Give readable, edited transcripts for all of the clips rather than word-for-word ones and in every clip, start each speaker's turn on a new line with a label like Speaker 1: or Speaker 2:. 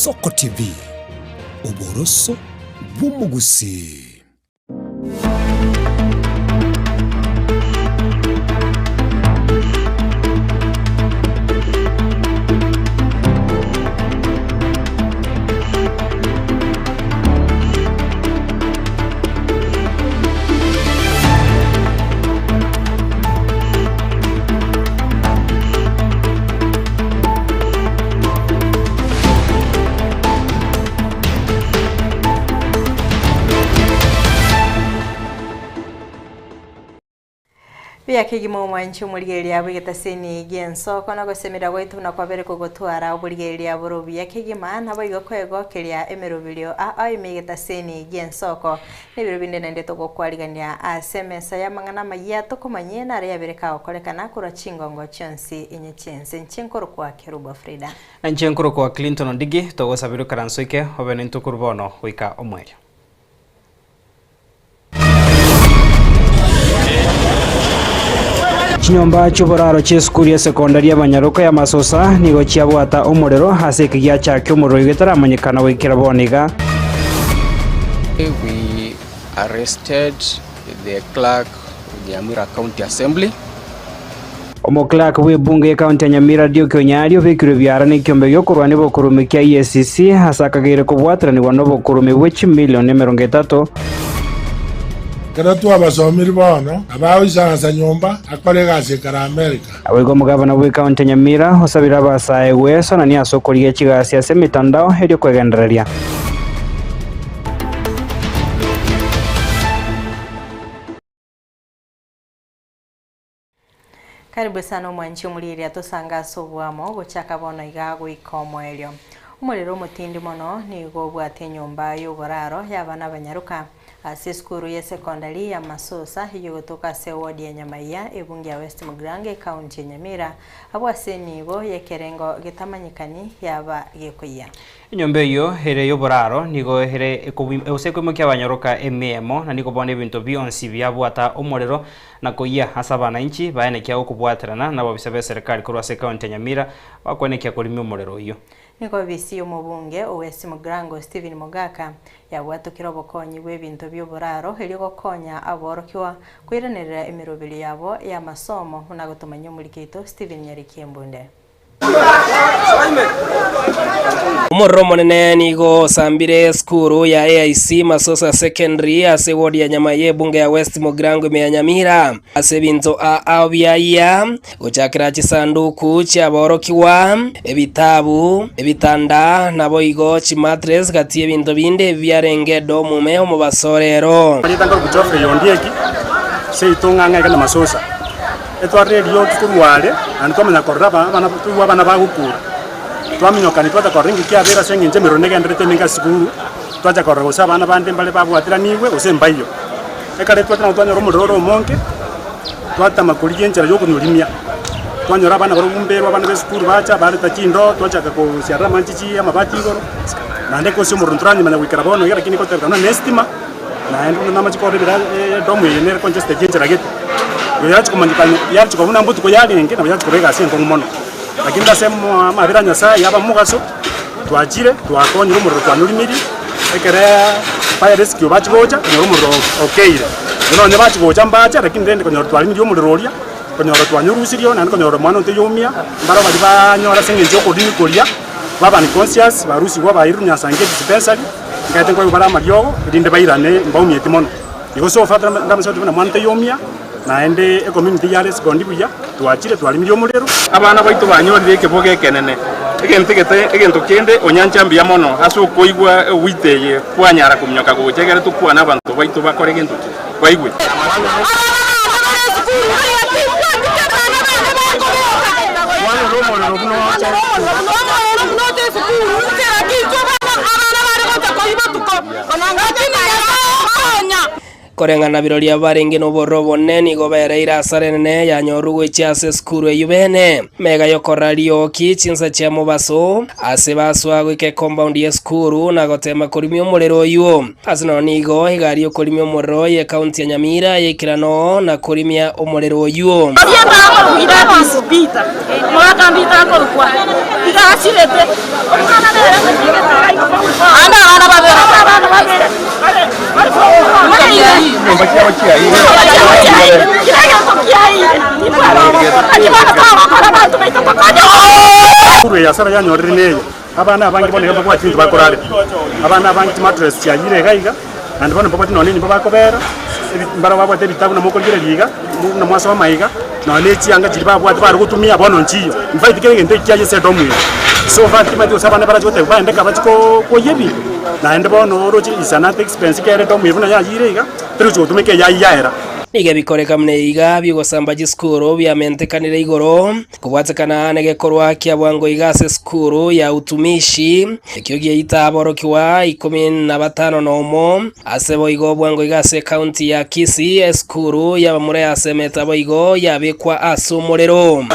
Speaker 1: Ensoko TV, oboroso bw'omogusii.
Speaker 2: Buya kegima omwanchi omorigereria bw'egetasini gi'ensoko na ogosemera gwaito buna kwabere kogotwara oborigereria bore obuya kegima, naboigo kwegokeria emeroberio ao ime y'egetasini gi'ensoko. Nebiro binde naende togokwarigania ase emesa y'amang'ana amayia tokomanyie nare yabere kagokorekana korwa chingongo chionsi inye chi'ense. Inche nkorokwa Kerubo Frida.
Speaker 3: Na inche nkorokwa Clinton Ondigi, togosabera okaranso ike obe nintwe korwa bono goika omoerio. Chinyomba chi'oboraro chi'esukuru ya sekondari y'abanyaroka ya Masosa nigo chiabwata omorero ase ekegiacha ki'omorero igo etaramanyekana goikera bono iga.
Speaker 4: We arrested the clerk of Nyamira County Assembly.
Speaker 3: Omoclerk bw'ebunge y'ecounty ya Nyamira Duke Onyari obekirwe ebiara n'ekiombe gi'okorwania obokurume kia EACC ase akageire kobwataranigwa n'obokurume bwe chimilion 30.
Speaker 5: Ekero twabasomirie bono, abagoisaransa nyomba, akore egasi ekare Amerika.
Speaker 3: Naboigo omogavana bw'ecounty ya Nyamira osabire abasae gwesonania ase okorigia chigasi ase emetandao erio kwegendereria.
Speaker 2: Karibu sana omwanchi omorieria tosange ase oboamo gochaka bono iga goika omoerio. Omorero omotindi mono nigo obwate enyomba y'oboraro y'abana abanyaroka ase esukuru y'esekondari ya Masosa eyio egotoka ase eward ya Nyamaiya ebunge ya West Mugirango ecounty ya Nyamira abwo ase enibo y'ekerengo getamanyekani yaba gekoyia.
Speaker 3: Enyomba eyio ere y'oboraro nigo ere gose ekoimokia abanyoroka emiemo, na nigo bono ebinto bionsi biabwata omorero na koyia ase abanainchi baenekia okobwaterana nababisa b'eserekari korwa ase ekaunti ya Nyamira bakwenekia korimia omorero oyio.
Speaker 2: Nigo obisi y'omobunge o West Mugirango Stephen Mogaka yabwatokire obokonyi bw'ebinto bi'oboraro erio gokonya aborokigwa koiranerera emeroberio yabo y'amasomo buna gotomanyia omoriki oito Stephen Nyariki Embunde.
Speaker 6: Omorero omonene nigo osambire esukuru ya AIC Masosa Secondary ase eward ya Nyamaiya ebunge ya West Mugirango ime ya Nyamira ase ebinto ao biayia gochakera chisanduku chiaborokigwa, ebitabu, ebitanda naboigo chimatress gati y'ebinto binde ebi biarenge edomu ime omobaso orero.
Speaker 7: Erieta nkorokwa Geoffrey Ondieki, seito ng'ang'e iga na Masosa. Etwarire erioki korwa are, naende twamanya korora aba abana toigwe abana bagokura. Twaminyokania twacha korora engaki kiabeire ase eng'encho emerero negendererete emenge ase esukuru, twacha korora gose abana bande mbare babwatiranigwe gose mbaiyo. Ekero twachire nabo twanyora omorero ore omonge, twatama korigia enchera ya okonyorimia. Twanyora abana barobwo mberwa abana ba esukuru bacha bareta chindoo, twachaka kosiarera amanche chi amabati igoro, naende gose omorero ntoranyomanya goikera bono iga lakini gotebekana buna ne estima. Naende buna namache korora ebira Edomu eye nere congested enchera gete, igo yachia komanyekana yachia koba buna mbotuko yarenge nabo yachia koba egasi enkong'u mono. Lakini ase amo amabera a Nyasaye yaba mogaso, twachire twakonyire omorero twanyorimirie, ekere fire rescue bachia gocha, konyora omorero okeire. Bono nonye bachia gocha mbache lakini rende konyora twarimirie omorero oria, konyora twanyorusirie naende konyora omwana onde taiyoumia, mbaro baria banyora ase eng'encho ya okorimi koria, baba unconscious, barusigwe bairwe Nyasae dispensary. Nkaete nkoigwa bare amariogo, erinde bairane mbaumieti mono. Igo so far ndamosabete buna mwana taiomia, naende ecommunity yare respond buya, twachire twarimirie omorero.
Speaker 8: Abana baito banyorire ekebogo ekenene, egento egete egento kende onyancha mbuya mono ase okoigwa ewito eye kwanyara kominyoka gocha egere tokwane abanto baito bakore gento ki? Baigwe.
Speaker 6: Koreng'ana biroria barenge nobororo obonene nigo baereire asara enene yanyorwa gochia ase esukuru eyio bene. Mega yokorora rioki chinsa chia mobaso, ase basoa goika ecompoundi y'esukuru na gotema korimia omorero oyio. Ase nonya nigo egari y'okorimia omorero y'ecounty ya Nyamira yaikera noo na korimia omorero oyio.
Speaker 7: Korwa eyasara yanyorire neye, abana abange bono iga mbabwati ebinto bakorarera, abana abange chimatress chiayire iga iga, naende bono mbabwati nonya enyomba bakobera, ebi mbaro babwate ebitabu nabo mokorigereria iga, buna mwasoma iga, nonya na echianga chiria babwate bare gotumia bono nchiyo. In fact kera egento ekiaye ase edomu eye. So far timanyeti gose abana barache goteba baende ka bachie koo koyia ebinto, naende bono oroche is another expense kere edomu eye buna yayire iga, teri gochi gotumeka eyayia yaera.
Speaker 6: Nigo ebikoreka buna iga bi'ogosamba chisukuru biamentekanire igoro, kobwatekana negekorwa kia bwango iga ase esukuru ya Utumishi, ekio giaita aborokigwa ikomi na batano nomo. Ase boigo bwango iga ase ekaunti ya Kisii, esukuru y'abamura yasemete boigo yabekwa ase omorero.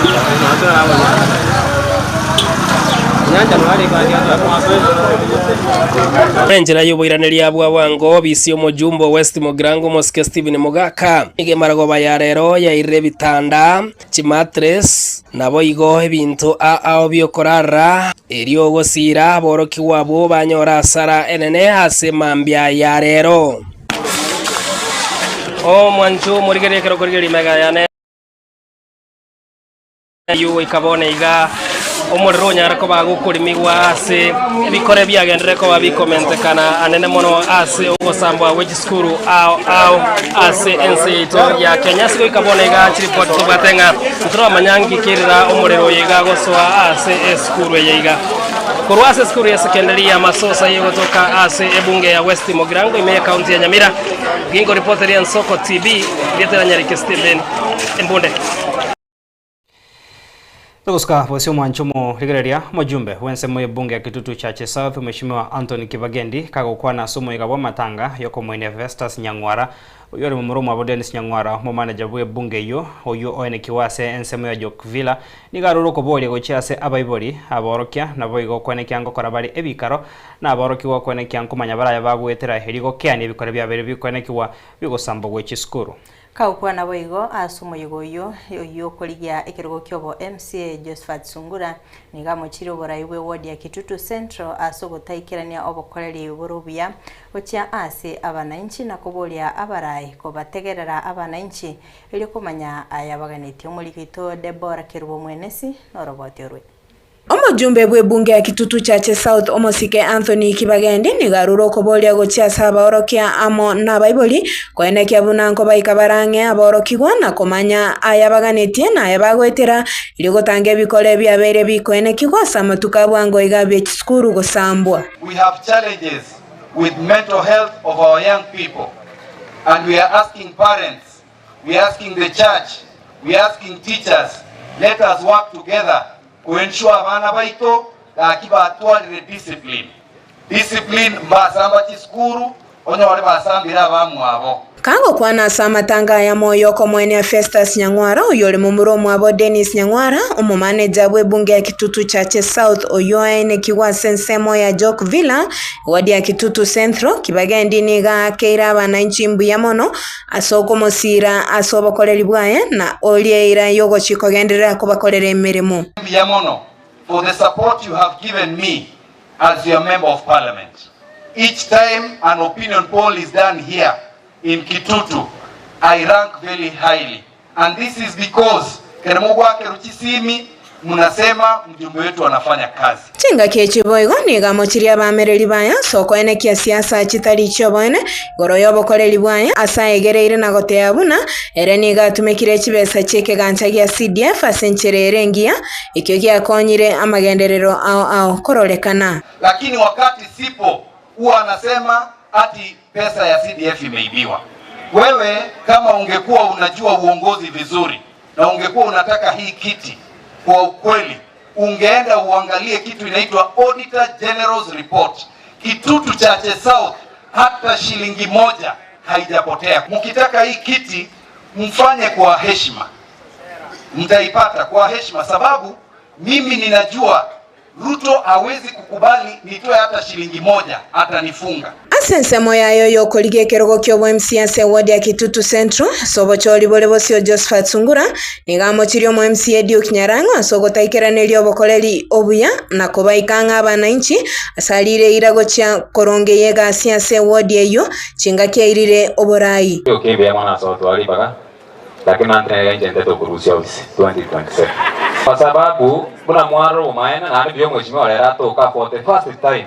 Speaker 6: Enchera y'oboiraneria bwa bwango bisia omojumbe o West Mugirango omosike Stephen Mogaka. Nigo emaragoba ya rero yairire ebitanda, chimatres, naboigo ebinto ao biokorarera, erio ogosiira aborokigwa abwo banyore asara enene ase mambia ya rero. Omwancho omorigereria ekero okorigereria emega yane. Ayio goika bono iga omorero onyare koba gokorimigwa ase ebikore biagenderere koba bikomentekana anene mono ase ogosambwa gwe chisukuru ao ao ase ense yaito ya Kenya. Ase goika bono iga chiripoti tobwate ng'a ntoramanya nki kerera omorero oyo iga gosoa ase esukuru eye iga. Korwa ase esukuru ya secondary ya Masosa egotoka ase ebunge ya West Mugirango ime ye county ya Nyamira, ginkoripoteri Ensoko TV, rieta ria Nyariki Stephen Embunde.
Speaker 3: Togosuka bosio omwancho omorigereria omojumbe bw'ensemo y'ebunge ya Kitutu Chache South Mheshimiwa Anthony Kibagendi kagokwana ase omoyega bw'amatanga y'okomoenia Festus Nyang'wara oyio ore momura omwabo Dennis Nyang'wara omomanager bw'ebunge eyio oyio oenekiwa ase ensemo ya Jokvilla nigo arure okoboria gochia ase abaibori aborokia naboigo okwenekia ngokora bare ebikaro na aborokigwa okwenekia nkomanya baraye bagoetera erio gokeania ebikore biabeire bikoenekiwa bigosambwa gwe chisukuru.
Speaker 2: Kagokwana boigo ase omoyega oyio, oyio okorigia ekerogo ki'obo MCA Josephat Sungura nigo amochirie oborai bwe ward ya Kitutu Central ase ogotaikerania obokoreri bore obuya gochia ase abanainchi na koboria abarai kobategerera abanainchi erio komanya aya baganetie. Omoriki oito Deborah Kerubo Mwenesi noroboti orwe.
Speaker 9: Omojumbe bw'ebunge ya Kitutu Chache South omosike Anthony Kibagendi nigo arure okoboria gochia ase abaorokia amo nabaibori koenekia buna nkobaika barang'e aborokigwa na komanya aya baganetie na aya bagoetera erio gotanga ebikore biabeire bikoenekigwa ase amatuko a bwango iga bie chisukuru gosambwa.
Speaker 10: We have challenges with mental health of our young people and we are asking parents We are asking the church, we are asking teachers, let us work together to ensure abana baito gaki batwarire discipline. Discipline mbasamba chisukuru onyore basambire abamwabo.
Speaker 9: Kagokwana ase amatanga aya moyo okomoenia Festus Nyang'wara oyio ore momura omwabo Dennis Nyang'wara, omomaneja bw'ebunge ya Kitutu Chache South oyio oaenekigwe ase ensemo ya Jok Villa, ewadi ya Kitutu Central, Kibagendi nigo aakeire abananchi mbuya mono Ase okomosiira ase obokoreri bwaye, na oria eira y'ogochia kogenderera kobakorera emeremo.
Speaker 10: Mbuya mono for the support you have given me as your member of parliament. Each time an opinion poll is done here in Kitutu, I rank very highly and this is because kere mogwakerwa chisimi munasema mjumbe wetu anafanya kazi.
Speaker 9: Chingaki echi boigo nigo amochirie abaamereri baye ase okoenekia siasa chitari chi'oboene igoro y'obokoreri bwaye ase aegereire na goteba buna ere nigo atumekire chibesa chi'ekegancha gia CDF ase enchera ere engiya, ekio giakonyire amagenderero ao ao kororekana.
Speaker 10: Lakini wakati sipo huwa anasema ati pesa ya CDF imeibiwa. Wewe kama ungekuwa unajua uongozi vizuri na ungekuwa unataka hii kiti kwa ukweli, ungeenda uangalie kitu inaitwa Auditor General's Report. Kitutu Chache South hata shilingi moja haijapotea. Mkitaka hii kiti mfanye kwa heshima, mtaipata kwa heshima, sababu mimi ninajua Ruto hawezi kukubali nitoe hata shilingi moja, atanifunga.
Speaker 9: Ase ensemo yaye oyokorigia ekerogo ki'obo-MC ase eward ya Kitutu Central, ase obochori bore bosio Josephat Sungura, nigo amochirie omo-MCA Duke Nyarang'o ase ogotaikeraneria obokoreri obuya na kobaika ang'e abananchi ase arire eira gochia korongeyia egasi ase eward eyio chingaki airire oborai.
Speaker 11: Ekiya mono ase ogotwara ribaga, lakini mante nere inche ntete okorusia ofisi 2027. Kwa sababu buna mwarora obomaene naende mbuya omweshimiwa rero atoka for the first time.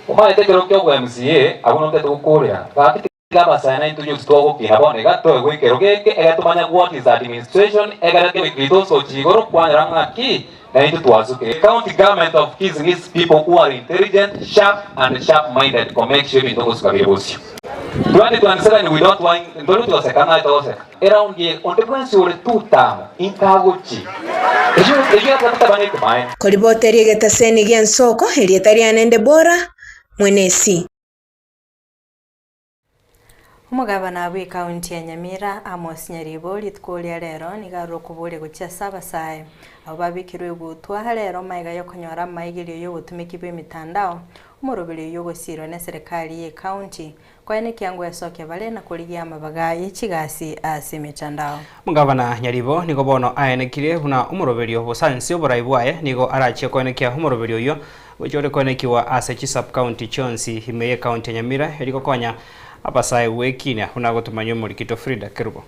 Speaker 11: Omanyete ekero kia obwa MCA abwo notete gokorera gaki tiga abasae naintwe youth twagokina bono iga toegwe ekero geke egere tomanye what is administration egere kebe tosochi igoro kwanyora ng'aki naintwe twasukire. The county government of Kisii needs people who are intelligent, sharp and sharp minded ko make sure ebinto gosuka bire bosio. 2027 we don't want ntori goseka ng'ai togoseka eround eye onde bwensi ore two term inkagochi eyio eyio tabana ekemaene.
Speaker 9: Koriboteria egetaseni gi'ensoko, erieta riane Debora, mwenesi.
Speaker 2: Omogabana bw'ekaunti ya Nyamira, Amos Nyaribo, rituko ria rero nigo arure okoboria gochia ase abasae abwo babekirwe egutwa rero magega y'okonyora amaigerio y'obotumeki bw'emitandao, omoroberi oyio ogosirwa n'eserekari y'ekaunti Konya ekiango esokia bare na korigia amabaga ye chigasi ase emetandao.
Speaker 3: Omogabana Nyaribo nigo bono aenekirie buna omoroberio bosansi oborai bwaye nigo arachie koenekia omoroberio oyio gochia ore koenekiwa ase chisub-county chionsi ime y'ecounty ya Nyamira erio gokonya abasae gwekinia buna agotomanywa omorikito Frida Kerubo.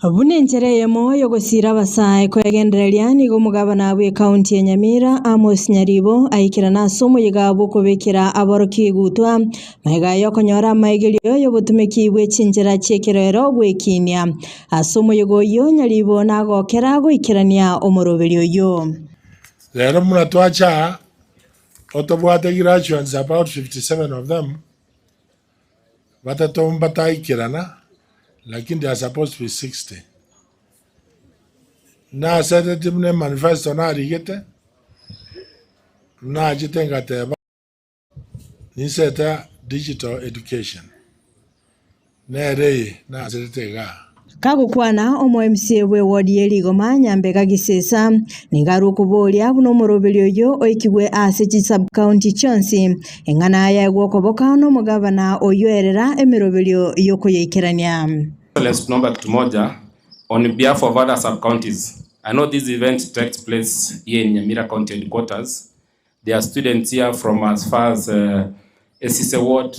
Speaker 2: Buna enchera eyemo y'ogosiira abasae kwegendereria, nigo omogabana bw'ecounty ya Nyamira, Amos Nyaribo, aikerana ase omoyega bw'okobekera aborokia egutwa, magega y'okonyora amaigerio y'obotumeki bwe chinchera chi'ekerero gwekinia. Ase omoyega oyio, Nyaribo nagokera goikerania omoroberio oyio.
Speaker 5: Rero buna twacha aa, otobwate graduates about 57 of them, Batato mbataikerana, lakini they are supposed to be 60. Nasetetie buna emanifesto narigete, nachete ngateba ninsete digital education, nere eye nasetete igaa.
Speaker 2: Kagokwana omo MCA bw'ewodi ye Rigoma, Nyambega Gisesa, nigo arwe okoboria buna omoroberio oyio oikigwe ase chisub-county chionsi, eng'ana yaegwe okoboka nomogabana oyio erera emeroberio y'okoyaikerania.
Speaker 8: Excellence tunaomba kitu moja on behalf of other sub counties I know this event takes place here in Nyamira county headquarters there are students here from as far as uh, Esise ward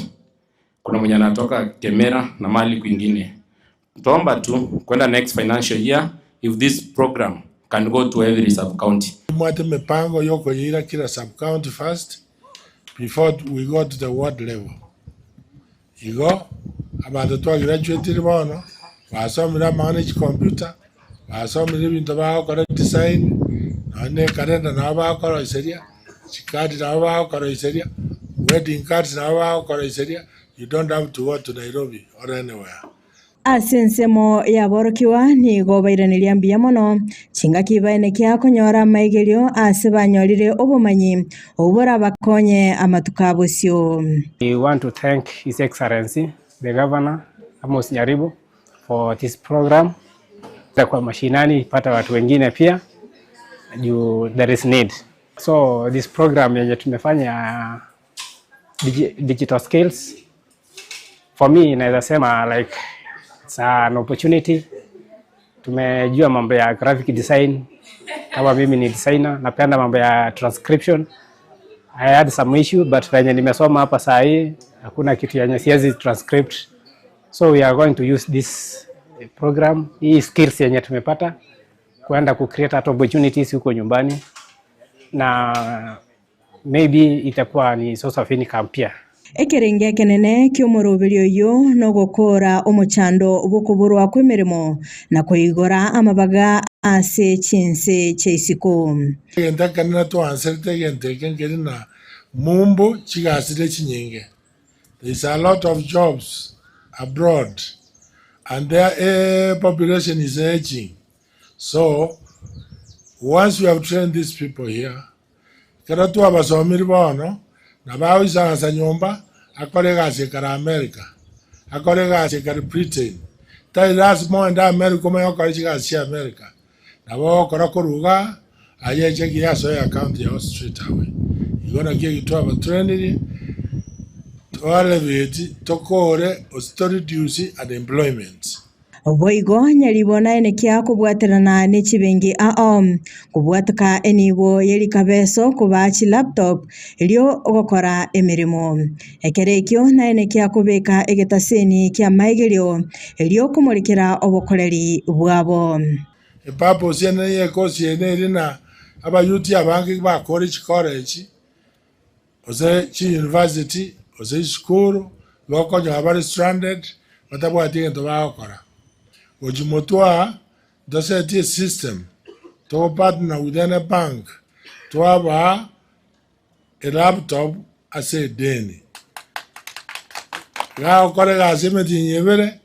Speaker 8: kuna mwenye anatoka Kemera na mali kwingine Twaomba tu kwenda next financial year if this program can go to every sub county.
Speaker 5: Nimwate emipango yokoyeira kila sub county first before we go to the ward level. Igo abanto twa graduatire bono basomire amang'ana e chicomputer, basomire ebinto bagokora design, nonye na ekalenda nabo bagokoroiseria, chikadi nabo bagokoroiseria, wedding cards nabo bagokoroiseria, you don't have to go to Nairobi or anywhere.
Speaker 2: Ase ensemo y'aborokigwa nigo bairaneria mbuya mono, chingaki baenekia konyora amaigerio aase banyorire obomanyi obwo borabakonye amatuko a bosio.
Speaker 12: We want to thank His Excellency the Governor Amos Nyaribo for this program. Kwa mashinani ipata watu wengine pia juu there is need. So this program yenye tumefanya digital skills for me naweza sema like it's an opportunity. Tumejua mambo ya graphic design, kama mimi ni designer, napenda mambo ya transcription. I had some issue but venye nimesoma hapa saa hii hakuna kitu yenye siwezi transcript, so we are going to use this program, hii skills yenye tumepata kwenda ku create hata opportunities huko nyumbani na maybe itakuwa ni source of income pia.
Speaker 2: Ekerengo ekenene ki'omoroberio oyio nogokoora omochando bw'okoborwa kw'emeremo na koigora amabaga ase chinse chia isiko.
Speaker 5: Egento ekenene twanserete egento eke nkeri na mumbu chigasire chinyinge. There is a lot of jobs abroad and their population is aging. So once we have trained these people here, Ekero twabasomirie bono, nabo agoisaransa nyomba, akore egasi ekare America, akore egasi ekare Britain. Tari lasima ogende America omanye gokora chigasi chia America. Nabo ogokora korwa igaa, aye eche kiya asoe account yao straight away. Igo nakio eki twabatrainirie. Toalevate, tokore gose to reduce unemployment.
Speaker 9: Boigo nyaribo naenekia kobwaterana ne chibenki ao, kobwateka enibo ye rikabeso kobaa chilaptop erio gokora emeremo. Ekero ekio naenekia kobeka egetaseni ki'amaigerio erio komorekera obokoreri bwabo.
Speaker 5: Epurpose ene y'ecourse eye neri ng'a abayouth abange bakore chicollege, gose chiuniversity, gose chisukuru, igo okonyora bare stranded, batabwati egento bagokora. Gochia motwe aa, ntosetie esystem, togo partner with any bank, twabaa elaptop ase edeni. Iga agokora egasi emetienyi ebere,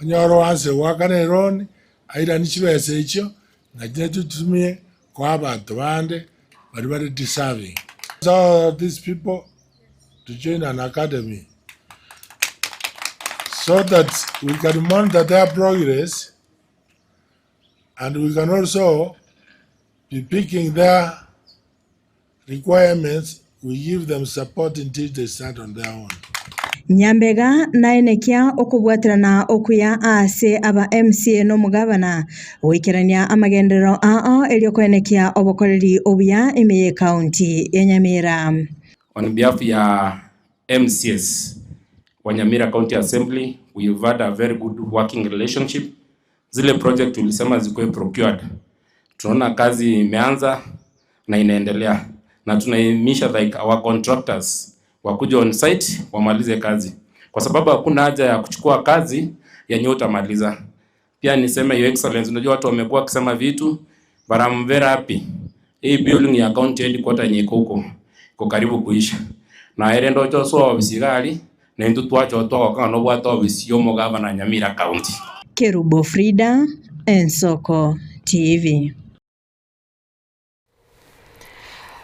Speaker 5: onyore oanse goakana eloni, airanie chibesa echio, nachi tochitumie koa abanto bande baria bare deserving. So these people to join an academy so that we can monitor their progress and we can also be picking their requirements, we give them support until they start on their own.
Speaker 9: Nyambega naenekia okobwaterana okuya ase aba MCA na omogabana goikerania amagenderero ao erio koenekia obokoreri obuya ime y'ecounty ya Nyamira.
Speaker 8: On behalf ya MCAs wa Nyamira County Assembly, we have had a very good working relationship. Zile project tulisema zikuwe procured, tunaona kazi imeanza na inaendelea, na tunaimisha like our contractors wakuja on site wamalize kazi, kwa sababu hakuna haja ya kuchukua kazi yenye utamaliza. Pia niseme Your Excellency, unajua watu wamekuwa wakisema vitu, but I'm very happy. Hii building ya county headquarter yenye iko huko iko karibu kuisha na ere ndocho so ofisi gali na intu twacho twagokana no bwata ofisi yo omogavana Nyamira County.
Speaker 9: Kerubo Frida, Ensoko TV.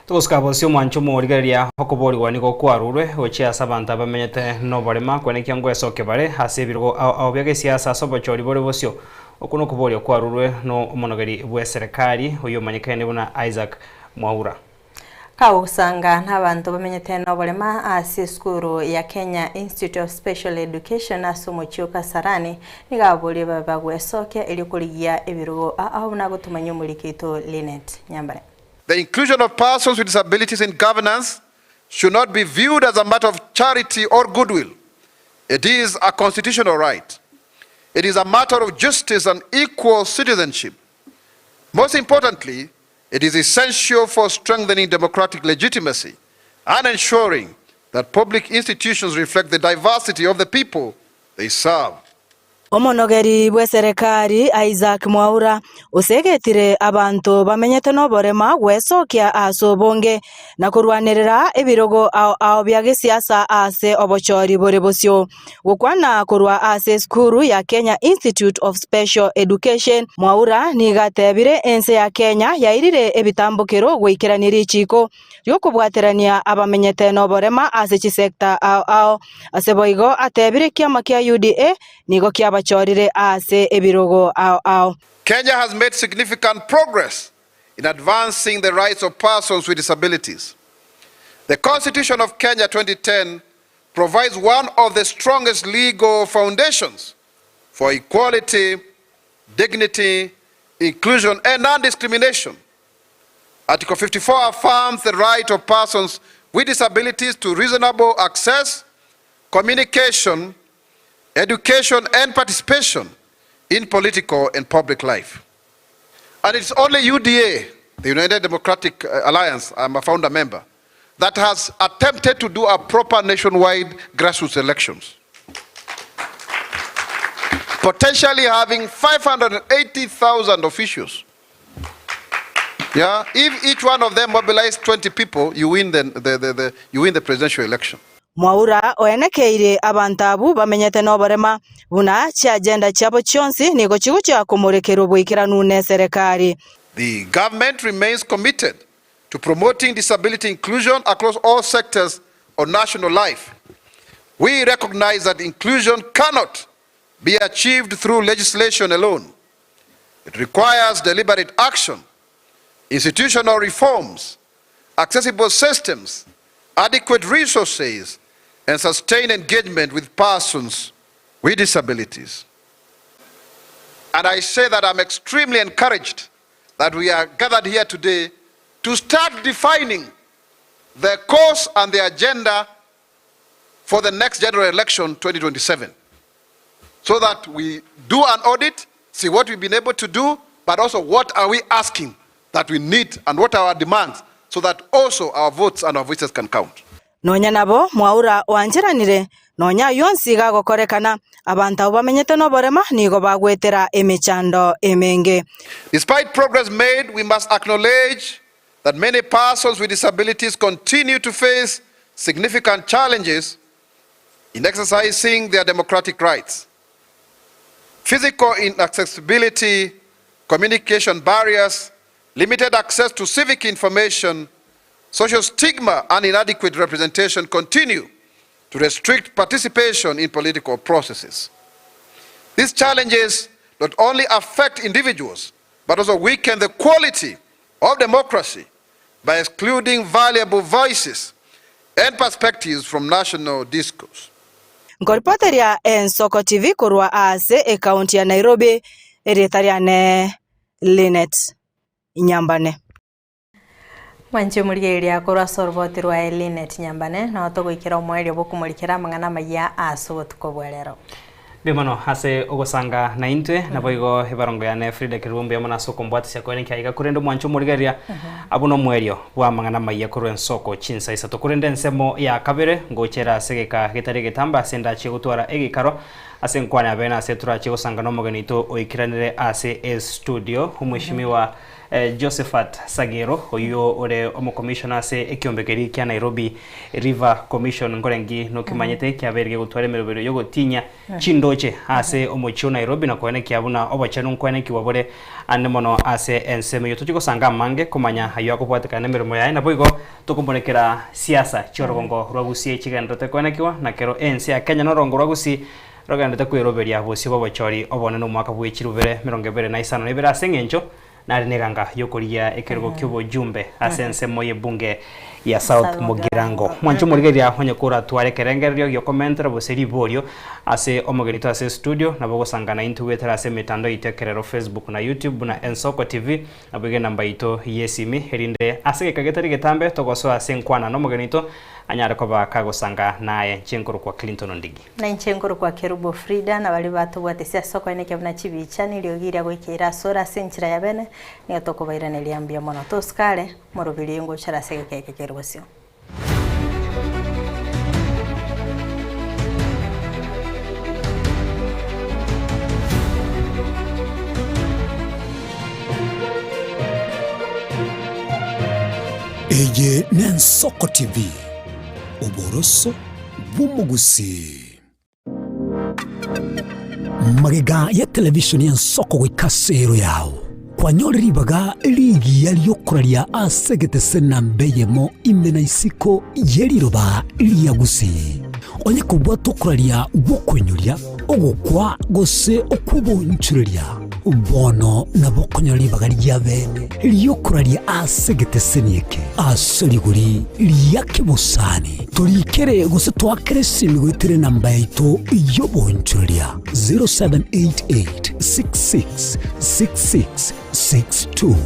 Speaker 3: Togosika bosio omwancho omorigereria okoborigwa nigo kwarurwe gochia ase abanto abamenyete noborema kwenekia ngwesokia bare ase ebirogo ao ao bia gesiasa ase obochori bore bosio. Okwo nokoboria kwarurwe no omonogeri bw'eserekari oyio omanyekaine buna Isaac Mwaura.
Speaker 2: Kagosanga nabanto bamenyete noborema ase esukuru ya Kenya Institute of Special Education ase omochie o Kasarani, nigo aborie babe bagwesokia erio korigia ebirogo ao buna agotomanyia omoriki oito Linet Nyambare.
Speaker 13: The inclusion of persons with disabilities in governance should not be viewed as a matter of charity or goodwill. It is a constitutional right. It is a matter of justice and equal citizenship. Most importantly, it is essential for strengthening democratic legitimacy and ensuring that public institutions reflect the diversity of the people they serve.
Speaker 14: Omonogeri bw'eserekari Isaac Mwaura osegetire abanto bamenyete noborema gwesokia ase obonge na korwanerera ebirogo ao ao bia gesiasa ase obochori bore bosio. Gokwana korwa ase esukuru ya Kenya Institute of Special Education, Mwaura nigo atebire ense ya Kenya yairire ebitambokero goikerania richiko ri'okobwaterania abamenyete noborema ase chisecta ao ao. Ase boigo atebire ekiama kia UDA nigo kiabachorire ase ebirogo ao ao.
Speaker 13: Kenya has made significant progress in advancing the rights of persons with disabilities. The Constitution of Kenya 2010 provides one of the strongest legal foundations for equality, dignity, inclusion, and non-discrimination. Article 54 affirms the right of persons with disabilities to reasonable access, communication, education, and participation in political and public life. And it's only UDA, the United Democratic Alliance, I'm a founder member, that has attempted to do a proper nationwide grassroots elections. Potentially having 580,000 officials. Yeah, if each one of them mobilized 20 people, you win the, the, the, the, you win the presidential election.
Speaker 14: Mwaura oenekeire abanto abwo bamenyete noborema buna chiagenda chiabo chionsi nigo chigochia komorekerwa boikeranu ne serikali.
Speaker 13: The government remains committed to promoting disability inclusion across all sectors of national life. We recognize that inclusion cannot be achieved through legislation alone. It requires deliberate action, institutional reforms, accessible systems, adequate resources, and sustained engagement with persons with disabilities. And I say that I'm extremely encouraged that we are gathered here today to start defining the course and the agenda for the next general election 2027 so that we do an audit, see what we've been able to do, but also what are we asking that we need and what are our demands so that also our votes and our voices can count.
Speaker 14: Nonya nabo, Mwaura oancheranire, nonya ayio onsi gagokorekana, abanto abwo bamenyete noborema nigo bagwetera emechando emenge.
Speaker 13: Despite progress made, we must acknowledge that many persons with disabilities continue to face significant challenges in exercising their democratic rights. Physical inaccessibility, communication barriers, limited access to civic information, social stigma, and inadequate representation continue to restrict participation in political processes. These challenges not only affect individuals, but also weaken the quality of democracy by excluding valuable voices and perspectives from national discourse.
Speaker 14: Nkoripoteria Ensoko TV korwa ase ekaunti ya Nairobi, erieta riane Linet Nyambane.
Speaker 2: Mwanche omorigereria korwa ase oroboti rwaye Linet Nyambane, nabo togoikera omoerio bwokomorikera amang'ana amaya ase obotuko bwa rero.
Speaker 3: Mbuya mono ase ogosanga naintwe, naboigo ebarongo yane Frida Kerubo mbuya mono ase okombwatisia kwene ekiagera korende omwanche omorigereria abwo nomoerio bw'amang'ana amaya korwa ensoko chinsa isato. Korende ensemo ya kabere ngochera ase egeka getari egetambe ase ndachie gotwara egekaro ase enkwana ya bene ase torachie gosanga nomogeni oito oikeranire ase estudio omweshimiwa Josephat Sagero, oyio ore omokomishona ase ekiombe keria kia Nairobi River Commission nkorengi nokemanyete kiabeire gegotwara emeroberio yogotinyia chindoche ase omochie o Nairobi na koenekia buna obochenu nkoenekigwa bore ande mono ase ensemo eyio. Tochie gosanga amange komanya ayio akobwatekana nemeremo yaye naboigo tokomorekera siasa chiorogongo rwa Gusii chigenderete koenekigwa na kero ense ya Kenya norongo rwa Gusii rogenderete kweroberia bosio bw'obochori obonene omwaka bwe chirubere 2052 ase eng'encho Nare neganga y'okorigia ekerogo ki'obojumbe ase ensemo y'ebunge ya South Mugirango. Mwanche omorigereria onye koratware ekerengererio gi'okomentera gose riborio ase omogeni oito ase estudio, nabo ogosangana intwe goetera ase emetandao yaito ekerero Facebook na YouTube buna Ensoko TV, naboigo enamba yaito y'esimi erinde ase egeka getari getambe togosoa ase enkwana nomogeni oito anyare koba kagosanga naye. Inche nkorokwa Clinton Ondigi.
Speaker 2: Na inche nkorokwa Kerubo Frida, na baria batobwatesie ase okoenekia buna chibicha na eriogi riria goika ere asore ase enchera ya bene, nigo tokobairaneria mbuya mono. Tosikare, moroberio ngochare ase egeka eke kere bosio.
Speaker 1: Eye n'Ensoko TV, oboroso bw'omogusii. Magega ya televishoni y'ensoko goika ase ero yao, kwanyore ribaga rigiya ri'okoraria ase egetese namba eyemo ime na isiko ye riroba ria Gusii. Onye kobwata okoraria gw'okoinyoria, ogokwa gose okw'obonchoreria, bono nabo okonyora ribaga ri'abeene ri'okoraria ase egeteseni eke ase rigori ria kebosani. Torikere gose toakere esimi goetera enamba yaito y'obonchoreria 0788 66 66 62.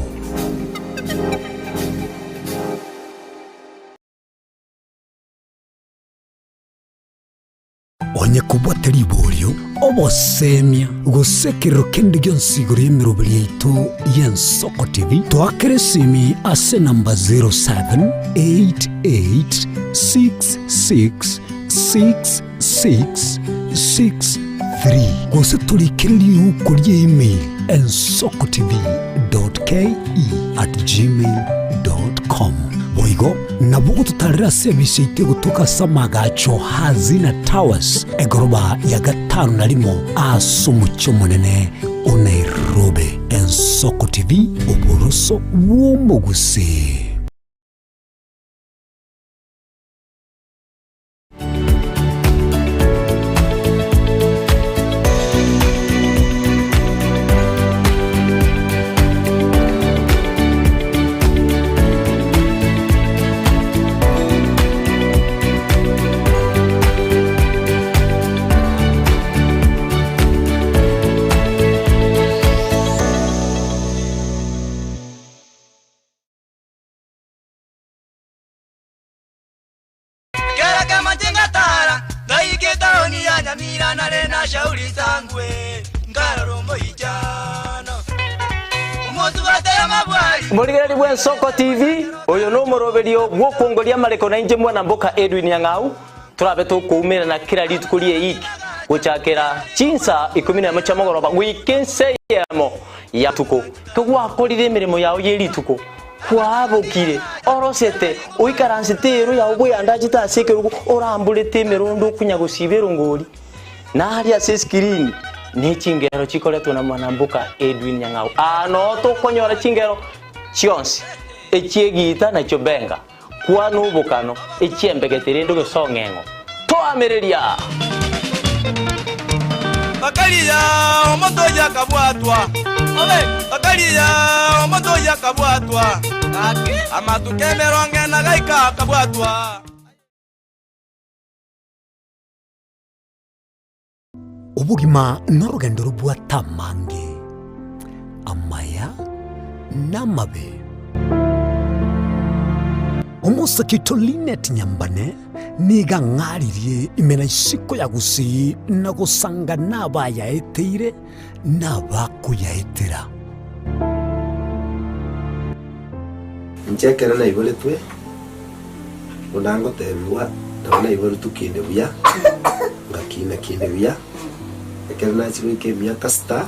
Speaker 1: Onye kobwate riborio, obosemia, gose ekerero kende gionsi igoro y'emeroberi yaito y'Ensoko TV, toakere esimi ase enamba 0788666663 gose torikere riuko ria email ensokotv.ke@gmail.com. Boigo Nabo gototarera ase ebise yaito egotoka ase amaagacho Hazina Towers, egoroba ya gatano na rimo ase omochie omonene o Nairobi. Ensoko TV, oboroso bw'omogusii.
Speaker 15: Mashauri sangwe nkarora omoichano omosubate amabwari
Speaker 16: Morigereri bw'Ensoko TV, oyo nomoroberio bw'okwongoria amareko na inche mwana mboka Edwin Nyang'au, torabe tokoumerana kera rituko ri'eiki gochakera chinsa ikomi nemo chia mogoroba goika ense eyemo ya tuko. Kegwakorire emeremo yao ye rituko, kwabokire, orosete, oikaransete ero yao bweyandachete ase ekerogo, oramborete emerondo okonya gosiba erongori. Naria ase eskirini ne chingero chikoretwe na mwanamboka Edwin Nyang'au. Aa noo tokonyora chingero chionsi, echi'egiita na chiobenga, kwana obokano, echi'embegete rende ogesong'eng'o. Toamereria!
Speaker 15: Bakaria omonto oyio akabwatwa, bakaria omonto oyio akabwatwa, amatuko emerongo ena gaika akabwatwa.
Speaker 1: Obogima norogendo robwate amange, amaya na amabe. Omosake oito Linet Nyambane nigo ang'aririe ime na isiko ya Gusii na gosanga nabayaeteire na abakoyaetera.
Speaker 17: Inche ekero naiboretwe, buna ngotebigwa, nabo naiboretwe kinde buya, ngakina kinde buya, ekero nachia goika emiaka sita,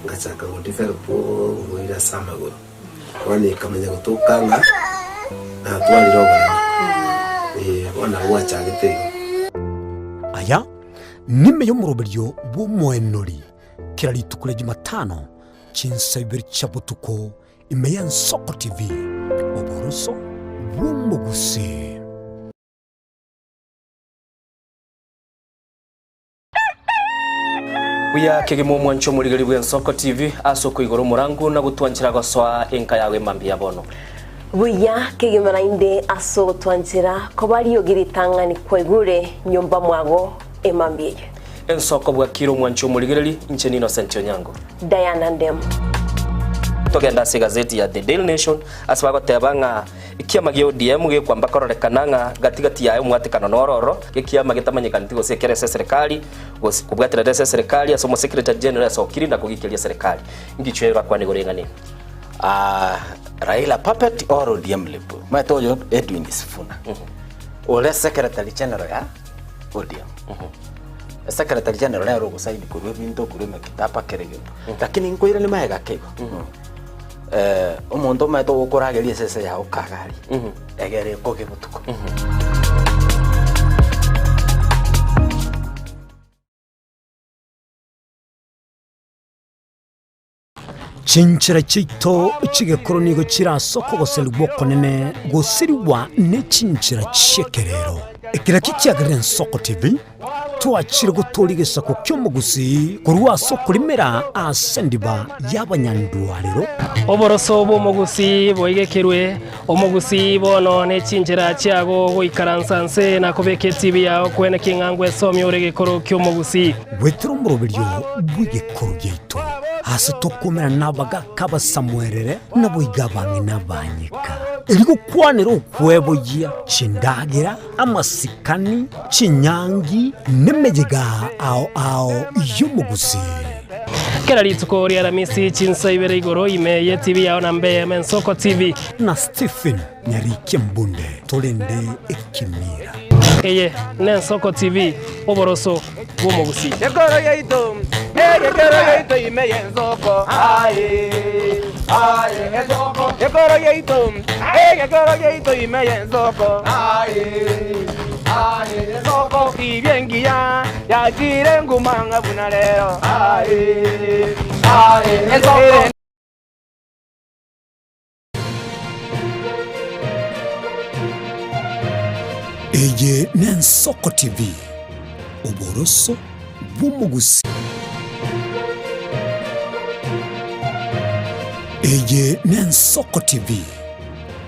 Speaker 17: ngachaka go develop oborwaire ase amagoro. Bono ekamanya gotoka ng'a natwarire oboremo, eh, bono nabo gwachagete igo.
Speaker 1: Aya nime y'omoroberio bw'omoenori kera rituko ria Jumatano chinsa ibere chia botuko ime y'Ensoko TV, oboroso bw'omogusii.
Speaker 18: Buya kegima omwancho omorigeri bw'Ensoko TV ase okoigora omorangu na gotwanchera gosoa enka yago emambia ya bono.
Speaker 19: Buya kegima naende ase ogotwanchera koba riogi ritang'ani kwaigure nyomba mwago emambia eye.
Speaker 18: Ensoko bwakire omwancho omorigereri, inche n'Innocent Onyango.
Speaker 19: Diana Ndemo.
Speaker 18: Togende ase egazeti ya The Daily Nation ase bagoteba ng'a ekiama gia ODM gekwamba kororekana ng'a gati gati yaye omwatekano noro oro, ekiama getamanyekaneti gose ekere ase eserekari gose kobwaterera ase eserekari ase omosecretary general asokiri na kogikeria eserekari. Ngichwe orakwane igoro eng'ana eye.
Speaker 20: Ah, Raila puppet or ODM lip. Omanyete oyo Edwin Sifuna. Ore secretary general ya ODM. Secretary general nere ogosaini korwa ebinto korwa emekitaba kera egento. Lakini nkoirania magega ake igo. Eh, omonto omanyete ogokorageria esese yago kagari, egere ekoge botuko.
Speaker 1: Chinchera chiaito chi'egekoro nigo chire ase okogoserigwa okonene gosirigwa ne chinchera chi'ekerero. Ekero ekio kiagerire Ensoko TV, twachire gotooria egesaku ki'omogusii korwa ase okorimera ase endiba y'abanyandwarero.
Speaker 6: Oboroso bw'omogusii boigekerwe, omogusii bono ne chinchera chiago goikaransa nse na kobeka etibi yao kwene king'a ngwesomia ore egekoro ki'omogusii.
Speaker 1: Goetera omoroberio bw'egekoro giaito, aase tokomerana nabagaaka abasamuerere, naboigo abang'ina abanyeka, erio gokwanera okweboyia chindagera, amasikani, chinyangi, nemeyega ao ao y'omogusii.
Speaker 6: Kera rituko ria Aramisi chinsa ibere igoro ime ye TV yao na mbe Ensoko TV.
Speaker 1: Na Stephen Nyarikia Mbunde torende ekemira.
Speaker 6: Eye n'Ensoko TV, oboroso bw'omogusii.
Speaker 15: Ekoro yaito, egekero yaito ime y'ensoko, aye, aye, ensoko. Ekoro yaito, egekero yaito ime y'ensoko, aye, aye, ensoko. Tibia engiya yachire nguma ng'a buna rero, aye, aye, ensoko.
Speaker 1: Eye n'Ensoko TV, oboroso bw'omogusii. Eye n'Ensoko TV,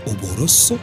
Speaker 1: oboroso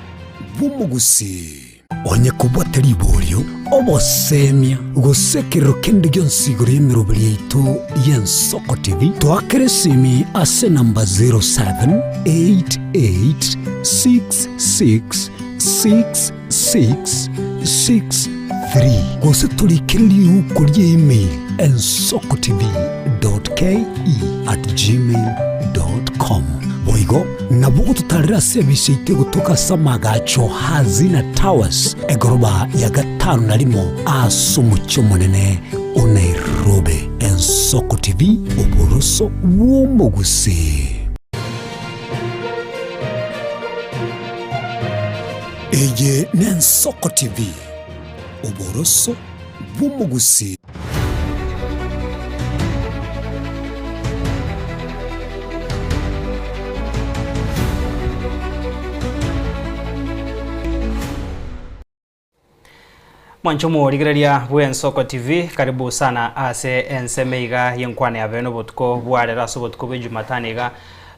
Speaker 1: bw'omogusii. Onye kobwate riborio, obosemia, gose ekerero kende gionsi igoro y'emeroberi yaito y'Ensoko TV, toakere esimi ase enamba 0788666663 gose torikere riuko ria email. ensokotv.ke@gmail.com. Boigo nabo ogototarera ase ebise yaito egotoka ase amagacho Hazina Towers, egoroba ya gatano na rimo ase omochie omonene o Nairobi. Ensoko TV, oboroso bw'omogusii. Eye n'Ensoko TV, oboroso bw'omogusii.
Speaker 3: Mwanche omorigereria bw'Ensoko TV, karibu sana ase ensemo iga y'enkwana ya bene obotuko bwa rero ase obotuko bwe Jumatano iga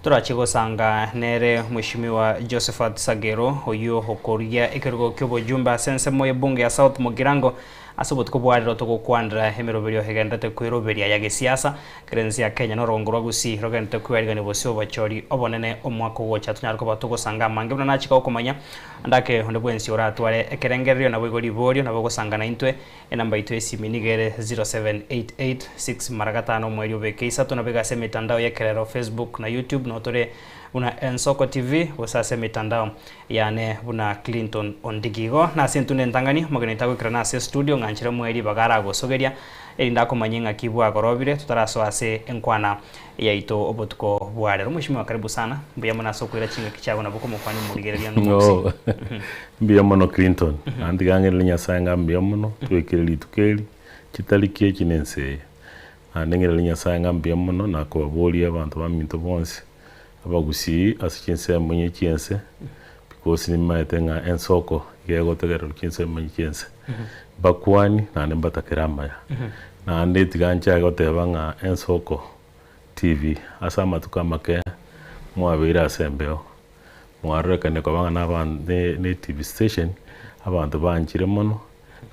Speaker 3: torache gosanga nere Mheshimiwa Josephat Sagero oyio okorigia ekerogo ki'obojumbe ase ensemo y'ebunge ya South Mugirango ase obotuko bwa rero togokwanera emeroberio egenderete kweroberia ya gesiasa kera ense ya Kenya na orogongo rwa Gusii rogenderete kwearigania bosio obochori obonene omwaka ogocha tonyare koba togosanga amange buna nachika gokomanya Ndake onde bwensi oratware ekerengererio naboigo riborio, nabo ogosanga naintwe. Enamba yaito y'esimi nigo ere 0788 mara gatano omoerio obeke isato nabo iga ase emetandao y'ekerero Facebook na YouTube noo tore buna Ensoko TV gose ase emetandao yane buna Clinton Ondigi. Igo nase entunda entang'ani omogeni tagoikerana ase estudio ng'anchera omoe ribaga aragosogeria erinde akomanye ng'aki bwagorobire totarasoa ase enkwana yaito obotuko bwa rero. Mheshimiwa karibu sana, mbuya mono ase okoira chingaki chiago nabo komokwania omorigereria
Speaker 21: nomogusii. Oh, mbuya mono Clinton. Naende tiga ng'irere Nyasaye ng'a mbuya mono, twekire rituko eri, chitariki echi na ense eye. Naende ng'irere Nyasaye ng'a mbuya mono na kobaboria abanto baminto bonsi, abagusii ase chinsemo inye chi'ense, because nimaete ng'a ensoko iga egotegererwa chinsemo inye chi'ense. Mbakwani naende mbatakere amaya. Naende tiga nchake goteba ng'a ensoko TV ase amatuko amake mwabeire ase embeo, mwarorekane koba ng'a naba ne TV station abanto banchire mono,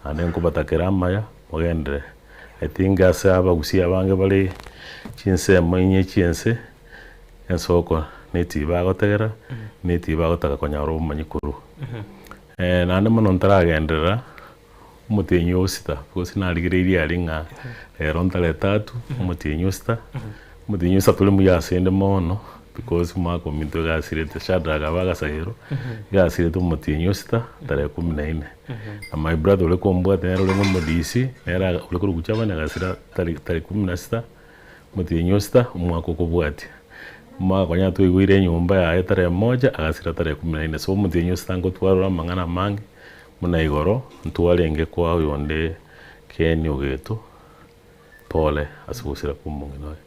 Speaker 21: naende nkobatakera amaya mogenderere. I think ase abagusii abange bare chinsemo inye chi'ense, ensoko ne TV bagotegera, ne TV bagotaka konyora obomanyi korwa. Naende mono ntaragenderera, omotienyi o sita, gose narigereirie aria ng'a rero ntare tatu, omotienyi o sita, omotienyi o sita tore muya asende mono, because omwaka ominto iga asirete Shadrack aba agasagero, iga asirete omotienyi o sita tarehe kumi na nne. Na my brother ore kombwata nere orenge omo DC, nere aga ore korwa Kuchavani agasira tarehe tarehe kumi na sita, omotienyi o sita, omwaka okobwatia. Omwaka konya twaigweire enyomba yaye tarehe moja, agasira tarehe kumi na nne. So omotienyi o sita ngotwarora amang'ana amange, Buna igoro ntwarenge koa oyonde Ken ogeto pole ase ogosira kwa omong'ina oye.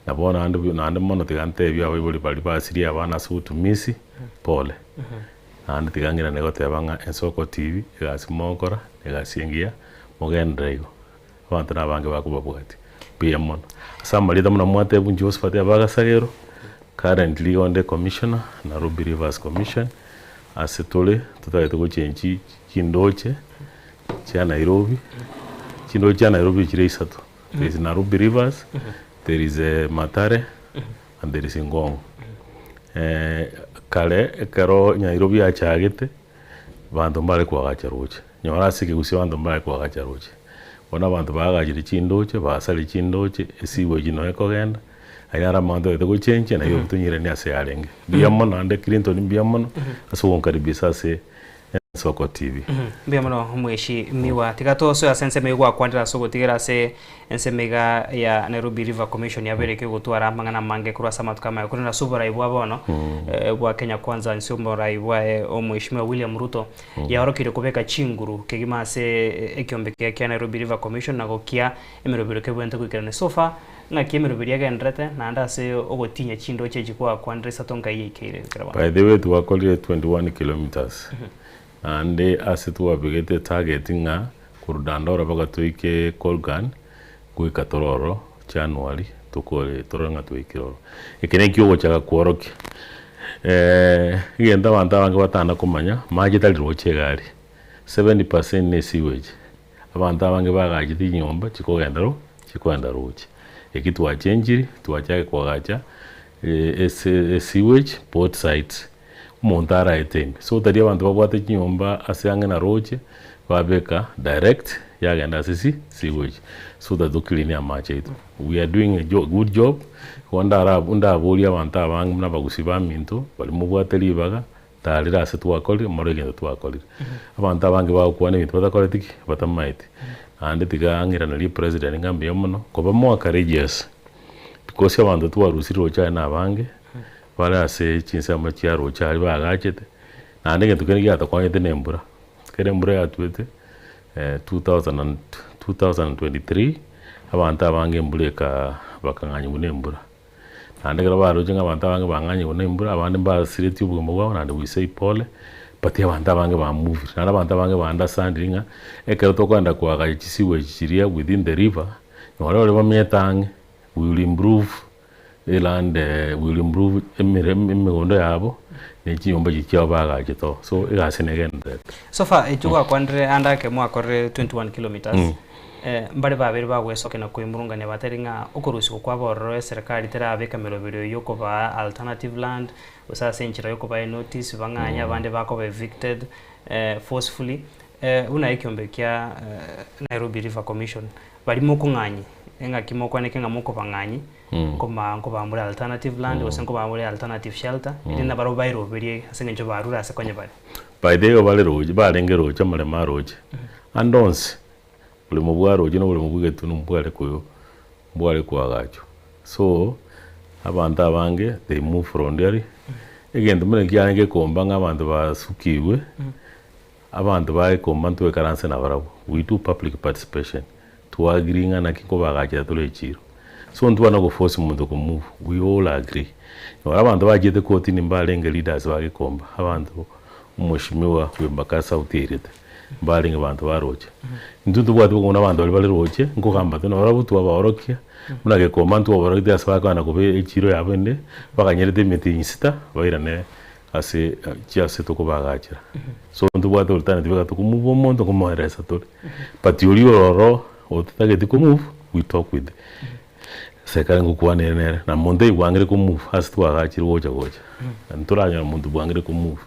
Speaker 21: Na bono naende naende mono tiga ntebie abaibori baria basirie abana ase obotumisi pole. Naende tiga ng'irane goteba ng'a Ensoko TV egasi mogokora egasi engiya mogenderere igo. Abanto nabange bakobabwatia mbuya mono. Ase amarieta buna mwatebwa Josephat Abagasagero, currently igo nde commissioner Nairobi Rivers Commission, ase tore totagete gochengi chindoche chia Nairobi, chindoche chia Nairobi chire isato, there is Nairobi Rivers, there is Mathare and there is Ngong. Kare ekero Nairobi yachagete, Abanto mbare koagacha roche, nyora ase ekegusii abanto mbare koagacha roche. Bono abanto baagachire chindoche, basaria chindoche, esewage noyo ekogenda, aye naro amang'ana tobete gochenchia naye tonyeranie ase yarenge. Mbuya mono naende Clinton mbuya mono ase ogonkaribisa ase Ensoko TV.
Speaker 3: Mbuya mono Mheshimiwa. Tiga tosoe ase ensemo eyio gwakwanire ase ogotigera ase Ensemo iga ya Nairobi River Commission yabeire kegotwara amang'ana amange korwa ase amatuko amaya korende ase oborai bwa bono bwa Kenya Kwanza inse omorai bwaye Omweshimiwa William Ruto yaorokeire kobeka chinguru kegima ase ekiombe keria kia Nairobi River Commission na gokia emerobero kebwenerete goikerania. So far ng'aki emeroberi egendererete naende ase ogotinyia chindoche echi gwakwanire isato nkai yaikeire ekero bono.
Speaker 21: By the way twakorire 21 kilometres Naende ase twabegete target ng'a korwa Dandora mpaka toike Colgan, goika tore ororo January tokore torore ng'a twaikire ororo. Eke nekio ogochaka kworokia egento abanto abange batana komanya, mache tari roche egari, 70% ne sewage. Abanto abange bagachete chinyomba chikogenda ro chikogenda roche. Eki twachenchiri, twachaka koagacha ese esewage both sides. Omonto araete ime. So tari abanto babwate chinyomba ase ang'e na roche, babeka direct yagenda ase si sewage so that toclean amache aito. We are doing a jo good job, igo ndara ndaborie abanto abange buna abagusii baminto baria mobwate ribaga, tarire ase twakorire more egento twakorire. Abanto abange bagokwana ebinto batakoreti ki? Batamaeti. Naende tiga ang'iranerie president ng'a mbuya mono, koba more courageous because abanto twarusire roche aye na abange, bare ase chinsemo chia roche aria baagachete, naende egento kende giatokonyete na embura. Ekero embura yatwete 2023, abanto abange embura eka bakang'anyigwa na embura. Naende ekero baroche ng'a abanto abange bang'anyigwa na embura, abande mbasiretie obogima bwabo naende we say pole, but abanto abange ba movire. Naende abanto abange ba understandire ng'a ekero tokogenda koagacha chisewage chiria within the river, nonye baria bamenyete ang'e, we will improve Eland will improve emere emegondo yabo ne chinyomba chiria chiabo bagachete oo. So egasi negendererete.
Speaker 3: So far ekio gwakwanire ande ake mwakorire 21 kilometres mbare babere bagwesokia na koimurungania batari ng'a okorusigwa kwabo ororo eserekari terabeka emeroberio yokobaa alternative land gose ase enchera yokobaa enotice bang'anye abande bakoba evicted forcefully buna ekiombe kia Nairobi River Commission Baria mokong'anyi, engaki mokwaneke ng'a mokobang'anyi, nkoma nkobamure alternative land gose nkobamure alternative shelter, erinde nabarabwo bairoberie ase eng'encho barure ase konya bare.
Speaker 21: By the way bare roche, barenge roche amaremo aroche, ande onsi, oboremo bwa roche na oboremo bwa egetunu mbware koyo mbware koagachwa. So, abanto abange they move from there, egento buna ekiarenge gekomba ng'a abanto basukigwe. Abanto ba ekomba ntwekaranse nabarabwo, we do public participation, twa agree ng'a naki nkobagachera tore echiro. So ntibana go force monto ko move, we all agree. Noro abanto bachiete kotini mbarenge leaders ba gekomba, abanto omweshimiwa bwe Embakasi South airete, mbarenge banto baroche. Intwe ntobwati bokong'u na abanto baria bare roche, nkogamba tore nabarabwo twabaorokia, buna gekomba ntwabaorogetie ase bakogenda koba echiro yabo ende, bakanyerete emetienyi sita, bairane Ase chiase tokobagachera. So ntobwate alternative iga tokomove omonto nkomoeresa tore. But oria ororo ototageti komove, we talk with serikali ngokwana ere nere, na monto oibwangire komove ase twagachire gocha gocha. Ntoranyora monto obwangire komove.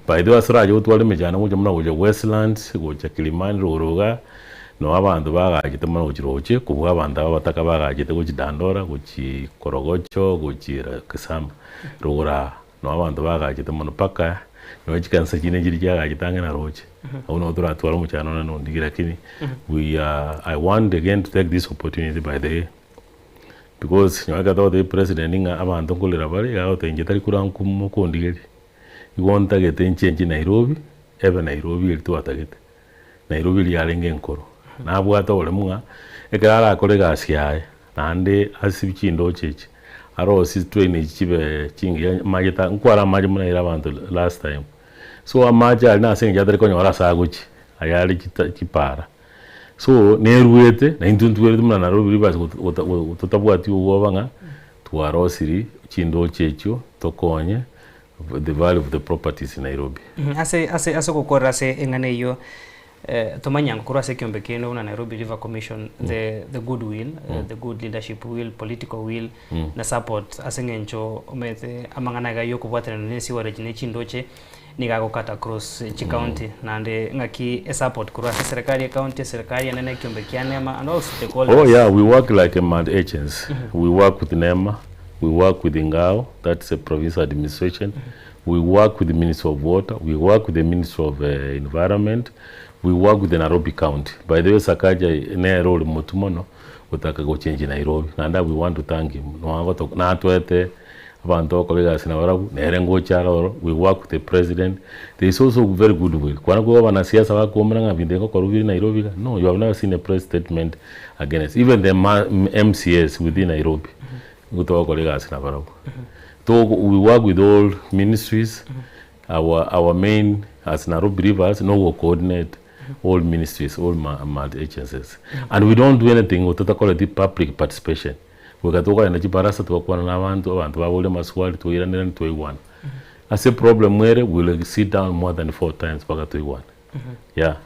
Speaker 21: By the way ase orache gotwara emechando ngocha buna gocha Westlands, gocha Kilimani rogoro igaa, noo abanto bagachete mono gochia roche kobua abanto aba abataka bagachete gochia Dandora, gochia Korogocho, gochia Kisama, rogoro aa. Noo abanto bagachete mono mpaka nonya chikanisa chinde nchiria chiagachete ang'e na roche. Abwo nabo toratware omochando one nondigie lakini we are I want again to take this opportunity by the way because nonya ekero togotebia president ng'a abanto nkorera bare iga agoteba inche tari kura mokondigeria. Igo ntagete nchenche Nairobi ebe Nairobi eria twatagete. Nairobi eria yarenge enkoro. Nabwate oboremu ng'a ekero arakore egasi yaye Naende ase chindoche echi, arosie chitrain echi chibe chingiya amache ta nkware amache buna aire abanto last time. So amache aria nase eng'encho atari konyora ase agochia, aya are chita chipara. So neruete, na intwe ntwerete buna Nairobi Rivers gota gota totabwati obwoba ng'a twarosirie chindoche echio tokonye the value of the properties in Nairobi.
Speaker 3: Ase ase ase ogokorera ase eng'ana eyio Tomanye korwa ase ekiombe kiaino buna Nairobi River Commission the the good will, the good leadership will, political will na support ase eng'encho omanyete amang'ana iga ya okobwaterana na esiwarage ne chindoche nigo agokata across chicounty naende ng'aki esupport korwa ase eserekari ya ecounty, eserekari enene, ekiombe kia NEMA and all stakeholders.
Speaker 21: Oh yeah, we work like a mad agency. We work with NEMA, we work with Ngao, that's a provincial administration. We work with the Ministry of Water, we work with the Ministry of Environment, we work with the Nairobi County. By the way, Sakaja nere ore motwe mono gotaka gochengi Nairobi naende we want to thank him natwete abanto bagokora egasi nabarabwo nere ngocha are ororo, we work with the president. There is also very good will. Kwana koigwa abanasiasa bakoumera ng'a binto egokorwa bire Nairobi iga, no you have never seen a press statement against even the MCAs within Nairobi Nigo togokora egasi nabarabwo. Togo we work with all ministries, our our main as Nairobi Rivers no go coordinate all ministries, all ma multi agencies. And we don't do anything totakoreti public participation. Goika tokogenda chibarasa twakwana na abanto, abanto baboria amaswali twairanera twaigwana. Ase problem ere we will sit down more than four times mpaka toigwane. Yeah.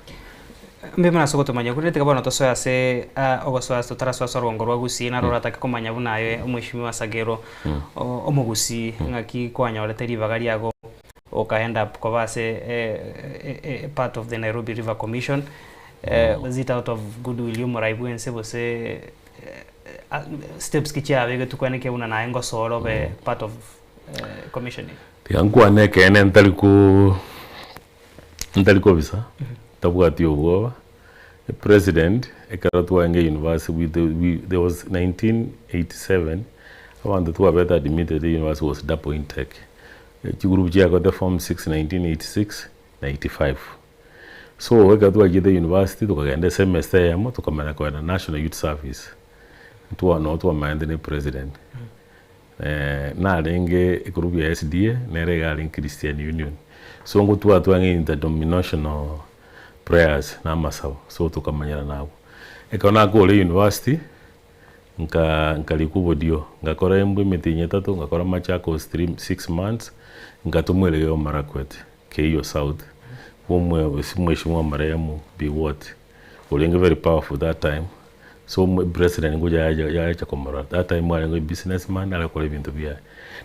Speaker 3: Mbuya mono ase ogotomanya okwo, rende tiga bono tosoe ase ogosoa totarasoa ase orwongo rwa Gusii, naro oratake komanya buna aye omweshimiwa Sagero omogusii ng'aki kwanyorete ribaga riago oka end up koba ase part of the Nairobi River Commission. Was it out of goodwill ya omorai bwense gose steps ki chiabegetwe kwenekea buna naye ngosoore obe part of commission eye?
Speaker 21: Tiga nkwane ekeene ntari ko ntari kobisa, ntabwati obwoba, president ekero twarenge university we the we there was 1987 abanto twabete admitted university was double intake, chigroup chiagote form six 1986 na 85. So ekero twachiete university tokagenda esemester eyemo tokamanya kogenda National Youth Service, ntwa noo twamaete na epresident. Narenge egroup ya SDA nere iga arenge Christian Union. So ngotwara twang'e interdenominational prayers na amasabo, so tokamanyerana abwo. Ekero nakore university, nka nkarikwa obodio, ngakora embwa emetienyi etato, ngakora Machakos three six months, nkatomwa Elgeyo Marakwet. Keiyo South, bw'omwe mweshimiwa marehemu Biwott, orenge very powerful that time, so president ngocha yacha yacha komorora, that time arenge business man are gokora ebinto biaye.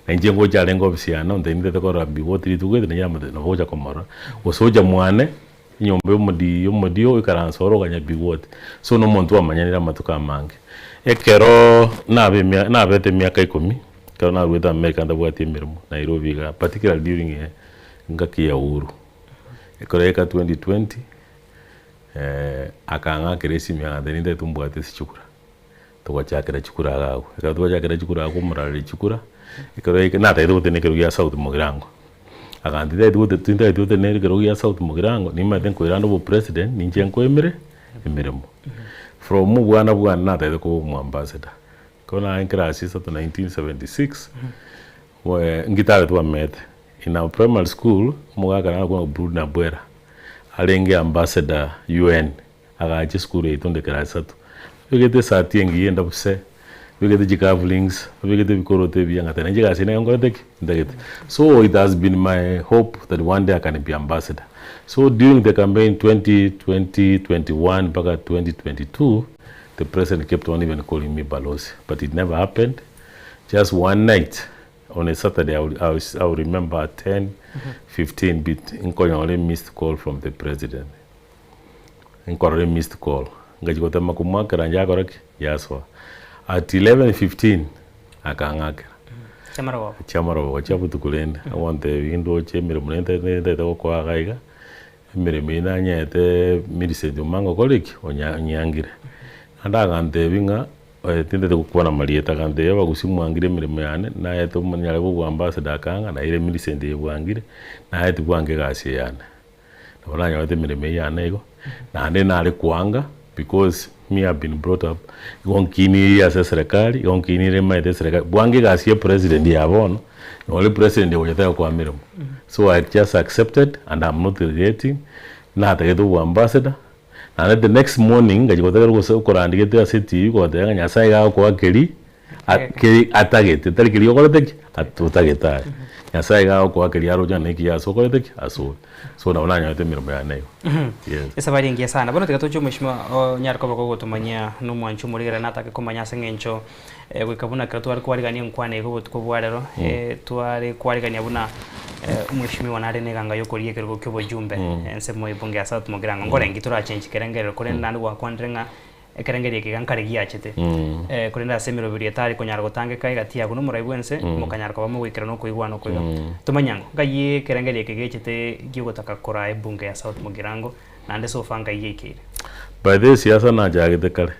Speaker 21: Na inche ngocha arenge ofisi yane onte nintete korora Biwott rituko eri naye amotebia nabo ogocha komorora, gose ocha mwane, enyomba ya omodi omodio oikaranse oro oganya Biwott. So na omonto twamanyanire amatuko amange. Ekeroo nabe emia nabete emiaka ikomi, ekero naruete America ntabwati emeremo Nairobi igaa, particularly during Engaki ya Uhuru, ekero yaika 2020, akang'akera esimi agantebia nintagete ombwate ase chikura, togachakera chikura iga agwo. Ekero twachakera chikura agwo omorareri chikura, ekero yaika natagete gotenena ekerogo gia South Mugirango, agantebia tintageti gote tintageti gotenena ekerogo gia South Mugirango, nimanyete nkoirande obopresident, ninche nkoemere emeremo. From obwana bwane natagete koba omoambassador, ekero narenge class isato 1976, ngitare twamete. In our primary school, omogaka nare okorokwa Bruno Nabwera, arenge ambassador UN, agacha esukuru yaito onde class isato. Abegete esati engiya endabu se, abegete chicufflinks, abegete ebikoroto ebiya ngateba nainche egasi eye nigo nkorete ki? Ntagete. So it has been my hope that one day I can be ambassador. So during the campaign 2020, 21 mpaka 2022, the president kept on even calling me balozi, but it never happened. Just one night, On a Saturday I will, I will, I will remember at 10, 15 bit nkonyora a missed call from the president. Nkorora a missed call. Ngachia gotema komoakera njakora ki? Yasoa. At 11:15 akang'akera.
Speaker 3: Chiamarogoba.
Speaker 21: Chiamarogoba chia botuko rende, agontebia ndoche emeremo nere ntagete gokoa iga iga, emeremo eye nanyete Millicent Omanga okore ki? Onya onyiangire. Naende agantebia ng'a Tintagete gokwana amarieta, agantebia abagusie mwangire emeremo yane, naete omonyare bwa oboambassador akang'a, naire Millicent eye bwangire, naye tibwanga egasi eye yane. Nabo nanyorete emeremo eye yane igo, naende nare koanga because me have been brought up, igo nkiniririe ase eserekari, igo nkiniririe maete eserekari, bwango egasi ya president ya bono, nore president ogocha tagokoa meremo. So I just accepted and am not regretting, natagete oboambassador, Naende the next morning ngachia gotegerera gose okorandigete ase etibi goteba ng'a Nyasaye iga agokoa keri a keri atagete tari keria okorete ki? At otagete aye. Nyasaye iga agokoa keria aroche ng'a nekiya ase okorete ki? Ase ore. So nabo nanyorete emeremo yane igo. Yes.
Speaker 3: Esabari engiya sana. Bono tiga toche omweshimiwa onyare koba kogotomanyia na omwanchi omorigera natake komanya ase eng'encho Goika buna ekero tware kwarigania enkwana iga obotuko bwa rero, tware kwarigania buna omweshimiwa nare neganga y'okoria ekerogo ki'obojumbe ensemo y'ebunge ya South Mugirango. Nkorenge torachenchi kerengerero korende naende gwakwanire ng'a ekerengerio eke iga nkare giachete. Korende ase emeroberio etari konyara gotangeka egati yago na omorai bwense, mokanyara koba mogoikerana okoigwana oko iga. Tomanye ang'o, nkai ekerengerio eke gechete giogotaka koraa ebunge ya South Mugirango naende so far nkai giaikeire?
Speaker 21: By the way siasa nachagete kare.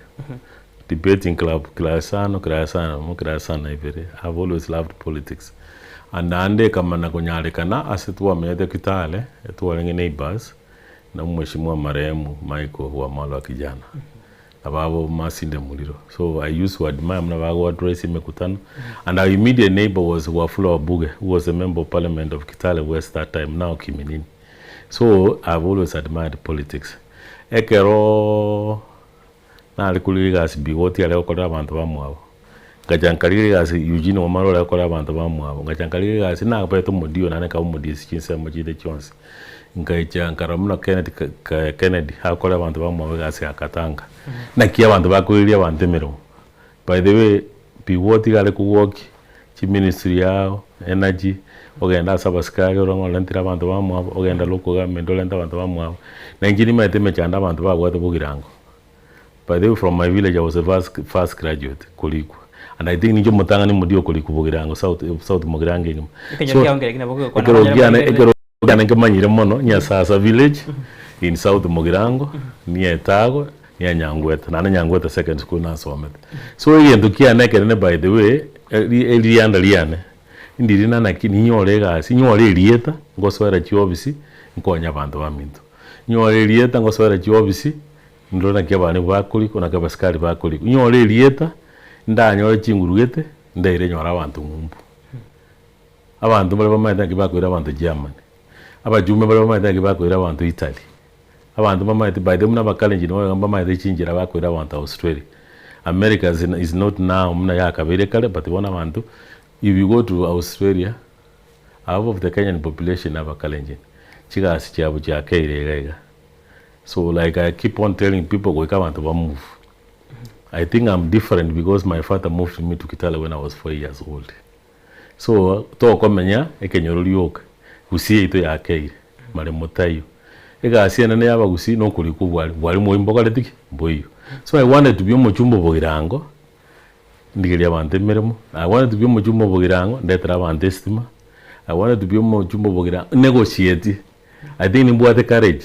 Speaker 21: Debating club class isano class isano nomo class isano na ibere I have always loved politics and naende ekamana konyarekana ase twamenyete Kitale twarenge neighbours na omweshimiwa marehemu Michael Wamalwa Kijana na babo Masinde Muliro so I used to admire buna bago address emekutano and our immediate neighbour was Wafula Wabuge who was a member of parliament of Kitale West that time now Kiminini so I have always admired politics ekeroo. Nare korigia egasi Bigoti are gokorera abanto bamwabo, ngacha nkarigia egasi Eugene Wamalwa ore gokorera abanto bamwabo, ngacha nkarigia egasi nabete omodio naende nkaba omodisi chinsemo chinde chionsi. Ngaicha nkarora buna Kennedy Kennedy agokorera abanto bamwabo egasi ya Katanga. Naki abanto bakoireria abanto emeremo. By the way, Bigoti iga are kogokia chiministry yao, energy, Ogende ase abasikari orore ng'a orentire abanto bamwabo, ogende local government orente abanto bamwabo. Na inche nimanyete emechando abanto babwate bogirango. By the way from my village I was the first first graduate korikwa and I think ninche omotang'ani omodia okorikwa bogirango south south mogirango engima.
Speaker 3: Ekenyoro
Speaker 21: So
Speaker 3: kiao nkereki nabo kegokwana
Speaker 21: ekero
Speaker 3: abanyene
Speaker 21: kiane
Speaker 3: bamanyete.
Speaker 21: ekero kiane nkemanyire mono Nyasasa village in south mogirango niye etago niye Nyangweta naende Nyangweta second school nasomete. So egento kiane ekenene by the way eri erianda riane ndiri na naki ninyore egasi nyore erieta ngosoera chiofisi nkonye abanto baminto. Nyore erieta ngosoera chiofisi Ndore naki abana bakorikwa, naki abasikari bakorikwa. Inyore erieta, ndanyore chinguru gete, ndaire nyore abanto ng'umbu. Abanto mbare bamaete naki bakoira abanto Germany, abachumbe mbare bamaete naki bakoira abanto Italy, abanto mbamaete by the way buna abakalenjin bono iga mbamaete chinchera bakoira abanto Australia. America is is not now buna yakabeire kare but bono abanto, if you go to Australia, half of the Kenyan population na abakalenjin, chigasi chiabo chiakeire iga iga. So like I keep on telling people goika abanto ba move. I think I'm different because my father moved me to Kitale when I was 4 years old. So tokomenya ekenyoro rioka, Gusii yaito yakeire, maremo taiyo. Egasi enene ya abagusii na okorikwa obwari, bwari moi mbokoreti ki? Mboiyo. So I wanted to be omochumba obogirango, ndigerie abanto emeremo, I wanted to be omochumba obogirango, ndetere abanto estima, I wanted to be omochumba obogirango, negotiate. I think nimbwate courage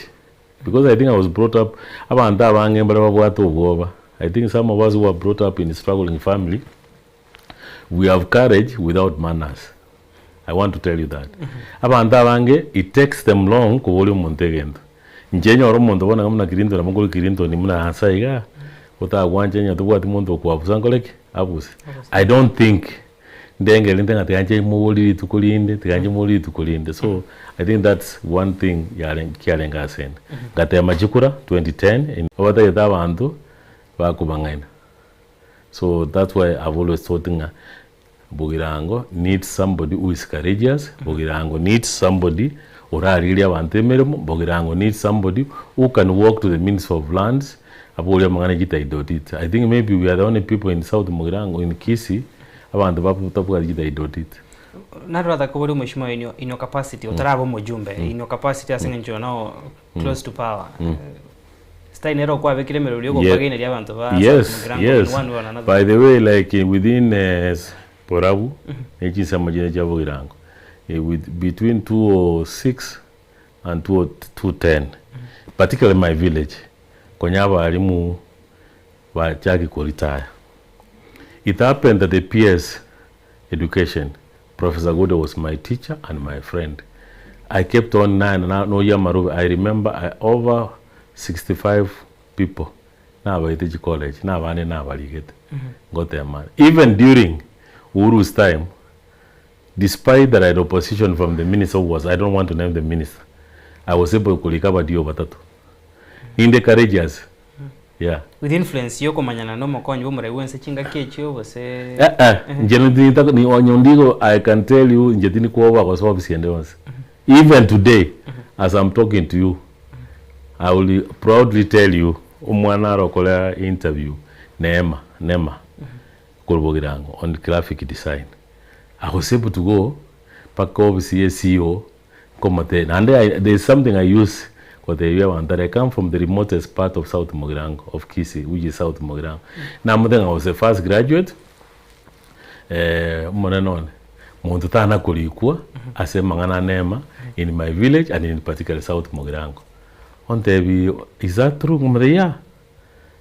Speaker 21: because I think I was brought up abanto abange mbare babwate obwoba I think some of us who are brought up in struggling family we have courage without manners I want to tell you that abanto abange it takes them long koboria omonto egento inche nyore omonto bono iga buna Clinton nabo nkore Clinton buna ase igaa otagwancha onye tobwati monto okwabusa nkore ki abuse I don't think Ndengeri nte ng'a tiga nche moborie rituko rinde, tiga nche moborie rituko rinde. So, I think that's one thing yare kiarenge asende. Ngatema chikura 2010, obatagete abanto bakobang'aina. So, that's why I've always thought ng'a Bogirango needs somebody who is courageous, Bogirango needs somebody orarigerie abanto emeremo, Bogirango needs somebody who can walk to the Ministry of Lands, aborie amang'ana ya chititle deeds. I think maybe we are the only people in South Mugirango, in Kisii, Abanto batabwati chititle deed.
Speaker 3: Naro atakobori omweshimiwa in your, in your capacity otaraba omojumbe in your capacity ase eng'encho you're now close to power style nere okwabekire emerori
Speaker 21: Ye-
Speaker 3: yogokwageneria abanto ba
Speaker 21: yes,
Speaker 3: South Mugirango
Speaker 21: yes.
Speaker 3: in one way or another.
Speaker 21: By the way like within Borabu ne chinsemo chinde chia Bogirango with between 206 and 210 particularly my village konya abalimu bachaki koritaya. It happened that the PS education, Professor Gode was my teacher and my friend. I kept on nine na noyia amarube, I remember I over 65 people nabaete chicollege na abande nabarigete ngotema. Even during Uhuru's time, despite that I had opposition from the minister who was, I don't want to name the minister, I was able korika abadio batato. Ninde courageous Yeah.
Speaker 3: With influence yokomanyana na omokonyi bw'omorai bwense chingaki echio gose
Speaker 21: Eh eh, inche ntinta ni onye ondigo I can tell you inche tindi kwoboa gosoa ofisi ende yonsi. Even today as I'm talking to you, I will proudly tell you omwana arokore interview Neema, Nema, korwa Bogirango on graphic design. I was able to go mpaka ofisi ya CEO Nkomotebia, naende I, there is something I use gotebia abanto aria, I come from the remotest part of South Mugirango, of Kisii, which is South Mugirango. Namotebia ng'a I was the first graduate, eh, omonene one, monto tana korikwa ase amang'ana a Neema in my village and in particular South Mugirango. Ontebia, is that true? Nkomotebia, yeah.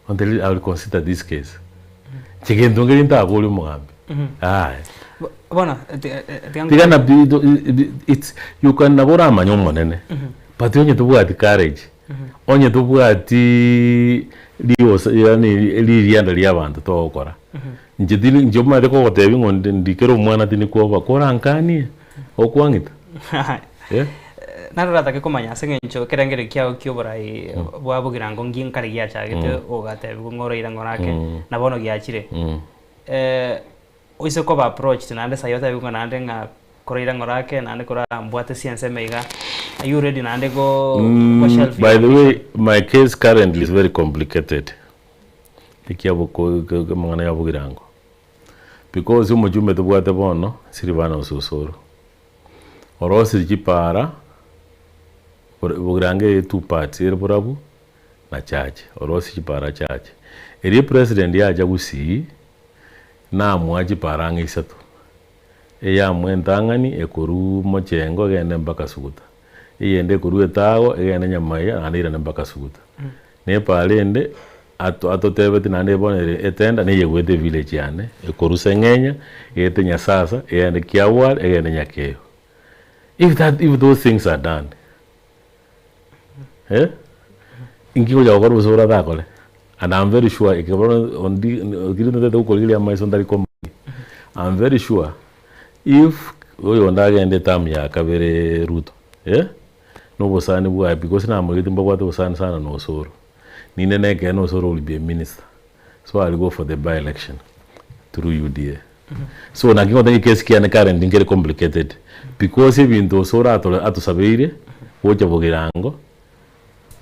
Speaker 21: Ontebia, I will consider this case. Inche gento nkeria ntaboria omogambi, aye.
Speaker 3: Bono tiga
Speaker 21: Tiga na bi- do- i- i- it's you can nabo oramanye omonene but onye tobwati courage onye tobwati riosa yaani ririanda ria abanto togokora inche tindi inche omanyete kogotebia ng'a onde ndikere omwana tindi kwoboa korankanie okwang'ita eh.
Speaker 3: Naro oratake komanya ase eng'encho ekerengerio kiao ki'oborai bwa bogirango ngi nkare giachagete ogatebiwa ng'a oroira ng'a orake na bono giachire. Oise koba approached naende saii otebiwe ng'a naende ng'a koroira ng'ora ake naende kora mbwate ensemo iga, are you ready naende go go shelf
Speaker 21: By
Speaker 3: your
Speaker 21: the way,
Speaker 3: ambition?
Speaker 21: my case currently is very complicated ekiaboko amang'ana ya bogirango because omochumbe tobwate bono Silvanus Osoro. Orosirie chipara, bogirango ere two parts, ere borabu na chache, orosie chipara chache. Erio epresident yacha gusii, namoa chipara ang'e isato, eyamo entang'ani ekorwa mochengo egende mpaka suguta, eyende ekorwa etago egende nyamaiya naende eirane mpaka suguta. Na epara ende ato atotebetie naende bono ere etenda na eyegoeta evillage yane, ekorwa seng'enya, egete nyasasa, egende kiagware, egende nyakeyo. If that if those things are done, eh, inki ngocha gokora gose oratakore? And I'm very sure eke bono ondi keri ntotete gokorigereria amaiso ntari komanya, I'm very sure if oyonde agende eterm ya kabere Ruto, eh, na obosani bwaye because namorigeti mbabwate obosani sana na Osoro, ninde na ekeene Osoro will be a minister, so I'll go for the by election through UDA. So naki ngoteba ekesi kiane currently nkere complicated because ebinto Osoro atore atosabeire gocha bogirango,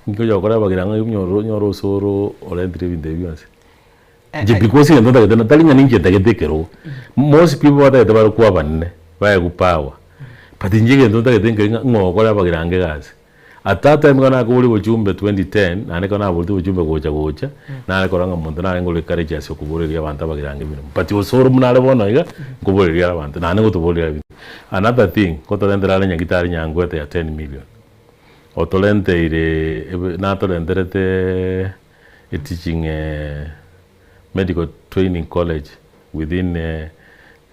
Speaker 21: inki ocha gokora bogirango onyore onyore Osoro orentire ebinto ebi bionsi. Inche because egento ntagete na tari ng'a ninche ntagete ekerogo, most people batagete barokwo abanene, baegwe power, but inche egento ntagete nkeri ng'a ng'o okore abagirango egasi. At that time ekero nakoboria obochumbe 2010, naende ekero naboreti obochumbe gocha gocha, nare korora ng'a monto narenge ore courageous okoboreria abanto abagirango emeremo. But osoro buna are bono iga, nkoboreria are abanto, naende ngotoboreria are ebinto. Another thing, ngotorentera are Nyagitari Nyangwete ya 10 million, otorenteire ebe natorenterete a teaching medical training college within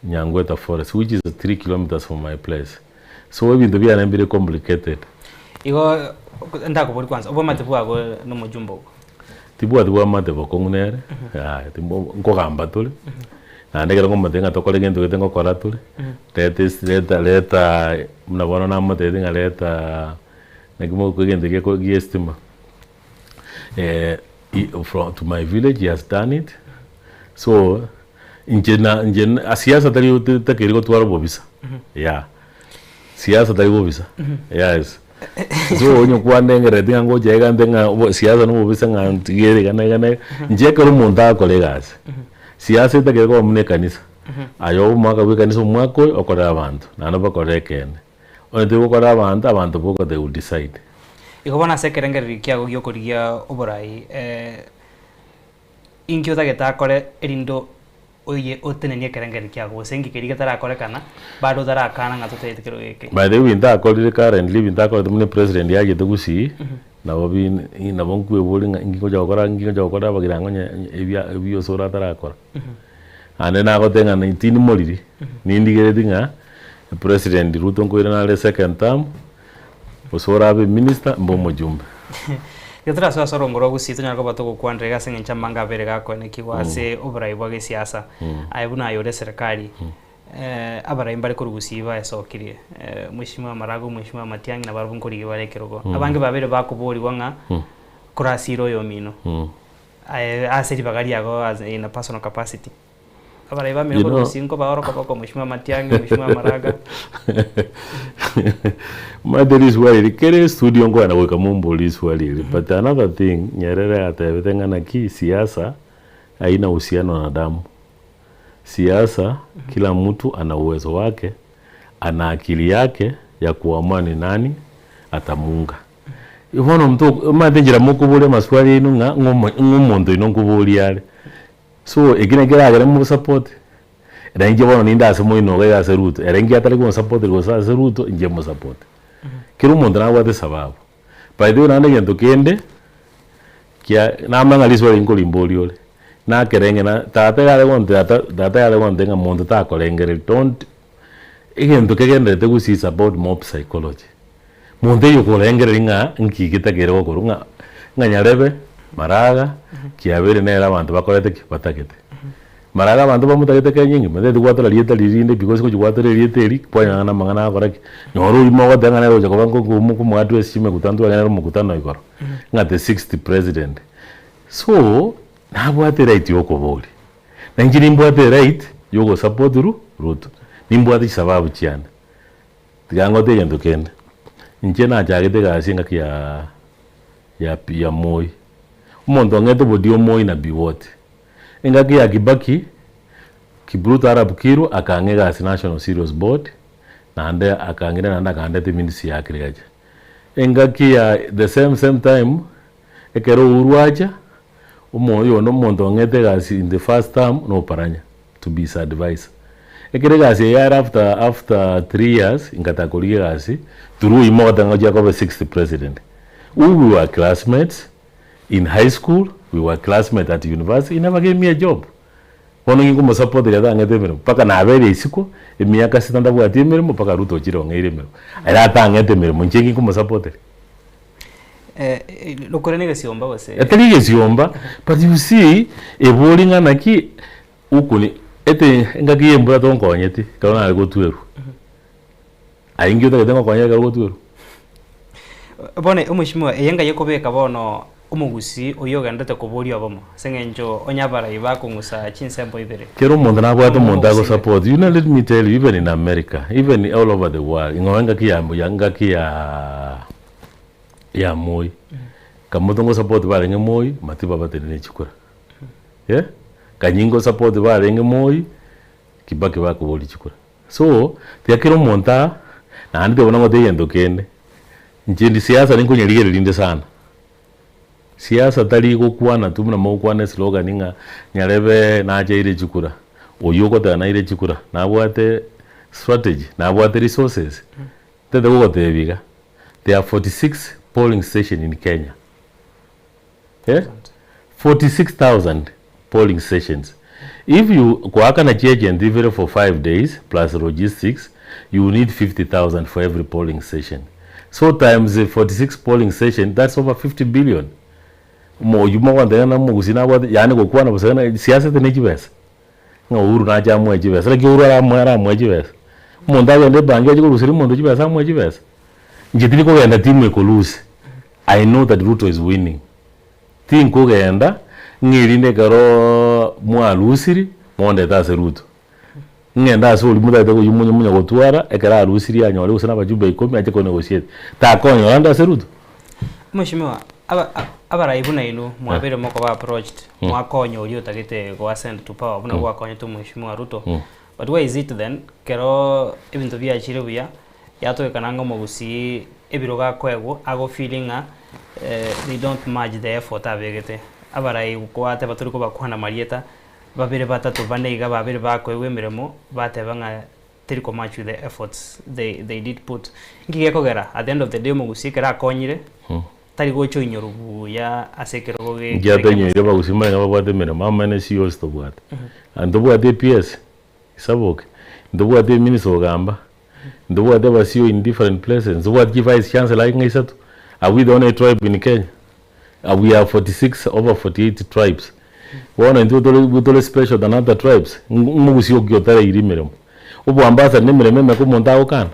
Speaker 21: Nyangweta forest which is 3 kilometers from my place so ebinto biane mbire complicated.
Speaker 3: Igo ndakobori kwanza obwamate bwago na omojumbe ogo?
Speaker 21: Tibwati bwamate bokong'u nere, yaya timbo nkogamba tore, naende ekero nkomotebia ng'a tokore gento gete ngokora tore, reta esi reta reta buna bono namotebetie ng'a reta naki mokwa egento geko gia estima from to my village he has done it, so Inche na inche na siasa tari takeire gotwara obobisa yeah siasa tari bobisa yes so onye kwandengerereti ng'a ngocha iga nte ng'a obo siasa na obobisa ng'a ntigere iga na iga na iga inche ekero omonto agokora egasi siasa etakeire koba buna ekanisa aye obe omwaka bwa ekanisa omwaka oyo okorere abanto naende obakorere ekeene onye tori gokorera abanto abanto boka they will decide.
Speaker 3: Igo bono ase ekerengererio kiago giokorigia oborai Inki otagete akore erinde oye otenenie ekerengererio kiago, gose inki keria getarakorekana bado otarakana ng'a totagete kero geke?
Speaker 21: By the way ebinto akorire currently ebinto akorete buna epresident yachete gusii nabo bin nabo nkweboria ng'a inki ngocha gokora inki ngocha gokora abagirango onye ebia ebi osoro atarakora. Naende nagoteba ng'a tindi moriri, nindigereti ng'a president Ruto nkoirana are second term. Gose orabe eminister, mbe omojumbe.
Speaker 3: Igo torasoe ase orongo rwa gusii tonyare koba togokwanera iga ase eng'encho amanga abere gakoenekigwa ase oborai bwa gesiasa. Aye buna aye ore eserekari, abarai mbare korwa gusii baesokirie, mweshimiwa Maraga, omweshimiwa Matiang'i nabarabwo nkorigia bare ekerogo. Abange babere bakoborigwa ng'a korasire oyomino, aye ase ribaga riago as in a personal capacity. Abarai bamino
Speaker 21: You
Speaker 3: korwa
Speaker 21: know,
Speaker 3: gusii nkobaoroka boko mweshimiwa Matiang'i, mweshimiwa Maraga.
Speaker 21: Omanyete riswali eri kere estudio nkoenda goika mombori riswali eri but another thing Nyerere atebete ng'a naki siasa haina uhusiano na damu. Siasa kila mtu ana uwezo wake, ana akili yake ya kuamua ni nani atamuunga. Bono omonto omanyete enchera mokoboria amaswali aino ng'a ng'a omonto oino nkoboria are. So eki nakio keragere mosapote, na inche bono ninde ase moino iga iga ase Ruto, ere inki atari gonsapotera gose ase Ruto, inche mosapote. Kera omonto nabwate esababu. By the way naende egento kende, kia namanya ng'a riswali eri nkorimboria ore, nakerenge na tata iga are gontebia tata tata iga are gontebia ng'a monto takorengereria don't egento kegendererete gusii is about mob psychology. Monto oyio okorengereria ng'a nki getakeire gokorwa ng'a ng'a nyarebe, maraga, kiabeire nere abanto bakorete ki? Batagete. Maraga abanto bamotagete Kenya engima, tari gwatora rieta riria rinde pi gose gochia gwatora erieta eri, kwanyora ng'a namang'ana agokora ki? Noro oyio mogoteba ng'a nere ogocha koba nko nko nkomoaddress chimekutano twagenda nere omokutano igoro, ng'a the sixth president. So, nabwate eright ya okoboria, na inche nimbwate eright ya ogosupport Ru Ruto, nimbwate chisababu chiane. Tiga ngote egento kende, inche nachagete egasi engaki ya ya ya Moi. Omonto ong'ete obodio Moi na Biwott. Engaki ya Kibaki, Kipruto Arap Kirwa akang'a egasi National Cereals Board, Naende akang'ira naende akandeta eministry ya agriculture. Engaki ya the same same time, ekero Uhuru acha, omo oyonde omonto ong'ete egasi in the first term na Oparanya to be his adviser. Ekero egasi eye yare after after 3 years, ngataka korigia egasi through ime ogoteba ng'a ochia koba sixth president. Who we were classmates in high school, we were classmates at university, he never gave me a job. Bono nginkomosupport riria atang'ete emeremo, mpaka nabeire isiko, emiaka sita ntabwati emeremo mpaka Ruto ochire ong'eire emeremo. Ere atang'ete emeremo, inche nginkomosapoteria?
Speaker 3: Nokore na egesiomba gose?
Speaker 21: Etari egesiomba, but you see, ebori ng'a naki, huku ni ete engaki ya embura tonkonyeti, ekero nare gotwerwa. Aye inki otagete ngokonye ekero ogotwerwa?
Speaker 3: Bono omweshimiwa, eye ngai ekobeka bono omogusii oyio ogenderete koboria obomo, ase eng'encho onye abarai bakong'usa chinsembo ibere.
Speaker 21: Kera omonto nabwate omonto ago support, you know let me tell you even in America, even all over the world, ing'o engaki ya ya engaki ya ya Moi, kamoto ngo support barenge Moi, matiba batenene chikura, eh, kanyinga ngo support barenge Moi, Kibaki bakoboria chikura. So, tiga kera omonto aa, naende tobuna ngotebia egento kende, inche ndi siasa ninkonyerigereria inde sana. Siasa tari gokwana tu buna mogokwana eslogan ng'a nyarebe nacheire chikura, oywo ogoteba naire chikura, nabwate strategy, nabwate resources. Ntete gogotebia iga, there are 46 polling station in Kenya, eh, 46,000 polling stations. If you koakana chiagent ibere for 5 days plus logistics, you need 50,000 for every polling station. So times 46 polling station, that's over 50 billion. Moywo mogontebia ng'a omogusii nabwate, yaani gokwana bosa ng'a siasa ete ne chibesa, ng'a Uhuru nache amoe chibesa, naki Uhuru aramoe aramoe chibesa? Omonto agende ebanki ache koruseria omonto chibesa amoe chibesa? Inche tindi kogenda timu ekolose, I know that Ruto is winning. Tinkogenda ng'a erinde ekeroo mwarusiri mondete ase Ruto. Ng'ende ase oria motagete koyia omonye monya gotwara, ekero arusirie anyore gose na abajumbe ikomi ache konegotiate. Takonyora ande ase Ruto?
Speaker 3: Mweshimiwa, abarai buna inwe mwabeire mokoba approached, mwakonya oria otagete go ascend to power buna gwakonyete omweshimiwa Ruto. But why is it then kero ebinto biachire buya, yatogekana ng'a omogusii ebirogo akoegwa ago feeling ng'a they don't match the effort abegete. Abarai gwateba tori kobakwana marieta, babere batato bane iga babere bakoegwa emeremo, bateba ng'a teri ko match with the efforts they they did put. Nki gekogera at the end of the day omogusii ekero akonyire, tari gocha oinyorwa buya ase ekerogo ge
Speaker 21: Inki atainyoire abagusii mbarenge babwate emeremo amaene CEOs tobwate. And ntobwate ePS, Isaboke, ntobwate eminister ogamba, ntobwate aba CEO in different places, ntobwate chi vice chancellor ang'e isato. Are we the only tribe in Kenya? We are 46 over 48 tribes. Bono intwe tore tore special than other tribes? Omogusii oki otarairi emeremo? Oboambassador na emeremo emeke omonto agokana?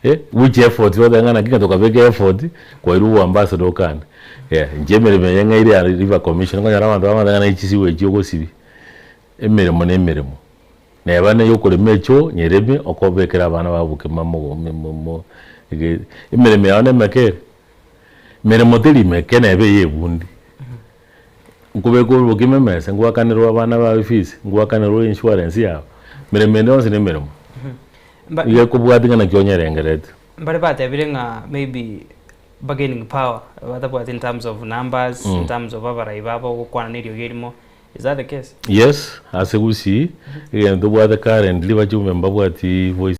Speaker 21: Eh, which effort oteba ng'a naki ng'a tokabeka effort kwairwa oboambassador okane. Yeah, inche emeremo eye ng'aire ya river commission okonyora abanto bagoteba ng'a ne chisiwa echi ogosibia. Emeremo na emeremo. Neba na eyokorema echoo nyereme okobekera abana bao obokima mogo mo emeremo yao nemeke ere? Meremo teri meke neba eye ebundi. Nkobeka obokima emesa, ngwakanerwa abana bao efees, ngwakanerwa insurance yabo, meremo ende yonsi na emeremo. Iga ekobwatia ng'a naki onyerengereti.
Speaker 3: Mbare batebire ng'a maybe bargaining power batabwati in terms of numbers, in terms of abarai babo gokwana na eriogi erimo, is that the case?
Speaker 21: Yes, ase Gusii, egento tobwate currently bachumbe mbabwati voice.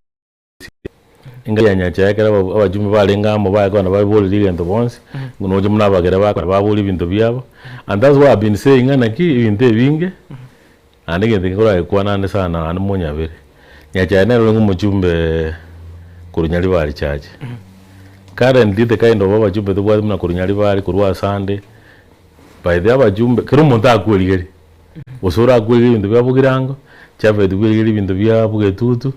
Speaker 21: Enka ya Nyachae ekero abachumbe barenge amo baye kogenda baborerie egento bonsi, noche buna abagere bakora baborie ebinto biabo, and that's why I've been saying ng'a naki ebinto ebinge, naende egento eke nkoragekwana ande sana naende monyabere, Nyachae nere orenge omochumbe korwa Nyaribari church. Currently the kind of abachumbe tobwate buna korwa Nyaribari, korwa asande, by the way abachumbe, kera omonto akwerigeria, gose orakwerigeria ebinto bia Bogirango, Japhet bwerigeria ebinto bia Bogetutu,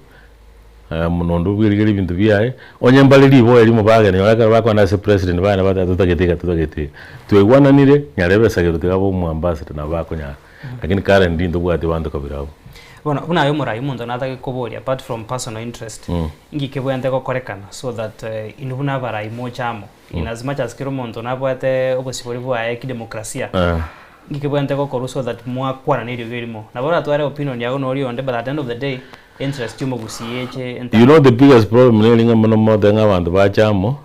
Speaker 21: Monondo bwerigeria ebinto biaye, onye mbare riboa erimo bagenda nyora ekero bakogenda ase president bagenda bateba totagete iga totagete iga. Twaigwananire, nyarebe esagero tiga abe omoambassador nabo bakonyara. Lakini currently ntobwati abanto kabira abwo.
Speaker 3: Bono buna aye omorai omonto natake koboria apart from personal interest, inki kebwenerete gokorekana so that inwe buna abarai moche amo in as much as kera omonto nabwate obosibore bwaye kidemokrasia. Nki kebwenerete gokorwa so that mwakwana na eriogi erimo? Nabo oratware opinion yago na oria onde but at the end of the day interest ya omogusii eche
Speaker 21: You know the biggest problem neri ng'a mono mote ng'a abanto bache amo,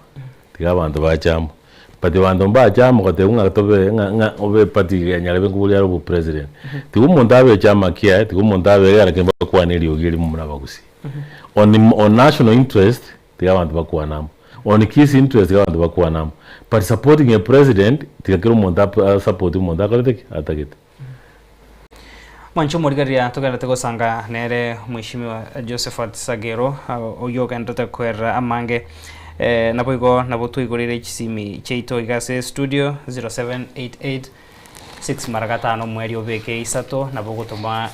Speaker 21: tiga abanto bache amo. But abanto mbache amo gotebwa ng'a tobe ng'a ng'a obe eparty ya nyarebe nkoboria are obopresident. Tiga omonto abe echama kiaye, tiga omonto abe iga lakini bakwane eriogi erimo buna abagusii. On on national interest, tiga abanto bakwane amo. On his interest tiga abanto bakwane amo. But supporting a president, tiga kera omonto a support omonto akorete ki? Atagete.
Speaker 3: Mwanche omorigereria togenderete gosanga nere Mheshimiwa Josephat Sagero oyio ogenderete koerera amange naboigo nabo twaigorire chisimi chiaito iga ase studio 0788 6 mara gatano omweri obeke isato nabo ogotoma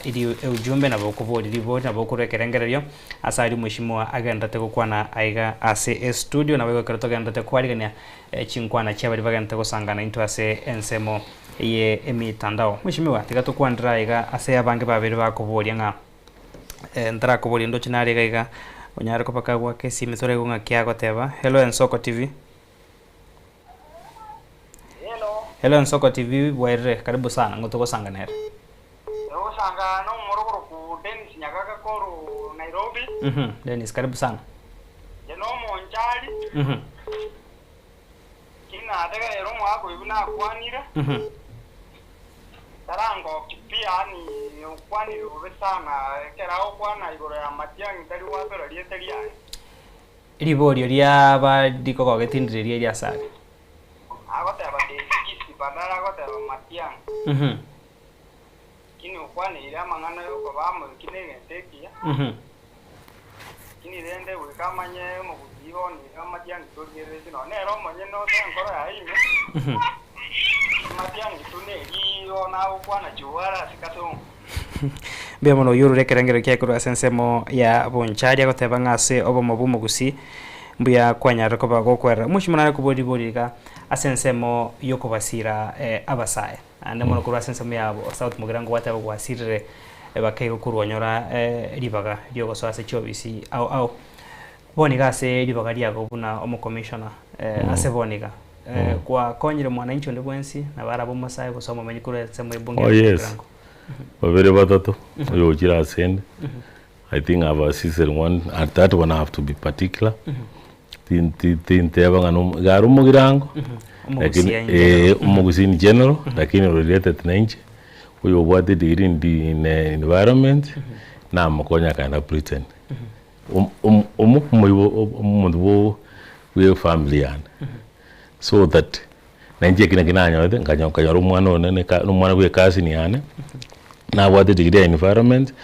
Speaker 3: ujumbe nabo okoboria ribori nabo okorwa ekerengererio ase aria Mheshimiwa agenderete gokwana aiga ase estudio naboigo ekero togenderete koarigania chinkwana chia baria bagenderete gosangana intwe ase ensemo eye emitandao. Mheshimiwa, tiga tokwanere aiga ase abange babere bakoboria ng'a ntarakoboria ndoche nare iga iga onyare koba kagoaka esimi toraigwe ng'aki agoteba. Hello Ensoko TV. Hello Ensoko TV bwairire, karibu sana, ng'o togosanga nere?
Speaker 4: Togosanga na omorogoro ku Dennis Nyagaka korwa Nairobi.
Speaker 3: Dennis, karibu sana.
Speaker 4: Inche nomonchari. Ki nategerera omwaka oyio buna akwanire, tarangoki pi, yaani okwanire bobe sana, ekero agokwana igoro ya Matiang'i tari gwatora rieta riaye.
Speaker 3: Riborio riaba rikogogetindire riria ase are.
Speaker 4: Agoteba Desigisi badala agoteba Matiang'i. Lakini okwaneire amang'ana y'okoba amoiki negento ekiya, lakini rende goika amanye omogusii bono iga amatiang'i torigereretie nonya nere omonyene ase enkoro yaye ime, amatiang'i tu neri bono agokwana chiuare ase kasongo.
Speaker 3: Mbuya mono oyio orure ekerengererio kiaye korwa ase ensemo ya Bonchari agoteba ng'a ase obomo bw'omogusii mbuya kwanyarire koba gokwerera. Omochie mono nare koboria ribori iga ase ensemo y'okobasira abasae. Naende mono korwa ase ensemo ya South Mugirango gwateba gwasirire bakaigo korwa onyora ribaga riogosoa ase chiofisi ao ao. Bono iga ase ribaga riago buna omokomishona ase bono iga gwakonyire mwananchi onde bwensi nabo arabe omosae gose omomenyi korwa ensemo ya ebunge
Speaker 21: Oh
Speaker 3: ya
Speaker 21: yes,
Speaker 3: Mugirango.
Speaker 21: babere batato oyo ochire asende I think I've assisted one and that one I have to be particular Tinteba ng'a nomo iga are omogirango, lakini
Speaker 3: Omogusii in general.
Speaker 21: eh, omogusii in general, lakini related na inche, oyo obwate degree in di in environment, namokonya akaenda Britain. Om- om- omo omoibo omonto bwo bwa efamily yane. So that, na inche eki naki nanyorete, nkanyo nkanyora omwana one na eka omwana bwa ecousin yane, nabwate degree ya environment,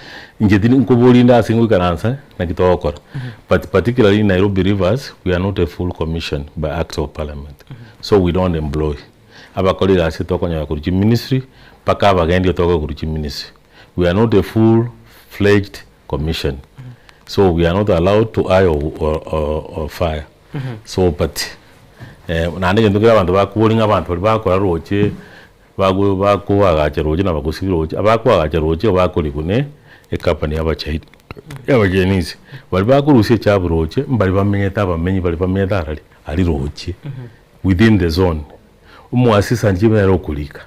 Speaker 21: inche tindi nkoboria inde ase ngoikaransa naki togokora. But particularly in Nairobi Rivers, we are not a full commission by act of parliament, so we don't employ. Abakori egasi tokonyora korwa chiministry, mpaka abagendia tokonyora korwa chiministry. We are not a full fledged commission, so we are not allowed to hire or or fire. So but naende egento kere abanto bakoboria ng'a abanto baria bakora roche bago bakoagacha roche na bagosibia roche, abakoagacha roche bakorigwa ne ecompany ya abachaina ya abachinese. Baria bakorusia echafu roche mbari bamenyete abamenyi baria bamenyete arari aria roche within the zone. Omoasisa nchibe nere okorika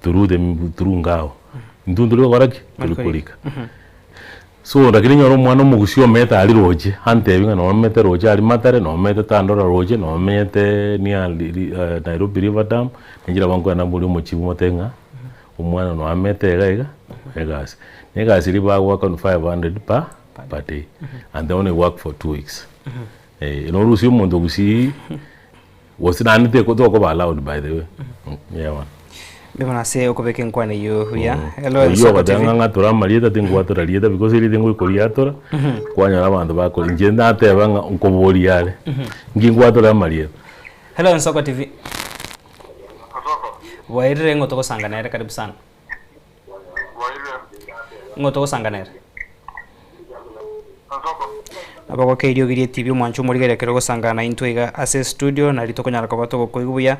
Speaker 21: through the through ngao. Intwe ntori gokora ki? Tori korika. So lakini nyora omwana omogusia omete aria roche, antebi ng'a nomete roche aria Mathare, nomete Tandora roche, nomete near Nairobi River Dam, ninche nabo nkoenda mbori omochibu motebi ng'a omwana one oamete iga iga, egasi. Na egasi eria bagoaka ni 500 per per day, and they only work for 2 weeks. Norusie omonto gusii. Gose naende teko tokoba allowed by the way. Yeah bono.
Speaker 3: Mbuya mono ase okobeka enkwana eyio buya. Hello
Speaker 21: Oyio
Speaker 3: Ensoko
Speaker 21: ogoteba
Speaker 3: TV.
Speaker 21: ng'a ng'atore amarieta tingwatora rieta because erieta ngoikoriatora kwanyora abanto bakori inche nateba ng'a nkoboria are nki ngwatore amarieta.
Speaker 3: Hello Ensoko TV. Bwairire ng'o togosanga nere karibu sana. Ng'o togosanga nere? Nabo goka eriogi rie TV omwancho omorigereria ekero ogosangana naintwe iga ase estudio nari tokonyara koba togokoigwa buya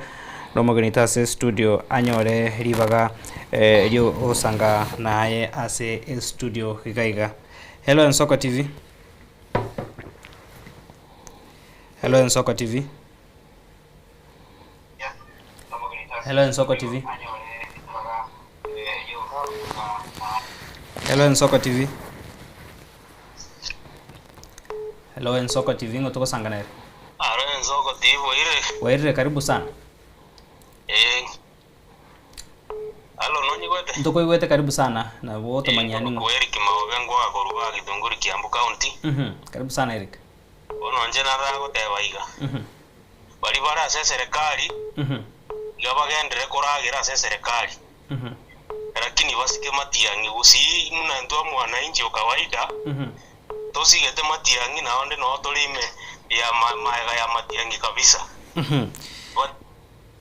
Speaker 3: na omogeni oito ase estudio anyore ribaga rio ogosanga naye ase estudio iga iga. Hello Ensoko TV. Hello Ensoko TV. Hello Ensoko TV. Hello Ensoko TV. Hello Ensoko TV ng'o togosangana ere?
Speaker 7: Aro Ensoko TV bwairire?
Speaker 3: Bwairire karibu sana.
Speaker 7: Eh. Alo nonyigwete?
Speaker 3: Ntokoigwete karibu sana nabo otomanyia ning'o.
Speaker 7: Nkorokwa Eric Maobe ngoa korwa igaa Githunguri Kiambu County.
Speaker 3: Karibu sana Eric.
Speaker 7: Bono inche nataka goteba iga, baria bare ase eserekari iga bagenderere koragera ase eserekari, lakini basike matiang'i gusii buna intwe mwananchi o kawaida, tosigete matiang'i naende noo tore ime ya maega ya matiang'i kabisa.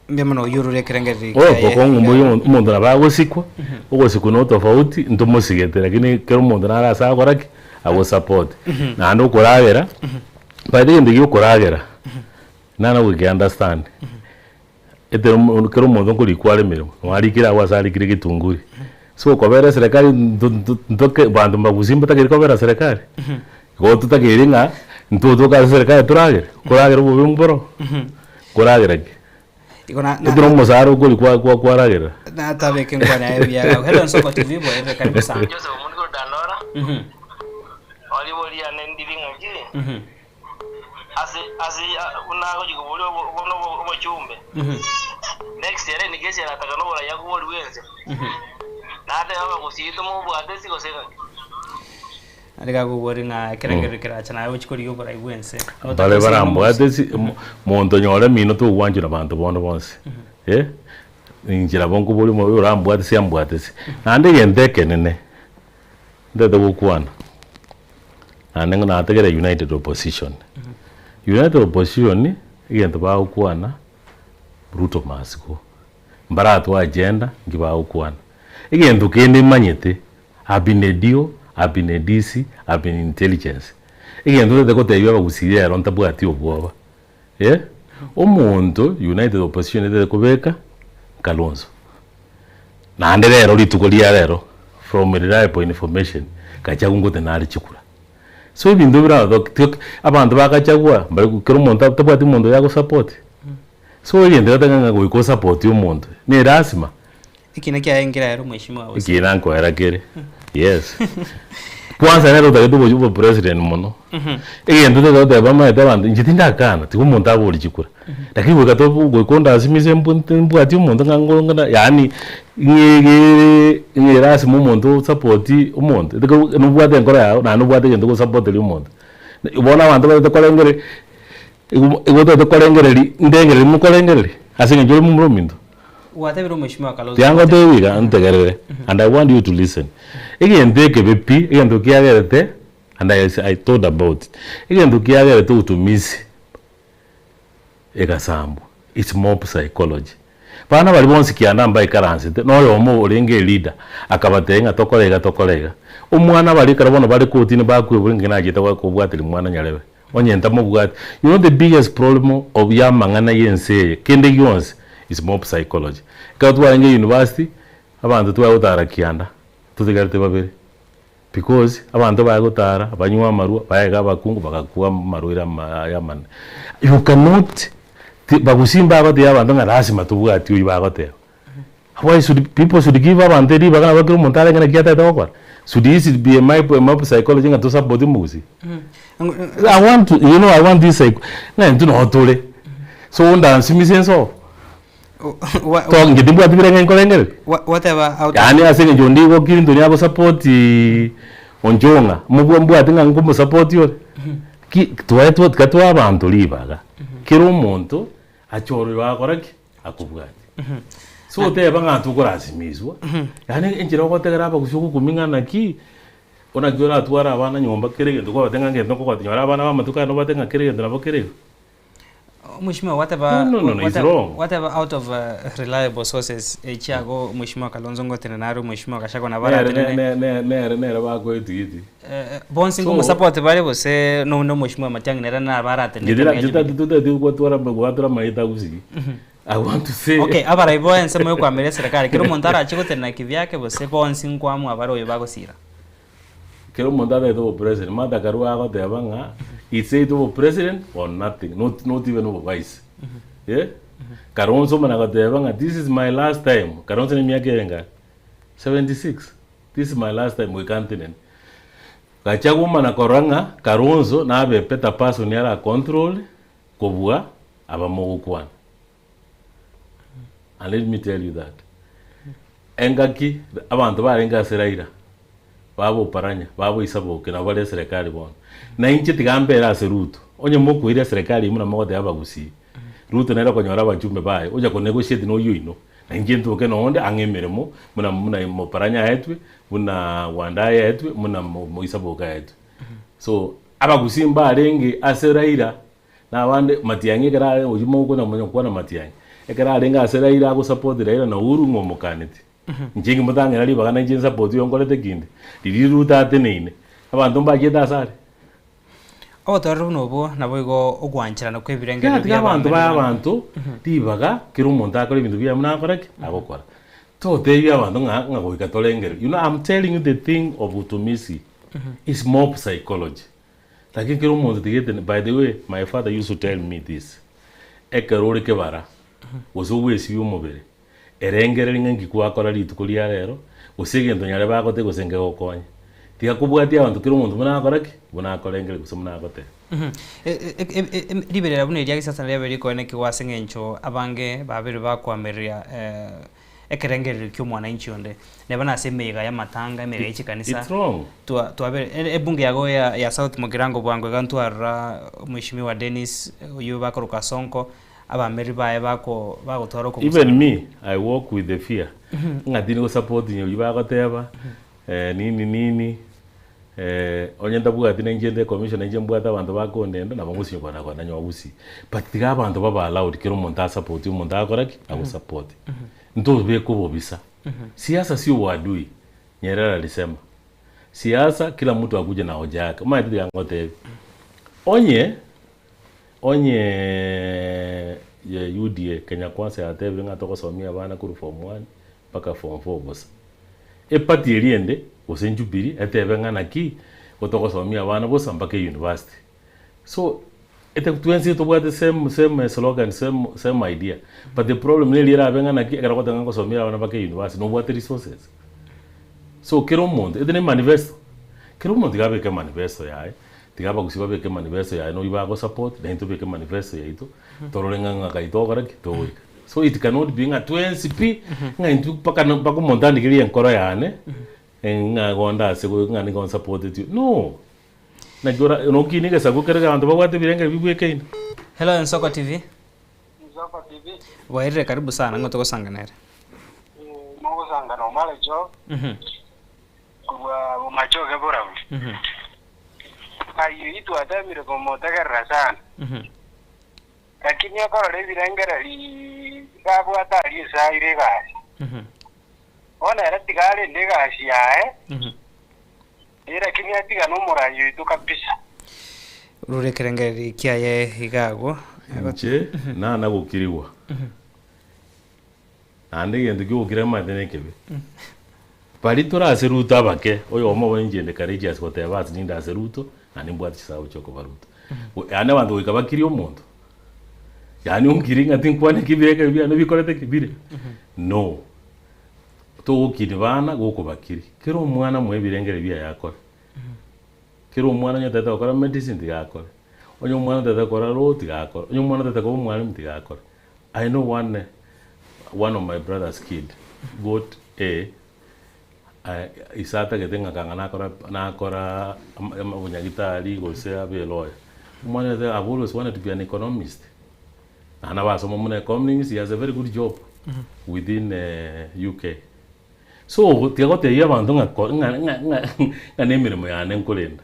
Speaker 3: Mbuya mono oyio orure ekerengereri
Speaker 21: Oyo
Speaker 3: kiaye.
Speaker 21: bokong'u mboyo omonto nabo agosikwa, ogosikwa no tofauti ntomosigete lakini ekero omonto nare ase agokora ki? Agosupport. Naende okoragera, by the way egento gia okoragera, nana goike understand, ekero omo ekero omonto nkorikwa are emeremo, nwarikire abwo ase arikire getunguri, so okobera eserekari nto nto ntoke banto mbagusie mbatageri kobera serikali, igo totakeire ng'a ntotoke ase serikali toragere, koragera obobe mboro, koragera ki?
Speaker 3: Igo na, na,
Speaker 21: Ekero omosara okori kwa kwa kwaragera.
Speaker 3: natabeke nkwane aye buya gago. Hello Nsoko TV bwairire karibu sana.
Speaker 7: Joseph Omuniko Dandora, Oriboria ane ndiri ng'aki, ase ase buna agochia koboria obo bono obo obochumbe, next ere in case arataka na oboraia bori bwense, natebe abagusii tomobwate ase gose ng'aki.
Speaker 3: Naende gakobori ng'a ekerengererio kerache naye ochie korigia oborai bw'ense.
Speaker 21: Bare barambwate ase monto nyore mino togwanchwa na banto bondo bonsi eh, inche nabo nkoboria omo orambwate ase ambwate ase. Naende egento ekenene ntagete gokwana, naende ng'a nategere united opposition, united opposition egento bagokwana Ruto must go, mbaratwe agenda nki bagokwana. Egento kende manyete I've been a DO, I've been a DC, I've been in intelligence. Egento ntagete gotebia abagusii rero ntabwati obwoba eh, omonto united opposition etagete kobeka Kalonzo. Naende rero rituko ria rero from reliable information Gachagua ngote nare chikura. So ebinto bire abanto ba Gachagua mbari kera omonto tabwati omonto oyo agosupport. So egento getari ng'a goika osupport omonto ne lasima.
Speaker 3: Ekina kiaye nkeraere omweshimiwa gose.
Speaker 21: Ekina nkoera kere yes kwanza nere otagete obochie obo president mono egento totagete goteba omanyete abanto inche tindakana tiga omonto abori chikura lakini goika to goika ondasimise mbwati omonto ng'a ngo ng'a yaani ng'egere ng'a erasima omonto osapoti omonto nobwate enkoro yago naende nobwate egento ogosapoteria omonto. Bono abanto batagete korengereria igo igo otagete korengereria ndengereria mokorengereria ase eng'encho ore momura ominto.
Speaker 3: Gwatebire omweshimiwa Kalonzo
Speaker 21: Tiga ngotebi iga ntegerere and I want you to listen. Egento ekebe pi, egento kiagerete and I I thought about it, egento kiagerete utumizi egasambwa it's mob psychology. Bana baria bonsi kianda mbaikaransete na oyomo orenge eleader akabatebia ng'a tokore iga tokore iga. Omwana baria ekero bono bare kotini bakwebora ng'aki nachete kobwateria mwana nyarebe. Onye ntamobwati, you know the biggest problem of ya amang'ana ya ense eye, kende gionsi is mob psychology. Ekero twarenge university, abanto tware gotara kianda, totigarete babere, because abanto bare gotara, banywe amarwa, baege abakungu, bagakwa amarwaire ama aya amanene. You cannot, ti bagusii mbagotebi abanto ng'a lasima tobwati oywo bagoteba. Why should people should give abanto ribaga nabo kera omonto arenge naki atagete gokora? Should this be a my a mob psychology ng'a to support omogusii? I want to you know I want this psych ng'a intwe noo tore so ondansimise inse oo to inche timbwati birenge nkorengereria
Speaker 3: Whatever out
Speaker 21: yaani ase eng'encho onde igo Clinton agosupport Onchong'a mobua mbwate ng'a nkomosupport ore ki twaetwa tiga toe abanto ribaga kera omonto achore oyo agokora ki? Akobwate. So oteba ng'a tokorasimiswa, yaani enchera ogotegera abagusii ogokumia ng'a naki, onaki oratware abana nyomba kera egento kwabate ng'a ngento nkogoti nyora abana ba amatuko aya nobate ng'a kera egento nabo kere igo.
Speaker 3: Mheshimiwa whatever,
Speaker 21: No, no, no, no, it's
Speaker 3: whatever,
Speaker 21: wrong.
Speaker 3: whatever out of reliable sources echiago Mheshimiwa Kalonzo ngotenena are Mheshimiwa Gachagua nabo
Speaker 21: Nere
Speaker 3: aratenene.
Speaker 21: ne ne nere nere bakoetigeti.
Speaker 3: Bonsi
Speaker 21: So-
Speaker 3: nkomosupport bare gose no Mheshimiwa Matiang'i nere nabo aratenene
Speaker 21: Njye
Speaker 3: kero gia Jubilee?
Speaker 21: totageti gotwara gwatora amaeta gusii. I want to say.
Speaker 3: Okay, abarai bo ensemo yokwamera eserekari, kera omonto arache gotenena kivyake gose bonsi nkoamua bare oyo bagosira?
Speaker 21: Kera omonto atagete obo president, Martha Karua agoteba ng'a it's either obo president or nothing, not, not even obo vice. Eh? Kalonzo omana goteba ng'a this is my last time, Kalonzo ne emiaka ere engapi? 76 this is my last time goika ntenene. Gachia komana korora ng'a Kalonzo nabe a better person ara control kobua aba mogokwana. And let me tell you that engaki abanto barenge ase Raila baba Oparanya, baba Isaboke nabo bare eserekari bono. Na inche tiga mbere ase Ruto, onye mokoira eserekari eyio buna mogoteba abagusii, Ruto nere okonyora abachumbe baye, ocha ko negotiate na oyio oino, na inche ntoke nonde ang'e emeremo buna buna Oparanya aetwe, buna Wandayi aetwe, buna Isaboke aetwe. So, abagusii mbarenge ase Raila Na abande, Matiang'i ekero are oyio mogokwana monya gokwana Matiang'i, ekero arenge ase Raila agosupport Raila na Uhuru ng'a omokaneti. Inche nkimotang'era ribaga na inche nsupport oyo nkorete kende, riria Ruto ateneine, abanto mbachiete ase are.
Speaker 3: Obotoereru buna obwo naboigo ogwancherana kw'ebirengererio
Speaker 21: Tiga tiga abanto bae
Speaker 3: bi'abamene
Speaker 21: abanto ribaga kera omonto akore ebinto biaye buna akore ki? Agokora. Totebie abanto ng'a ng'a goika torengereri. You know I'm telling you the thing of utumishi is mob psychology. Lakini kera omonto tigete by the way my father used to tell me this, ekero ore kebara gose ogwesibia omobere, erengereria ng'a nki gwakora rituko ria rero, gose egento nyarebe agote gose nkegokonye. Tiga kobwatia abanto kera omonto buna akora ki? Buna akorengereria gose buna agoteba.
Speaker 3: Riberera buna eria risasa riabeire rikoenekigwa ase eng'encho abange babeire bakoamereria ekerengererio ki'omwananchi onde, neba nase emeyega y'amatanga, emeyega ye chikanisa,
Speaker 21: It's wrong.
Speaker 3: twa twabere ere ebunge yago ya ya South Mugirango bwango iga ntwarora omweshimiwa Dennis oyio bakoroka Sonko, abameri baye bako bagotwara
Speaker 21: Even
Speaker 3: okogusana.
Speaker 21: me, I walk with the fear ng'a tindi gosupport oyio bagoteba nini nini Onye ntabwati na inche nde commissioner inche mbwate abanto bakondenda nabo ngosinyokana na kona nyowe gusii. But tiga abanto babe allowed kera omonto asupport omonto agokora ki? Agosupport. Ntobeka obobisa. Siasa sio uadui, Nyerere alisema. Siasa kila mtu akuje na hoja yake. Omanyete tiga ngotebie, onye onye UDA Kenya Kwanza yatebire ng'a togosomia abana korwa form one mpaka form four bosa. Eparty eria ende, gose Jubilee, etebe ng'a naki, igo togosomia abana bosa mpaka euniversity. So, ete twensi tobwate same same slogan, same same idea, but the problem neri erabe ng'a naki, ekero ogoteba ng'a ngosomia abana mpaka euniversity, nobwate resources. So kera omonto, ete ne manifesto, kera omonto iga abeke manifesto yaye, tiga abagusii babeke manifesto yaye noyio bagosupport, naintwe tobeke manifesto yaito, torore ng'a ng'akai togokora ki? Togoika. So it cannot be ng'a twensi pi, ng'a intwe mpaka na mpaka omonto andigerie enkoro yane, ng'a igo ase ng'a nigo nsapoteti no. Naki ora nokinie egesaku kere abanto babwate ebirengero bibwekaine.
Speaker 3: Hello Ensoko TV.
Speaker 4: Ensoko TV.
Speaker 3: Bwairire karibu sana ng'o togosanga nere.
Speaker 4: Mogosanga na Omare Job korwa Bomachoge Borabu. Ayio itwatemire komotegerera sana. Lakini okorora ebirengererio babwate aria esaire egasi. Bono ere tiga arende egasi yaye, eh, lakini atiga nomorai oito kabisa.
Speaker 3: Rure ekerengererio kiaye iga agwo.
Speaker 21: Inche nana gokirigwa, naende egento ki'ogokira omanyete nekebe. Baria tore ase Ruto abake, oyomo obo inche inde courageous goteba ase ninde ase Ruto, naende nimbwate chisababu chiokoba Ruto. Yaani abanto goika bakirie omonto, yaani onkirie ng'a tinkwane ki ebirengererio biane bikorete ki? Bire. No, togokini bana gokobakiria, kera omwana moe ebirengererio biaye akore. Kera omwana onye otagete gokora medicine tiga akore, onye omwana otagete gokora law tiga akore, onye omwana otagete koba omwalimu tiga akore. I know one one of my brother's kid got A ise atagete ng'a kanga nakora nakora obonyagitari gose abe elawyer. Omwana oye I've always wanted to be an economist. Naende nabo asoma buna economics, he has a very good job within UK. So tiga gotebia abanto ng'a ko ng'a ng'a ng'a ng'a na emeremo yane nkorenda.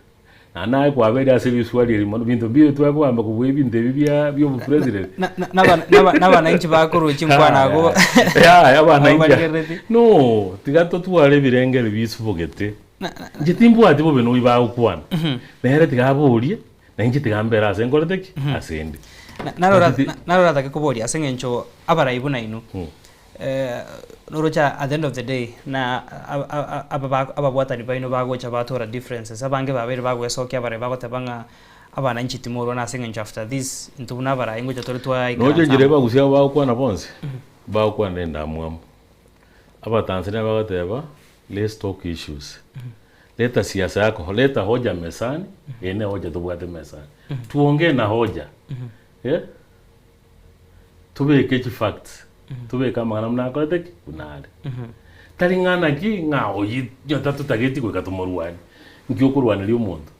Speaker 21: Naende naye kwabeire ase riswali eri mono, binto mbiyo twakogamba kobua ebinto ebi bia bia obopresident.
Speaker 3: Nabananchi bakorwa chinkwana abwo.
Speaker 21: Yaya abananchi.
Speaker 3: Abarigerereti.
Speaker 21: No, tiga totware ebirengeri bisubogete. Inche timbwati bobe noyio bagokwana. Nere tiga aborie, na inche tiga mbere ase nkorete ki? Ase inde.
Speaker 3: Naro oratake koboria ase eng'encho abarai buna inwe. Noroche at the end of the day na ababwatani baino bagocha batora differences, abange babeire bagwesokia abarai bagoteba ng'a abananchi timorwana ase eng'encho after this intwe buna abarai ngocha tore
Speaker 21: Noche
Speaker 3: twaikaransa
Speaker 21: enchera
Speaker 3: amo.
Speaker 21: abagusia aba bagokwana bonsi, bagokwana nendamwamu. Abatanzania bagoteba let's talk issues. Leta siasa yako, leta hoja mezani, eye ne hoja tobwate mezani. Tuongee na hoja. Eh? Tobeke chifacts, tobeke amang'ana buna akorete ki? Buna are. Tari ng'a naki ng'a oyio nyota totageti goika tomorwanie. Nki okorwaneria omonto?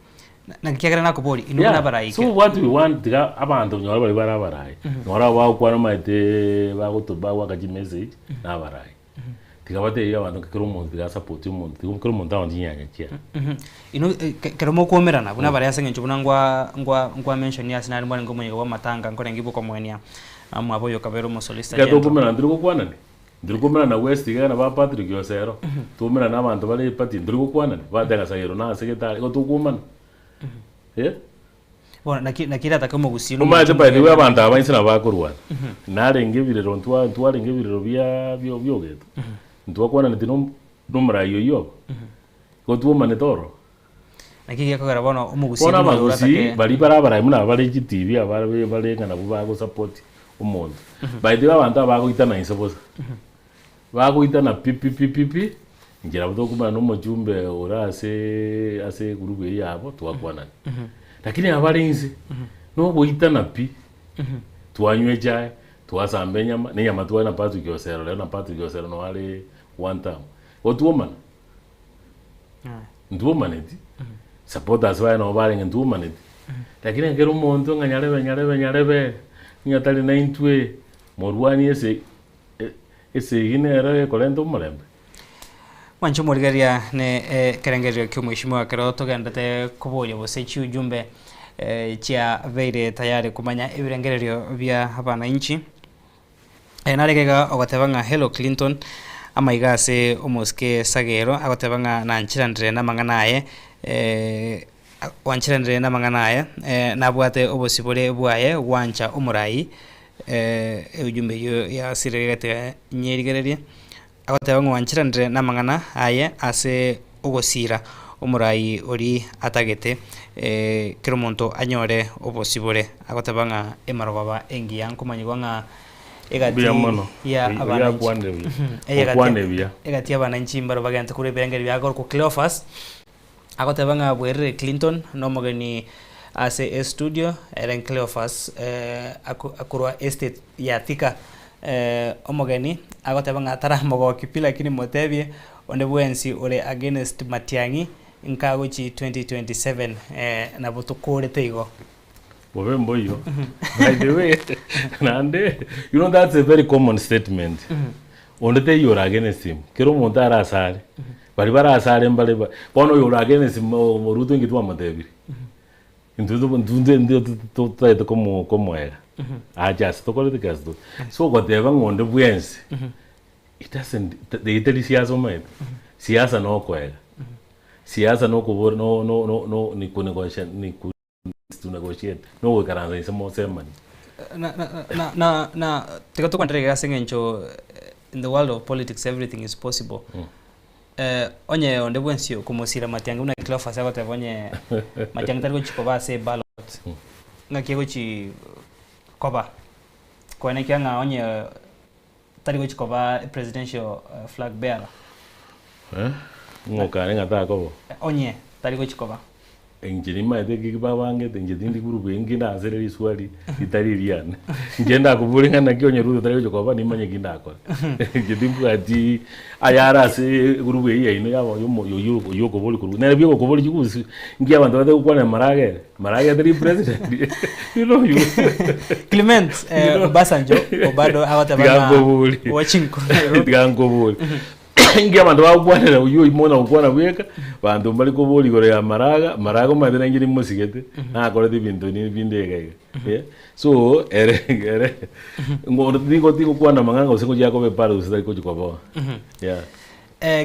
Speaker 3: Na ekiagera nakoboria, inwe buna
Speaker 21: Yeah,
Speaker 3: abaraike.
Speaker 21: so what we want tiga abanto nyora baria bare abarai, nyora abo bagokwana omanyete bagoto bagoaka chimessage na abarai. Tiga batebie abanto ng'a kera omonto tiga asapoti omonto, tiga kera omonto aonye chinyanya chiaye.
Speaker 3: Inwe ekero mokwomerana buna abarai ase eng'encho buna ngwa ngwa nkwa mention ase nare mwarenge omonyiga bwa amatanga nkorenge bokomoenia mwabo oyo okabera omosolicitor
Speaker 21: Ekero
Speaker 3: general.
Speaker 21: tokomerana ntori gokwanani, ntori komerana na West iga na ba Patrick Osero, tokomerana na abanto bare eparty ntori gokwanani, bateba Sagero nase gete are, igo tokwomana eh.
Speaker 3: Bono naki naki eratake omogusii na
Speaker 21: Omanyete
Speaker 3: omonto
Speaker 21: by the way
Speaker 3: omoyega.
Speaker 21: abanto aba inse nabo bakorwana, narenge ebirero ntwa ntwarenge ebirero bia bio biogeto, ntwakwananeti na omorai oyio obo, igo twomanete ororo.
Speaker 3: Naki gekogera bono omogusii
Speaker 21: Bono
Speaker 3: buna oyo
Speaker 21: abagusii
Speaker 3: oratake.
Speaker 21: baria bare abarai buna aba bare chitibi aba bare bare ng'a nabwo bagosupport omonto. By the way abanto aba bagoitana inse bosa, bagoitana pi pi pi pi pi, inche nabo tokomanya na omochumbe ore aseee ase egroup eywo yabo twakwanani. Lakini aba bare inse, nogoitana pi, twanywa echae, twasamba enyama, na enyama tware na Patrick Osero rero na Patrick Osero noo are one term, igo twomana. Ntwomaneti, supporters baye nabo barenge ntwomaneti, lakini ekero omonto ng'a nyarebe nyarebe nyarebe, ng'a tari naintwe, morwanie ase esegi nero ekorenta omorembe.
Speaker 3: Mwanche omorigereria ne ekerengererio kia omweshimiwa ekero togenderete koboria gose chiujumbe chiabeire tayari komanya ebirengererio bia abananchi. Narenge iga ogoteba ng'a hello Clinton, amaiga ase omosike Sagero, agoteba ng'a nanchiranire namang'ana aye, gwanchiranire namang'ana aye, nabwate obosibore bwaye gwancha omorai, ejumbe eyio yasiregete nyerigererie, agoteba ng'a gwanchiranire namang'ana aye ase ogosira omorai oria atagete kera omonto anyore obosibore, agoteba ng'a emarogoba engiya nkomanyigwa ng'a egati
Speaker 21: Mbuya mono.
Speaker 3: ya
Speaker 21: Oria
Speaker 3: abananchi
Speaker 21: akwanire buya.
Speaker 3: Egati
Speaker 21: Okwane buya.
Speaker 3: egati y'abananchi mbaro bagente korwa ebirengererio bia korokwa Cleophas, agoteba ng'a bwerire Clinton na omogeni ase estudio ere Cleophas akorwa estate ya Thika. Omogeni agoteba ng'a taramogokia pi lakini motebie onde bwensi ore against Matiang'i nkagochi 2027 nabo tokorete igo.
Speaker 21: Bobe mboiyo. By the way, naende, you know that's a very common statement. Onde taiyo ore against him. Kera omonto are ase are, baria bare ase are mbare ba, bono oyo ore against him Ruto inki twamotebirie? Intwe to intwe intwe totagete komo komoega, ache ase tokorete ki ase tore. So ogoteba ng'a onde bwensi, it doesn't etari siasa omanyete, siasa nokoega, siasa nokobora no no no no ni kunegotia ni ku to negotiate, nogoikaransa inse mosemanie.
Speaker 3: Na na na na na tiga tokwanere iga ase eng'encho in the world of politics everything is possible. Onye onde bwensi okomosira Matiang'i buna Cleophas agoteba onye Matiang'i tari gochi koba ase eballot, ng'aki egochi koba? Koenekia ng'a onye tari gochi koba epresidential flag bearer.
Speaker 21: Ng'o okare ng'a takoba?
Speaker 3: Onye tari gochi koba.
Speaker 21: Inche nimanyete eki babangete, inche tindi group eye nki ndansere riswali ritari riane. Inche ndakobore ng'a naki onye Ruto tari gocha koba nimanye ki ndakore. Inche timbwati ayare ase egroup eyio yaino yaba oyomo oyio oyio okoboria korwa nere buya ogokoboria chigusu, nki abanto batari gokwanera maraga ere, maraga tari president you know you
Speaker 3: Clement Obasanjo obado agoteba
Speaker 21: Tiga
Speaker 3: ng'a
Speaker 21: nkoborie.
Speaker 3: watching korwa Nairobi.
Speaker 21: Tiga nkoborie. Inki abanto bagokwanera oyio oimo na gokwana bweka, banto mbare koboria igoro ya maraga, maraga omanyete nainche nimosigete, nakorete ebinto ni binde iga iga eh. So ere ere ngo nigo tigokwana amang'ana gose ngochia koba epara gose tari gochia koba yeah.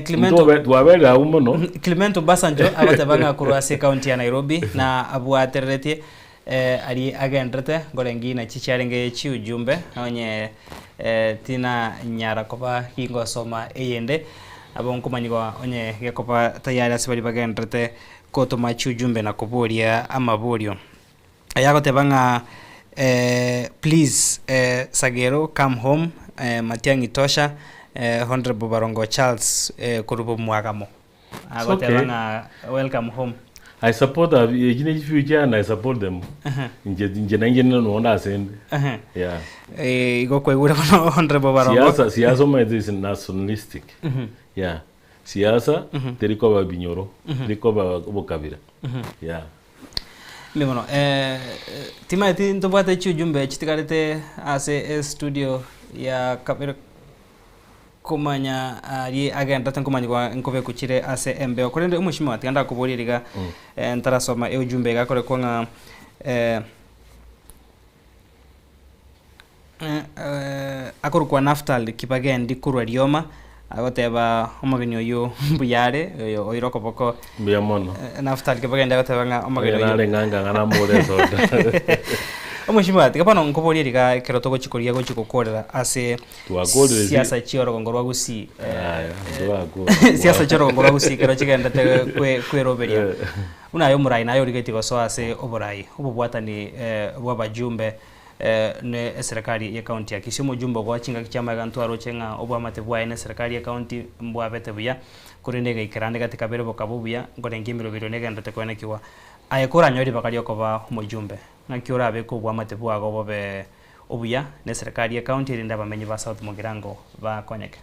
Speaker 3: Clement
Speaker 21: Ntobe twaberire abwo mono.
Speaker 3: Clement Obasanjo agoteba ng'a korwa ase ekaunti ya Nairobi na abwatereretie Aria agenderete nkorenge nachi chiarenge chiujumbe, nonye tinanyara koba gingosoma eyende, nabo nkomanyigwa onye gekoba tayari ase baria bagenderete kotoma chiujumbe na koboria amaborio. Aya agoteba ng'a please Sagero come home, Matiang'i tosha. Eh, Honorable Barongo Charles eh, korwa Bomwagamo
Speaker 21: It's
Speaker 3: agoteba
Speaker 21: okay.
Speaker 3: ng'a welcome home.
Speaker 21: I support her, echi ne future and I support them. Inche inche nainche nonde asende. Yeah.
Speaker 3: Eh, igo kwaigure bono Honorable Barongo.
Speaker 21: Siasa siasa omanyete is nationalistic. Yeah. Siasa teri koba binyoro, teri koba obokabira. Yeah.
Speaker 3: Mbuya mono. Eh, timaeti ntobwate chiujumbe chitigarete ase estudio ya kabere komanya aria agenderete nkomanyigwa nkobekwa chire ase embeo. Korende omweshimiwa tiga ndakoborie riga eh, ntarasoma eujumbe iga akorekwa ng'a eh, eh, eh, akorokwa Naftali Kibagendi korwa Rioma agoteba omogeni oyio mbuya are oyo oire okoboko
Speaker 21: Mbuya mono.
Speaker 3: Eh, Naftali Kibagendi agoteba ng'a omogeni
Speaker 21: Oyo
Speaker 3: oyio
Speaker 21: nare ng'a ng'a namore esoda.
Speaker 3: Omweshimiwa tiga bono nkoborie riga ekero togochikoria gochi gokorera ase
Speaker 21: Twakorire si-
Speaker 3: siasa chi'orogongo rwa Gusii
Speaker 21: Aya, twakorire.
Speaker 3: siasa chi'orogongo rwa Gusii ekero chigendete kwe- kweroberia buna aye omorai naye origetie gosoa ase oborai obobwatani bw'abajumbe ne eserekari ye county ya Kisii. Omojumbe ogoa chingaki chi'amaega ntwaroche ng'a oboamate bwaye ne eserekari ye county mbwabete buya korende egaikera ande gati kabere bokaba obuya nkorengia emeroberio negenderete koenekigwa. Aye koranyore ribaga riokoba omojumbe ng'aki orabeke oboamate bwago bobe obuya ne eserekari ye county erinde abamenyi ba South Mugirango bakonyeke.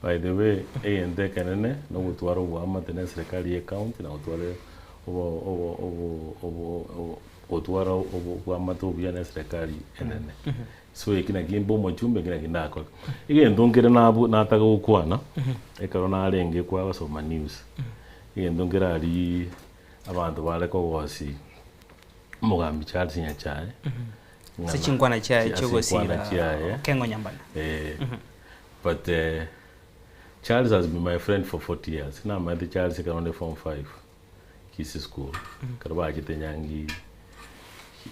Speaker 21: By the way, egento ekenene na ogotwara oboamate na eserekari ye county na gotwara obo obo obo obo obo gotwara obo oboamate obuya na eserekari enene. So eki naki mbe omochumbe eki naki ndakore. Egento nkere nabu nataka gokwana, ekero narenge kwabasoma news, egento nkere aria abanto bare kogosi omogambi Charles Nyachae,
Speaker 3: Ase chinkwana chiaye
Speaker 21: Ase chinkwana
Speaker 3: chi'ogosiira
Speaker 21: chiaye.
Speaker 3: Okengo Nyambane.
Speaker 21: Eh, but eh, Charles has been my friend for 40 years. Namanyete Charles ekero onde form 5 Kisii school. Ekero bachete nyangi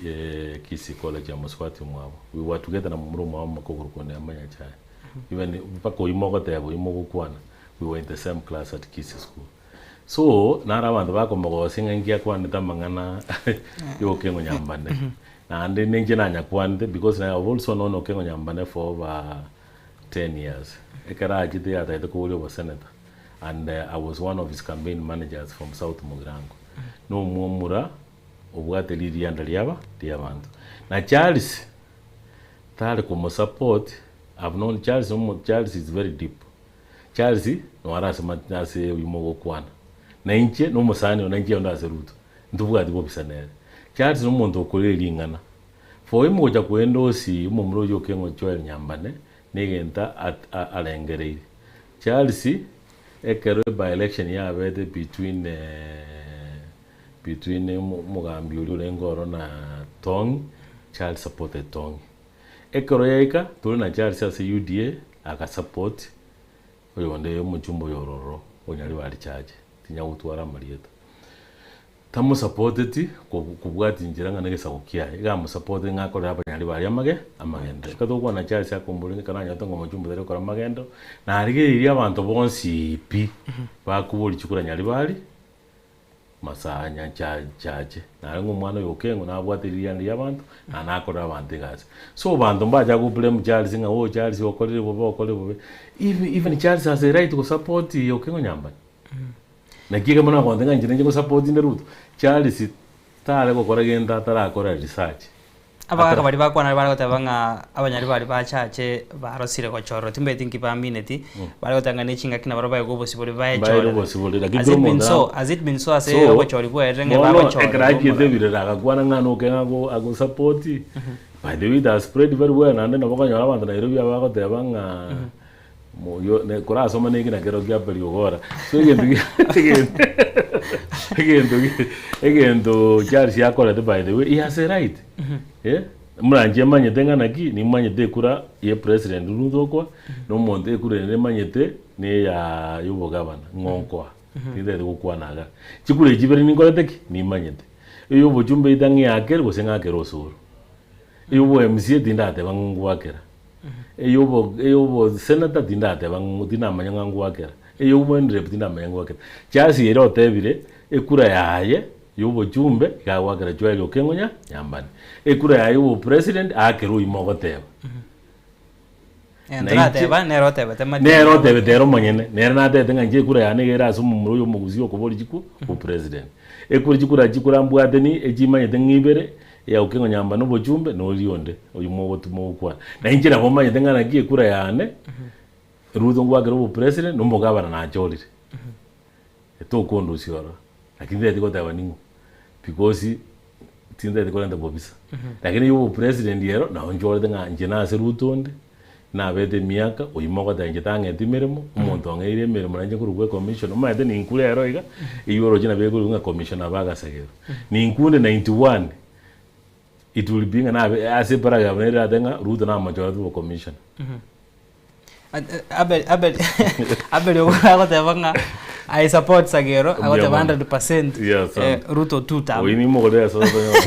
Speaker 21: eh, Kisii college ya Mosubati omwabo. We were together na momura omwabo makogoro konde ama Nyachae. Even mpaka oyio mogoteba oyio mogokwana, we were in the same class at Kisii school. So, naro abanto bakomogosia ng'a inki akwanete amang'ana ya Okengo Nyambane. Naende ninche nanyakwanete because I have also known Okengo Nyambane for over 10 years. Ekero achete yatagete koboria obosenator and I was one of his campaign managers from South Mugirango. Na omwomura obwate ririanda riaba riabanto. Na Charles tare komosupport, I've known Charles, Charles is very deep. Charles noro ase ase oyio mogokwana, na inche nomosani one, inche onde ase Ruto, ntobwati bobisa nere. Charles nomonto okorire ring'ana. For him gocha koenda osi omomura oyio okeng'o Joel Nyambane, negento arengereiri. Charles ekero by election yabete between between omogambi oria orenge oro na Tong'i, Charles supported Tong'i. Ekero yaika tore na Charles ase UDA agasupport oyonde omochumba oyo ororo o Nyaribari Church tinya gotwara amarieta. Tamosupporteti kobwatia inchera ng'a negesaku kiaye, iga amosupporteti ng'a akorere abanyaribari amage amagenderero. Ekero togokwana na Charles akomboria ng'a ekero anyorete ng'a omochumba tari gokora amagendo, narigereiri abanto bonsi pi bakoboria chikura Nyaribari. Masaa nyachache, nare ng'a omwana oyo Okengo nabwate ririanda ri'abanto, na nakorere abanto egasi. So abanto mbachake go blame Charles ng'a oh Charles okorire bobe okorire bobe, even even Charles has a right go support Okengo Nyambane. Naki ekero bono agontebia ng'a inche ninche go support inde Ruto, Charles tare gokora gento atarakora research.
Speaker 3: Abagaka baria bakwana bare goteba ng'a abanyari baria bachache barosire gochorwa timbaeti nki bamineti, bare goteba ng'a ne chingaki nabarabwo baigwe obosibore
Speaker 21: Baire
Speaker 3: baechorere.
Speaker 21: obosibore, lakini
Speaker 3: Has it been
Speaker 21: kera
Speaker 3: so?
Speaker 21: omonto
Speaker 3: Has it been so ase
Speaker 21: So,
Speaker 3: obochori bwaerire ng'a
Speaker 21: bono
Speaker 3: bagochorerwa
Speaker 21: ekero achiete
Speaker 3: omorero?
Speaker 21: ebirero agakwana ng'a noke ng'a ago agosupport, by the way it has spread very well naende nabo okonyora abanto Nairobi aba bagoteba ng'a moyio ne korasoma na ekina kero kia Abel Ogora. So egento gia egento egento gia egento Charles akorete by the way, he has a right. Eh, moranche manyete ng'a naki, nimanyete ekura ya president Ruto okoa, na omonto ekura ende nimanyete na eya ya obogavana, ng'o nkoa. Tintagete gokwana igaa. Chikura echi ibere ninkorete ki? Nimanyete. Eya obochumbe either ng'eakere gose ng'akere osoro. Eya obo MCA tindateba ng'a ngwakera. Eya obo eya obo senator tindateba ng'a tindamanya ng'a ngwakera. Eya women rep tindamanya ngwakera. Charles ere otebire, ekura yaye ya obochumbe iga agoakera Joel Okengo nya Nyambane. Ekura yaye ya obopresident aakere oyio mogoteba.
Speaker 3: Eh, ntorateba, nere otebete Matiang'i.
Speaker 21: Nere otebete ere omonyene, nere natebete ng'a inche ekura yane iga ere ase omomura oyo omogusii okoboria chikura obopresident. Ekura chikura chikura mbwate ni echimanyete ng'a ibere, eya Okengo Nyambane obochumbe na oria onde oywo mogotu mogokwana. Na inche nabo manyete ng'a naki ekura yane, Ruto ngwakere obopresident na omogabana nachorire. Tokondusia ororo, lakini tintageti goteba ning'o because tintageti korenta bobisa. Lakini eywo obopresident ero nabo nchorete ng'a inche nase Ruto onde, nabete emiaka, oywo mogoteba inche tang'eti emeremo, omonto ong'eire emeremo nainche nkorokwa ecommissioner, omanyete ninkure ero iga, eywo oroche nabo ekorokwa ng'a commissioner bagasagerwa. Ninkunde 91, it will be ng'a nabe ase eparagraph nere eratebe ng'a Ruto namochorete obocommissioner.
Speaker 3: Abel Abel Abel agoteba ng'a I support Sagero agoteba 100%
Speaker 21: Yes,
Speaker 3: eh, Ruto two term.
Speaker 21: Oyi nimogorere ase otonyora.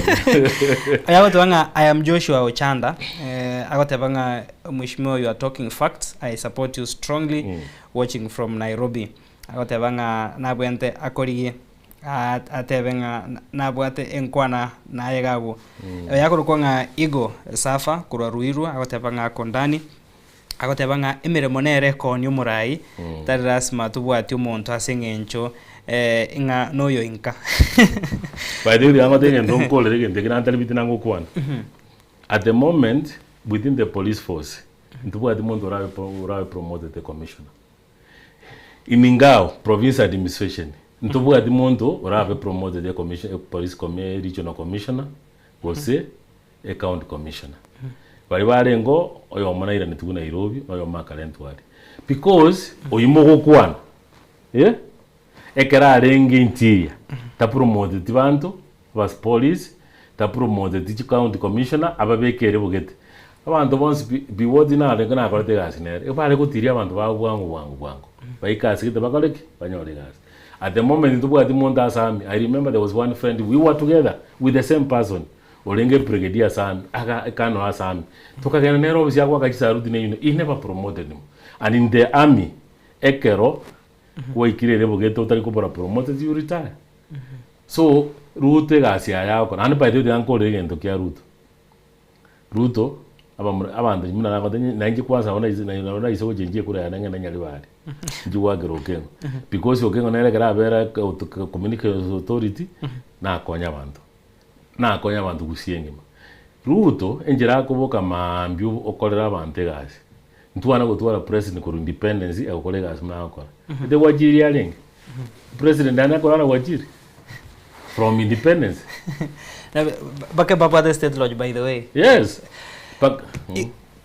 Speaker 3: Oyo agoteba ng'a I am Joshua Ochanda eh, agoteba ng'a mheshimiwa you are talking facts I support you strongly watching from Nairobi. Agoteba ng'a nabwente akorigie atebe ng'a nabwate enkwana naye iga agwo. Oyo akorokwa ng'a Igo Safa korwa Ruiru agoteba ng'a ako ndani Agoteba ng'a emeremo nere ekoonia omorai, tari lasima tobwatie omonto ase eng'encho ng'a noyo inka.
Speaker 21: By the way, tiga ngotebi egento nkorere egento eke nantari bitina ngokwana. At the moment, within the police force, ntobwati monto orabe orabe promoted a commissioner. In Ngao province administration, ntobwati monto orabe promoted a commission a police commi regional commissioner, gose e county commissioner. Baria barenge oo, oyomo nairanetigwe Nairobi, na oyomo akarentwa aria. Because oyio mogokwana, eh, ekero arenge interior, tapromoteti banto, abas police, tapromoteti chi county commissioner, ababekere bogete. Abanto bonsi pi, pi woti narenge nakorete egasi nere, ebare gotiria abanto babo bwango bwango bwango, baike ase gete bakore ki? Banyore egasi. At the moment ntobwati monto ase army, I remember there was one friend, we were together with the same person, orenge brigadier ase army, aga colonel ase army, tokagenda nere ofisi agoaka chisaruti ne uni, he never promoted him. And in the army, ekero gwaikire ere bogete otari kobora promoted you retire. So, Ruto egasi yaye agokora, naende by the way tiga nkorere egento kia Ruto, Ruto abamura abanto buna nagotebi nainche kwanza nabo naise nabo naise gochenchia ekura yane ng'ende Nyaribari, inche goakera Okengo. Because Okengo nere ekero abera communications authority, nakonya abanto. Nakonya abanto gusii engima. Ruto, enchera akoboka maambia okorera abanto egasi, ntwana gotwara president korwa independence agokora egasi buna agokora. Ete gwachiri arenge? President ane akorara gwachiri? From independence?
Speaker 3: Bake babwate state lodge by the way.
Speaker 21: Yes. Bak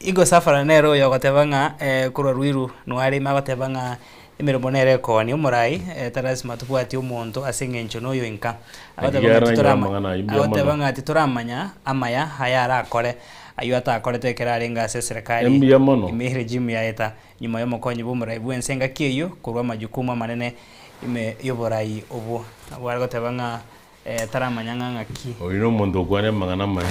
Speaker 3: Igo Safara nere oyo ogoteba ng'a korwa Ruiru noare ime agoteba ng'a emeremo nere ekoonia omorai tari lasima tobwatie omonto ase eng'encho noyo inka. Agoteba ng'a
Speaker 21: Ekiagera nanyora
Speaker 3: titorama
Speaker 21: amang'ana ayio mbuya
Speaker 3: agoteba
Speaker 21: mono.
Speaker 3: ng'a titoramanya amaya aya arakore ayio atakorete ekero arenge ase eserekari
Speaker 21: Mbuya mono.
Speaker 3: ime regime yaeta nyuma y'omokonyi bw'omorai bw'ense engaki eyio korwa amajukumu amanene ime y'oborai obwo. Nabo are goteba ng'a taramanya ng'a ng'aki.
Speaker 21: Oyio nomonto okwane amang'ana amaya.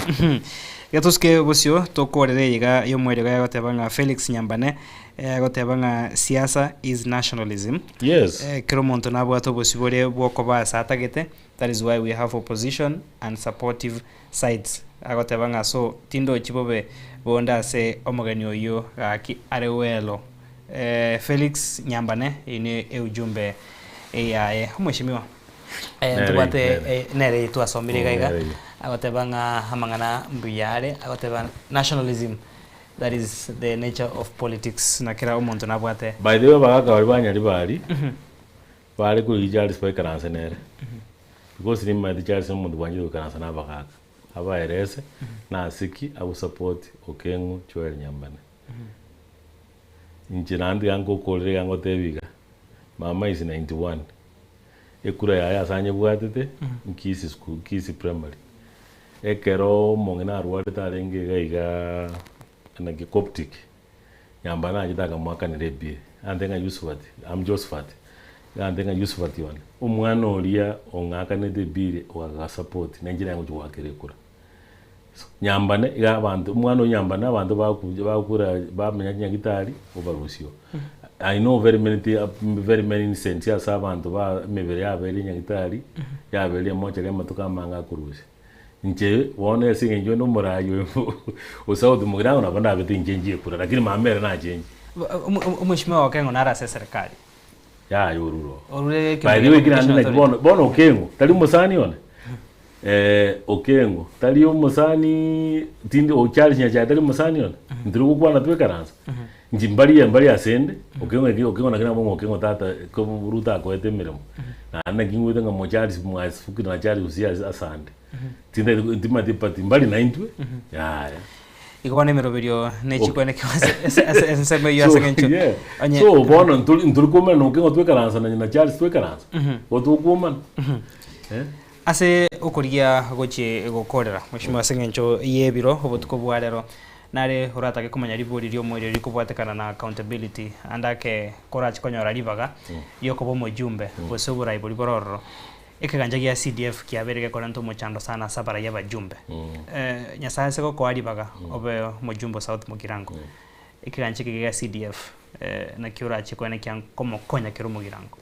Speaker 3: Iga tosuke bosio tokorere iga y'omwerio iga egoteba ng'a Felix Nyambane agoteba ng'a siasa is nationalism.
Speaker 21: Yes.
Speaker 3: Kera omonto nabwate obosibore bwokoba ase atagete, that is why we have opposition and supportive sides. Agoteba ng'a so tindochi bobe bonde ase omogeni oyio gaki are welo. Felix Nyambane eyio ne eujumbe yaye. Omweshimiwa.
Speaker 21: Nere
Speaker 3: Ntobwate
Speaker 21: nere.
Speaker 3: nere eye twasomire iga iga,
Speaker 21: Nere eyio.
Speaker 3: agoteba ng'a amang'ana mbuya are, agoteba nationalism that is the nature of politics na kera omonto nabwate.
Speaker 21: By the way abagaka baria ba Nyaribari, bare korigia Charles baikaranse nere, because nimanyete Charles na omonto bwanchete goikaransa na abagaka, abaerese naseki agosupport Okeng'u Joel Nyambane. Inche naende tiga ngokorere iga ngotebie iga, mama is 91, ekura yaye ase anyebwatete nkisi school nkisi primary. Ekero omong'ina arwarete arenge iga igaa naki Coptic, Nyambane nachete akamoakanera ebill, agantebia ng'a Yusuphat, am Josephat, agantebia ng'a Yusuphat one, omwana oria ong'akanete ebill ogagasupport na inche naye ngochia goakera ekura. Nyambane iga abanto, omwana o Nyambane abanto bakuja bakura bamenya chinyagitari obarusio. I know very many thi very many incidents ase abanto ba emebere yabeire nyagitari, yabeire emochari amatuko amange akorusia. Inche bono ase eng'encho inde omoraai oyo o South Mugirango nabo ndabete inche nchie ekura lakini mama ere nachenche.
Speaker 3: Omweshimiwa Okengo nare ase eserekari.
Speaker 21: Yaya orure oo.
Speaker 3: Orure
Speaker 21: By the way, kera naende naki bono, bono Okengo, tari omosani one? Okengo, tari omosani tindi o Charles Nyachae tari omosani one? Ntiri gokwana twekaransa? Inche mbari mbari asende, Okengo naki Okengo naki nabo ng'a Okengo tata ko Ruto akoete emeremo. Naende naki ngwete ng'a mo Charles mwasukire na Charles gose ase asande. Tintagete ntimanyeti but mbari naintwe, yaya.
Speaker 3: Igo bono emeroberio nechikwane ase ase ensemo eyio ase
Speaker 21: So,
Speaker 3: eng'encho
Speaker 21: yeah.
Speaker 3: onye
Speaker 21: So bono ntori ntori koumera na Okengo twekaransa na na Charles twekaransa, igo tokoumana eh.
Speaker 3: Ase okorigia gochie gokorera, Mweshimiwa ase eng'encho y'ebiro obotuko bwa rero nare oratake komanya ribori ri'omoerio rikobwatekana na accountability ande ake korache konyora ribaga riokoba omojumbe gose oborai boria bore ororo. Ekegancha gia CDF kiabeire gekorenta omochando sana ase abarai abajumbe. Nyasae ase gokoa ribaga obe omojumbe o South Mugirango. Ekegancha eke gia CDF naki orache koenekia nkomokonya kera omogirango.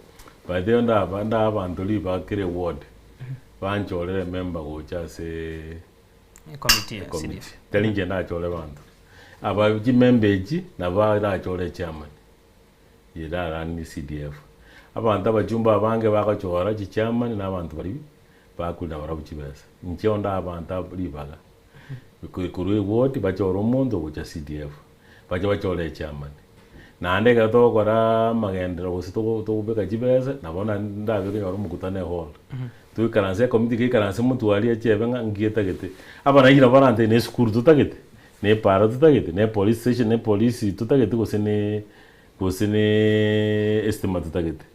Speaker 21: By the way ndaba ndaa abanto ribaga kera eward banchorere emember gocha ase
Speaker 3: Ekomiti ya
Speaker 21: ekomiti.
Speaker 3: CDF.
Speaker 21: Tari inche ndachore abanto. Aba chimember echi nabo arachore echairman. Irarani CDF. Abanto abachumba abange bagochora chichairman na abanto baria bakorina barabwo chibesa. Inche onde abanto ab ribaga, korwa eward bachore omonto ogocha CDF, bache bachore echairman. Naende ekero togokora amagenderero gose togo togobeka chibesa, nabo naende ndabeke nyore omokutano ehall. Toikaranse ekomiti keikaranse motwe aria echebe ng'a nki etagete. Abanainchi nabo barantebie na esukuru totagete. Ne epara totagete, ne police station, ne polisi totagete gose ne gose ne estima totagete.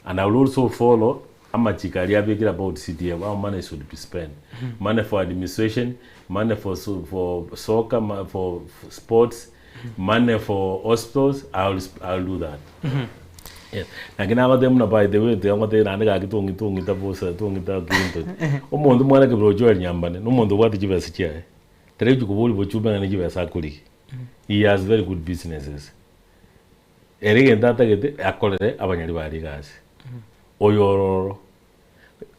Speaker 21: And I will also follow amachiko aria abekire about CDF, how money should be spent. Money for administration, money for so for soccer, for sports, money for hospitals, I will I will do that. Yes. Naki nagotebia buna by the way tiga ngotebie naende gaki tong'ita tong'ita bosa tong'ita kento. Omonto mwana kebiro Joel Nyambane, na omonto obwate chibesa chiaye. Tarechi koboria bochumbe ng'a ne chibesa akorigia. He has very good businesses. Ere egento atagete akorere abanyari baria egasi. Oyo ororo,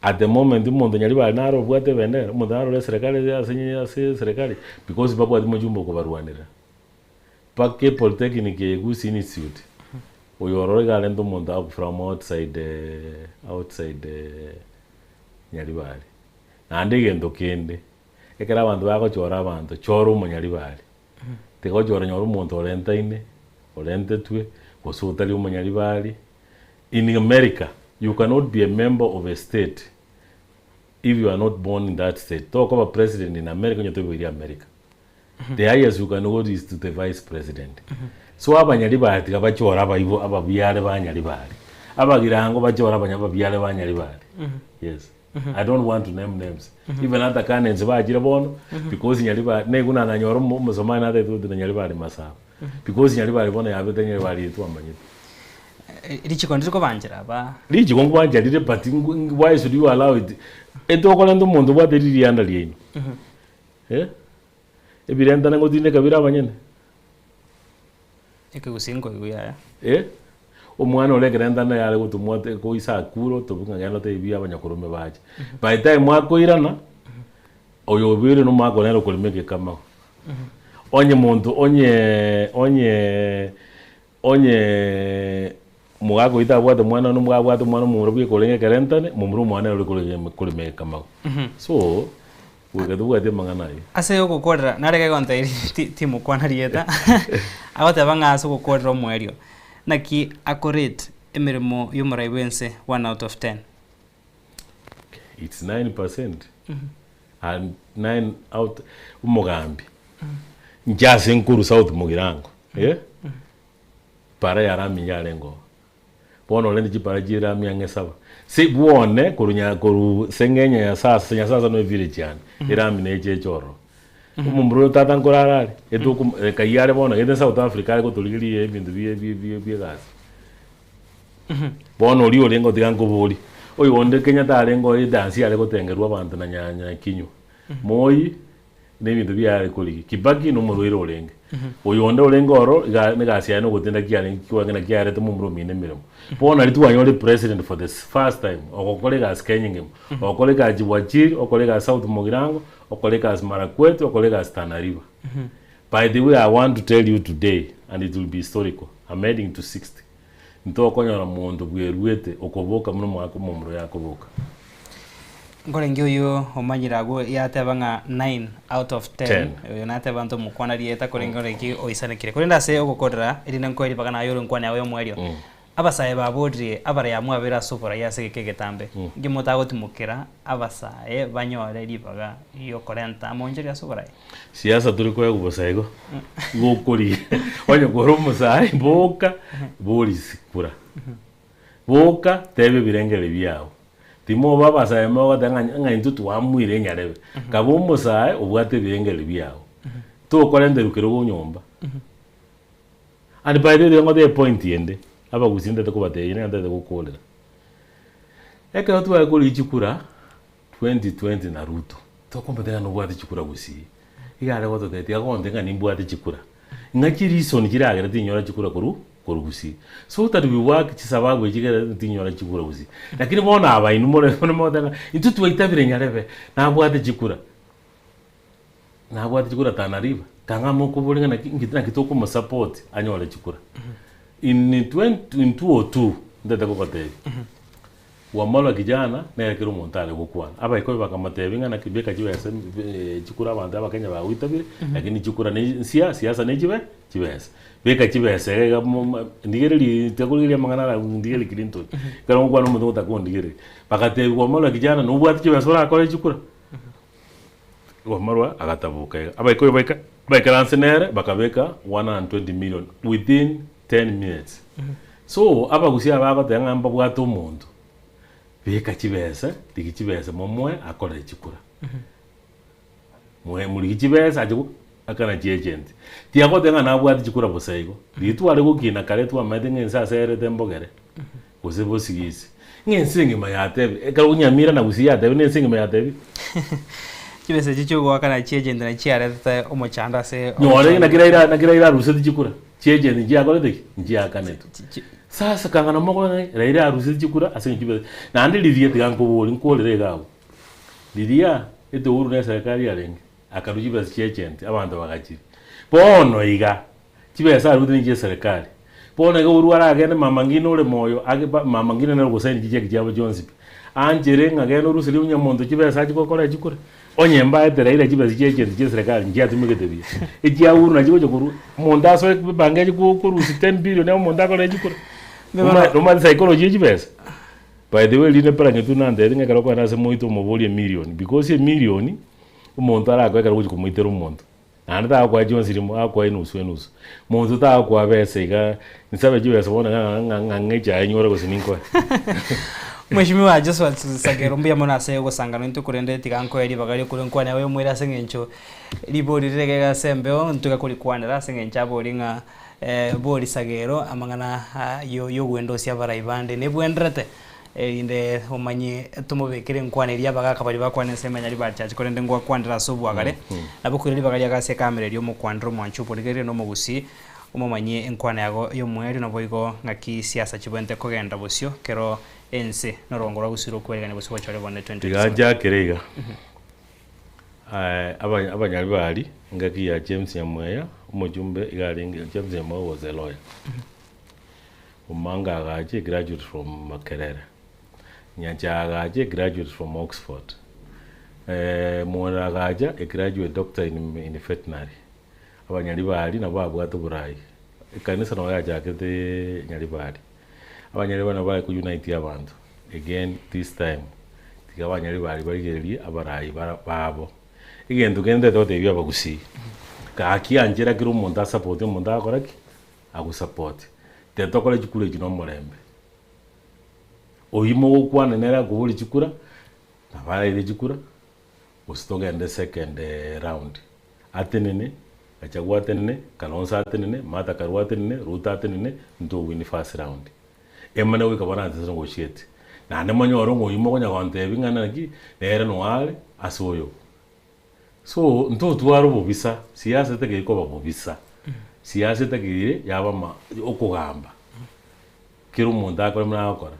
Speaker 21: at the moment omonto nyaribari naro obwate ebendera, omonto narore eserekari ase ase eserekari because mbabwati mochumbe okobarwanera. Mpaka epolytechnic eye Gusii Institute, oyo ororo iga arente omonto from outside outside Nyaribari. Naende egento kende. Ekero abanto bagochora abanto, chora omonyaribari. Tiga gochora nyora omonto orentaine, orentetwe, gose otari omonyaribari. In America, you cannot be a member of a state if you are not born in that state. Tokoba president in America onye toiboiri America. The highest you can go is to the vice president. So abanyaribari tiga bachore abaibo ababiare ba nyaribari. Abagirango bachore abanya ababiare ba nyaribari. Yes. I don't want to name names. Even ata Kanensi bachire bono, because Nyaribari, naigwe na nanyora omo- omosomali natagete gotuna Nyaribari Masaba. Because Nyaribari bono yabete Nyaribari eye twamanyete.
Speaker 3: Richiko ndiri kobanchera aba.
Speaker 21: Richiko nkwancha rire but ngu- ngu- why should you allow it? Etokorenta omonto obwate ririanda riaino. Eh? Ebirentane ngotindeka bire abanyene.
Speaker 3: Ekegusii nkoigwa yaya.
Speaker 21: Eh? Omwana ore ekero entanda yare gotomwa te goisa akure otobwe ng'a genda otebi abanyakorome bache. By the time akoirana, oyo obeire nomwaka nere okorema egekamago. Onye monto onye onye onye mogaka oyio tabwate mwana na abwate omwana omomura bweka orenge ekero entane, momura omwana nere ore korema korema egekamago. So, goika tobwati amang'ana ayio.
Speaker 3: Ase ogokorera, nare gegontebi ti timokwana rieta, agoteba ng'a ase ogokorera omoerio, naki akorate emeremo y'omorai bw'ense one out of ten.
Speaker 21: It's 9%. And nine out omogambi. Inche ase nkoru South Mugirango, eh? Para ya rami yarenge oo. Bono rende chipara chie rami ang'e saba. Se bwone korwa nya korwa seng'enye ya sasa Nyasasa no evillage yane, erami neche eche ororo. Omomura oyo tata nkorara are, etokom kayio are bono gete South Africa are gotorigeria ebinto bie bie bie bie egasi. Bono oria orenge otiga nkoborie, oyo onde Kenya tarenge oyo edansi yare gotengerwa abanto na nya Nyakinyua. Moi. Na ebinto biaye are korigia. Kibaki na omorwaire orenge. Oyo onde orenge oro iga negasi yaye nogotinda kiarenge kiwango naki arete momura omino emeremo. Bono nario twanyore president for the first time ogokora egasi Kenya engima. Ogokora egasi Wajir, okora egasi South Mugirango, okora egasi Marakwet, okora egasi Tana River. By the way I want to tell you today and it will be historical, I'm heading to 60. Ntokonyora monto bweruete okoboka buna omogaka omomura oyo akoboka.
Speaker 3: Nkorenge oyio omanyire agwo yateba ng'a 9 out of 10
Speaker 21: Ten.
Speaker 3: oyo nateba ntomokwana rieta korenge oreki oisanekire. Korende ase ogokorera erinde nkoe ribaga naye ore nkwane yago yomoerio, abasae baborire abaraya mwabere ase oboraia ase egeka egetambe, inki motagotimokera abasae banyore ribaga riokorenta amaonchoria ase oboraia?
Speaker 21: Siasa tori koegwa bosa igo, igo okorigia onye kore omosae boka borisi kura, boka teba ebirengererio biago, timoba abasae mogoteba ng'a ng'a intwe twamuire enyarebe, kaba omosae obwate ebirengererio biago, tokorenterwa kerogo nyomba. And by the way tiga ngotebe epoint ende, abagusii ntagete kobatebia naende ntagete gokorera, ekero tware korigia chikura 2020 na Ruto, tokomotebia ng'a nobwate chikura gusii, iga are gototebia tiga gontebia ng'a nimbwate chikura, ng'a chireason chiragere tinyora chikura korwa korwa gusii. So that we work chisababu echi ekere tinyora chikura gusii. Lakini bono aba inwe more bono mogoteba ng'a intwe twaitabire nyarebe, nabwate chikura, nabwate chikura Tana River, kang'a mokobori ng'a naki nki naki tokomosupport anyore chikura. In twenty in 202 ntagete kogotebia. Wamalwa kijana nere kera omonto are gokwana. Abaikoyo bakamotebia ng'a naki beka chibesa chikura abanto abakenya bagoitabire, lakini chikura ne nsia siasa ne chibe chibesa. Beka chibesa iga iga mo ndigereria tiakorigereria amang'ana ara ndigereria Clinton. Ekero ngokwana omonto ngotaka kondigereria. Bagatebiwa Wamalwa kijana nobwate chibesa orakore chikura? Wamalwa agataboka iga. Abaikoyo baika baikaranse nere bakabeka 120 million within 10 minutes. So abagusia aba bagoteba ng'a mbabwate omonto, beka chibesa, rigia chibesa momoe akore chikura. Moe morigie chibesa ache go akana chiagent. Tiagoteba ng'a nabwate chikura bosa igo. Riria tware gokina kare twamaete ng'a ense ase erete mbogere, gose bosigisi. Ng'a ense engima yatebire, ekero Nyamira na Gusii yatebire na ense engima yatebire.
Speaker 3: Chibesa echi chiogoakana chiagent nachi chiaretete omochando ase
Speaker 21: Nyore naki Raila naki Raila aruseti chikura. Chiagent nchiakorete ki? Nchiakanetwe. Sasa kang'ana mokore ng'ai Raila aruseti chikura ase eng'encho chibesa. Naende riria tiga nkoborie nkorere iga abwo. Riria ete Uhuru na eserekari yarenge, akarua chibesa chia agent abanto bagachiria. Bono iga, chibesa arwete ninchia eserekari. Bono iga Uhuru aragende mama ngina ore moyo age ba mama ngina nere ogosaini chicheki chiabo chionsi pi. Anchere ng'a genda oruserie onye omonto chibesa achie gokora chikura. Onye mbaete Raila chibesa chia agent chia eserekari nchiatumegete buya, echia Uhuru nachio chigocha korwa, omonto asoe ebango ache ko korusia 10 billion abe omonto akore chikura. Nomanyete psychology ya chibesa? By the way rinde Parang'etu nantebie ng'a ekero okogenda ase moito omoborie emillion, because emillion, omonto arakoe ekero ogochia komoitera omonto. Naende tagokoa chionsi rimo, agokoa enusu enusu. Monto tagokoa besa iga, nsabe chibesa bono iga ng'a ng'a ng'a echae nyore gose ninkoe.
Speaker 3: Mheshimiwa Joshua Sagero mbuya mono ase ogosangana intwe korende tiga nkoe ribaga riokore nkwane aye omoire ase eng'encho ribori rire iga ase embeo ntoke korikwanera ase eng'encho abori ng'a bori Sagero amang'ana yo yogwendosia abarai bande nebwenderete Erinde omanye tomobekere enkwana eria abagaaka baria bakwana ensemo ya Nyaribari Church, korende ngwakwanera ase obwagare. Nabo koira ribaga riago ase ekamera eria omokwanere omwanchi oborigereria na omogusii, omomanyie enkwana yago y'omoerio naboigo ng'aki siasa chibwenerete kogenda bosio kero ense norongo rwa gusii rokweregania gose gochora ebonde
Speaker 21: Tiga
Speaker 3: 2027.
Speaker 21: nchakere iga, abanyaribari engaki ya James Nyamweya, omochumbe iga arenge, James Nyamweya was a lawyer. Omanga agacha a graduate from Makerere, Nyancha agacha a graduate from Oxford, Mwore agacha a graduate doctor in in veterinary. Abanyaribari nabo babwate oborai, ekanisa nabo yachakete Nyaribari. Abanyaribari nabo bare ko unite abanto, again this time tiga abanyaribari barigererie abarai bara babo. Egento kende ntagete gotebia abagusii, gaki anchera kera omonto asapote omonto agokora ki? Agosapote. Tiga tokore chikura echi nomorembe. Oyio mogokwana nere akoborie chikura, nabo araire chikura, gose togende second round. Atenene, Gachagua atenene, Kalonzo atenene, Martha Karua atenene, Ruto atenene, intwe owin first round. Emane goika bono ase negotiate. Naende monyore ng'a oyio mokonya gontebia ng'a naki, nere noare ase oyo. So, ntotware obobisa, siasa etakeire koba bobisa, siasa etakeire yaba ama okogamba, kera omonto akore buna agokora.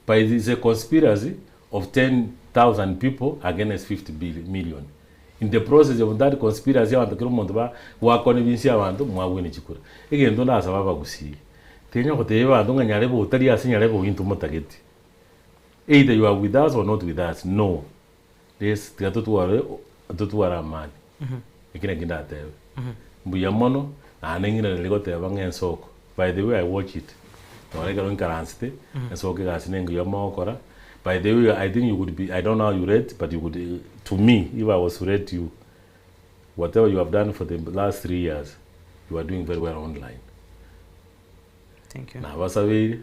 Speaker 21: But it is a conspiracy of 10,000 people against 50 billion, million. In the process of that conspiracy abanto kera omonto ba gwakwana ebinsi abanto mwagwene chikura. Egento ndasaba abagusii, tinya gotebia abanto ng'a nyarebe otari ase nyarebe oyio intwe motageti. Either you are with us or not with us, no. Yes, tiga totware totware amani. Eki naki ndatebe. Mbuya mono, naende ng'iranerie goteba ng'a ensoko, by the way I watch it, nonye ekero nkaransete, ensoko egasi na engiya mogokora, by the way I think you could be, I don't know how you rate, but you could, to me, if I was to rate you, whatever you have done for the last 3 years, you are doing very well online.
Speaker 3: Thank you.
Speaker 21: Nabasabeire,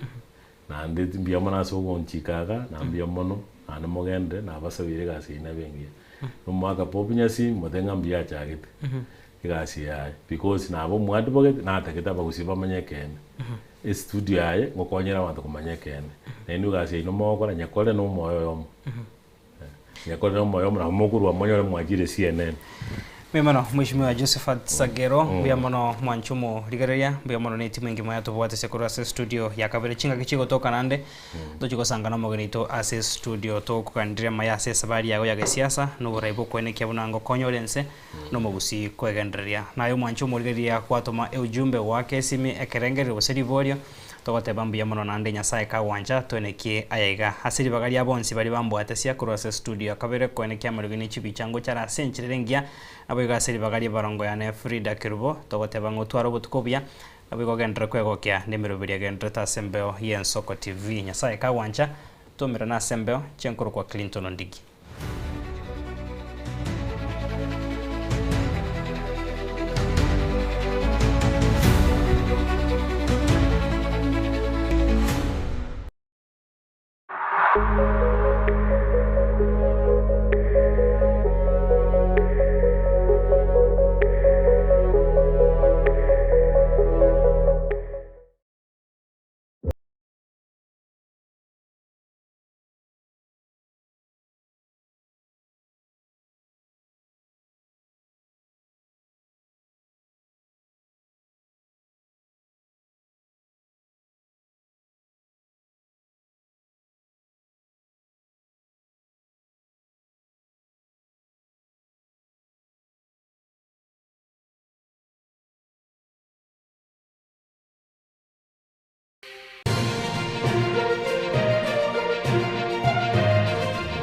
Speaker 21: naende mbuya mono ase ogonchika iga, na mbuya mono, naende mogende, nabasabeire egasi eyio nebe engiya. Omwaka Bob Nyasimi, mote ng'a mbuya achagete, egasi yaye, because naba omoadvocate, natagete abagusii bamanye ekeene. Estudio yaye, ngokonyera abanto komanya ekeene. Naende egasi yaino mogokora, nyekore na omoyo oyomo. Nyekore na omoyo oyomo nabo mokorwa monyore mwachire CNN.
Speaker 3: Mbuya mono Mheshimiwa Josephat Sagero, mbuya mono mwanche omorigereria, mbuya mono na etimu engima yatobwatese korwa ase estudio ya kabere chingaki chigotoka naende tochie gosanga na omogeni oito ase estudio tokoganderia amaya ase esabari yago ya gesiasa na oborai bw'okoenekia buna ngokonya ore ense na omogusii kwegendereria. Naye omwanche omorigereria gwatoma eujumbe goaka esimi ekerengererio gose riborio Togoteba mbuya mono naende Nyasae kagwancha toenekie aya iga. Ase ribaga ria bonsi baria bambwatesia korwa ase estudio ya kabere koenekia amariogi ne chibicha ngocha are ase enchera ere engiya, naboigo ase ribaga ri'ebarongo yane Frida Kerubo, togoteba ng'a otware obotuko obuya, naboigo ogenderere kwegokia nemeroberi egendererete ase embeo y'Ensoko TV. Nyasae kagwancha, twaumerane ase embeo, inche nkorokwa Clinton Ondigi.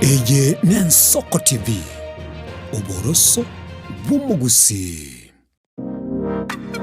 Speaker 1: Eye n'Ensoko TV, oboroso bw'omogusii.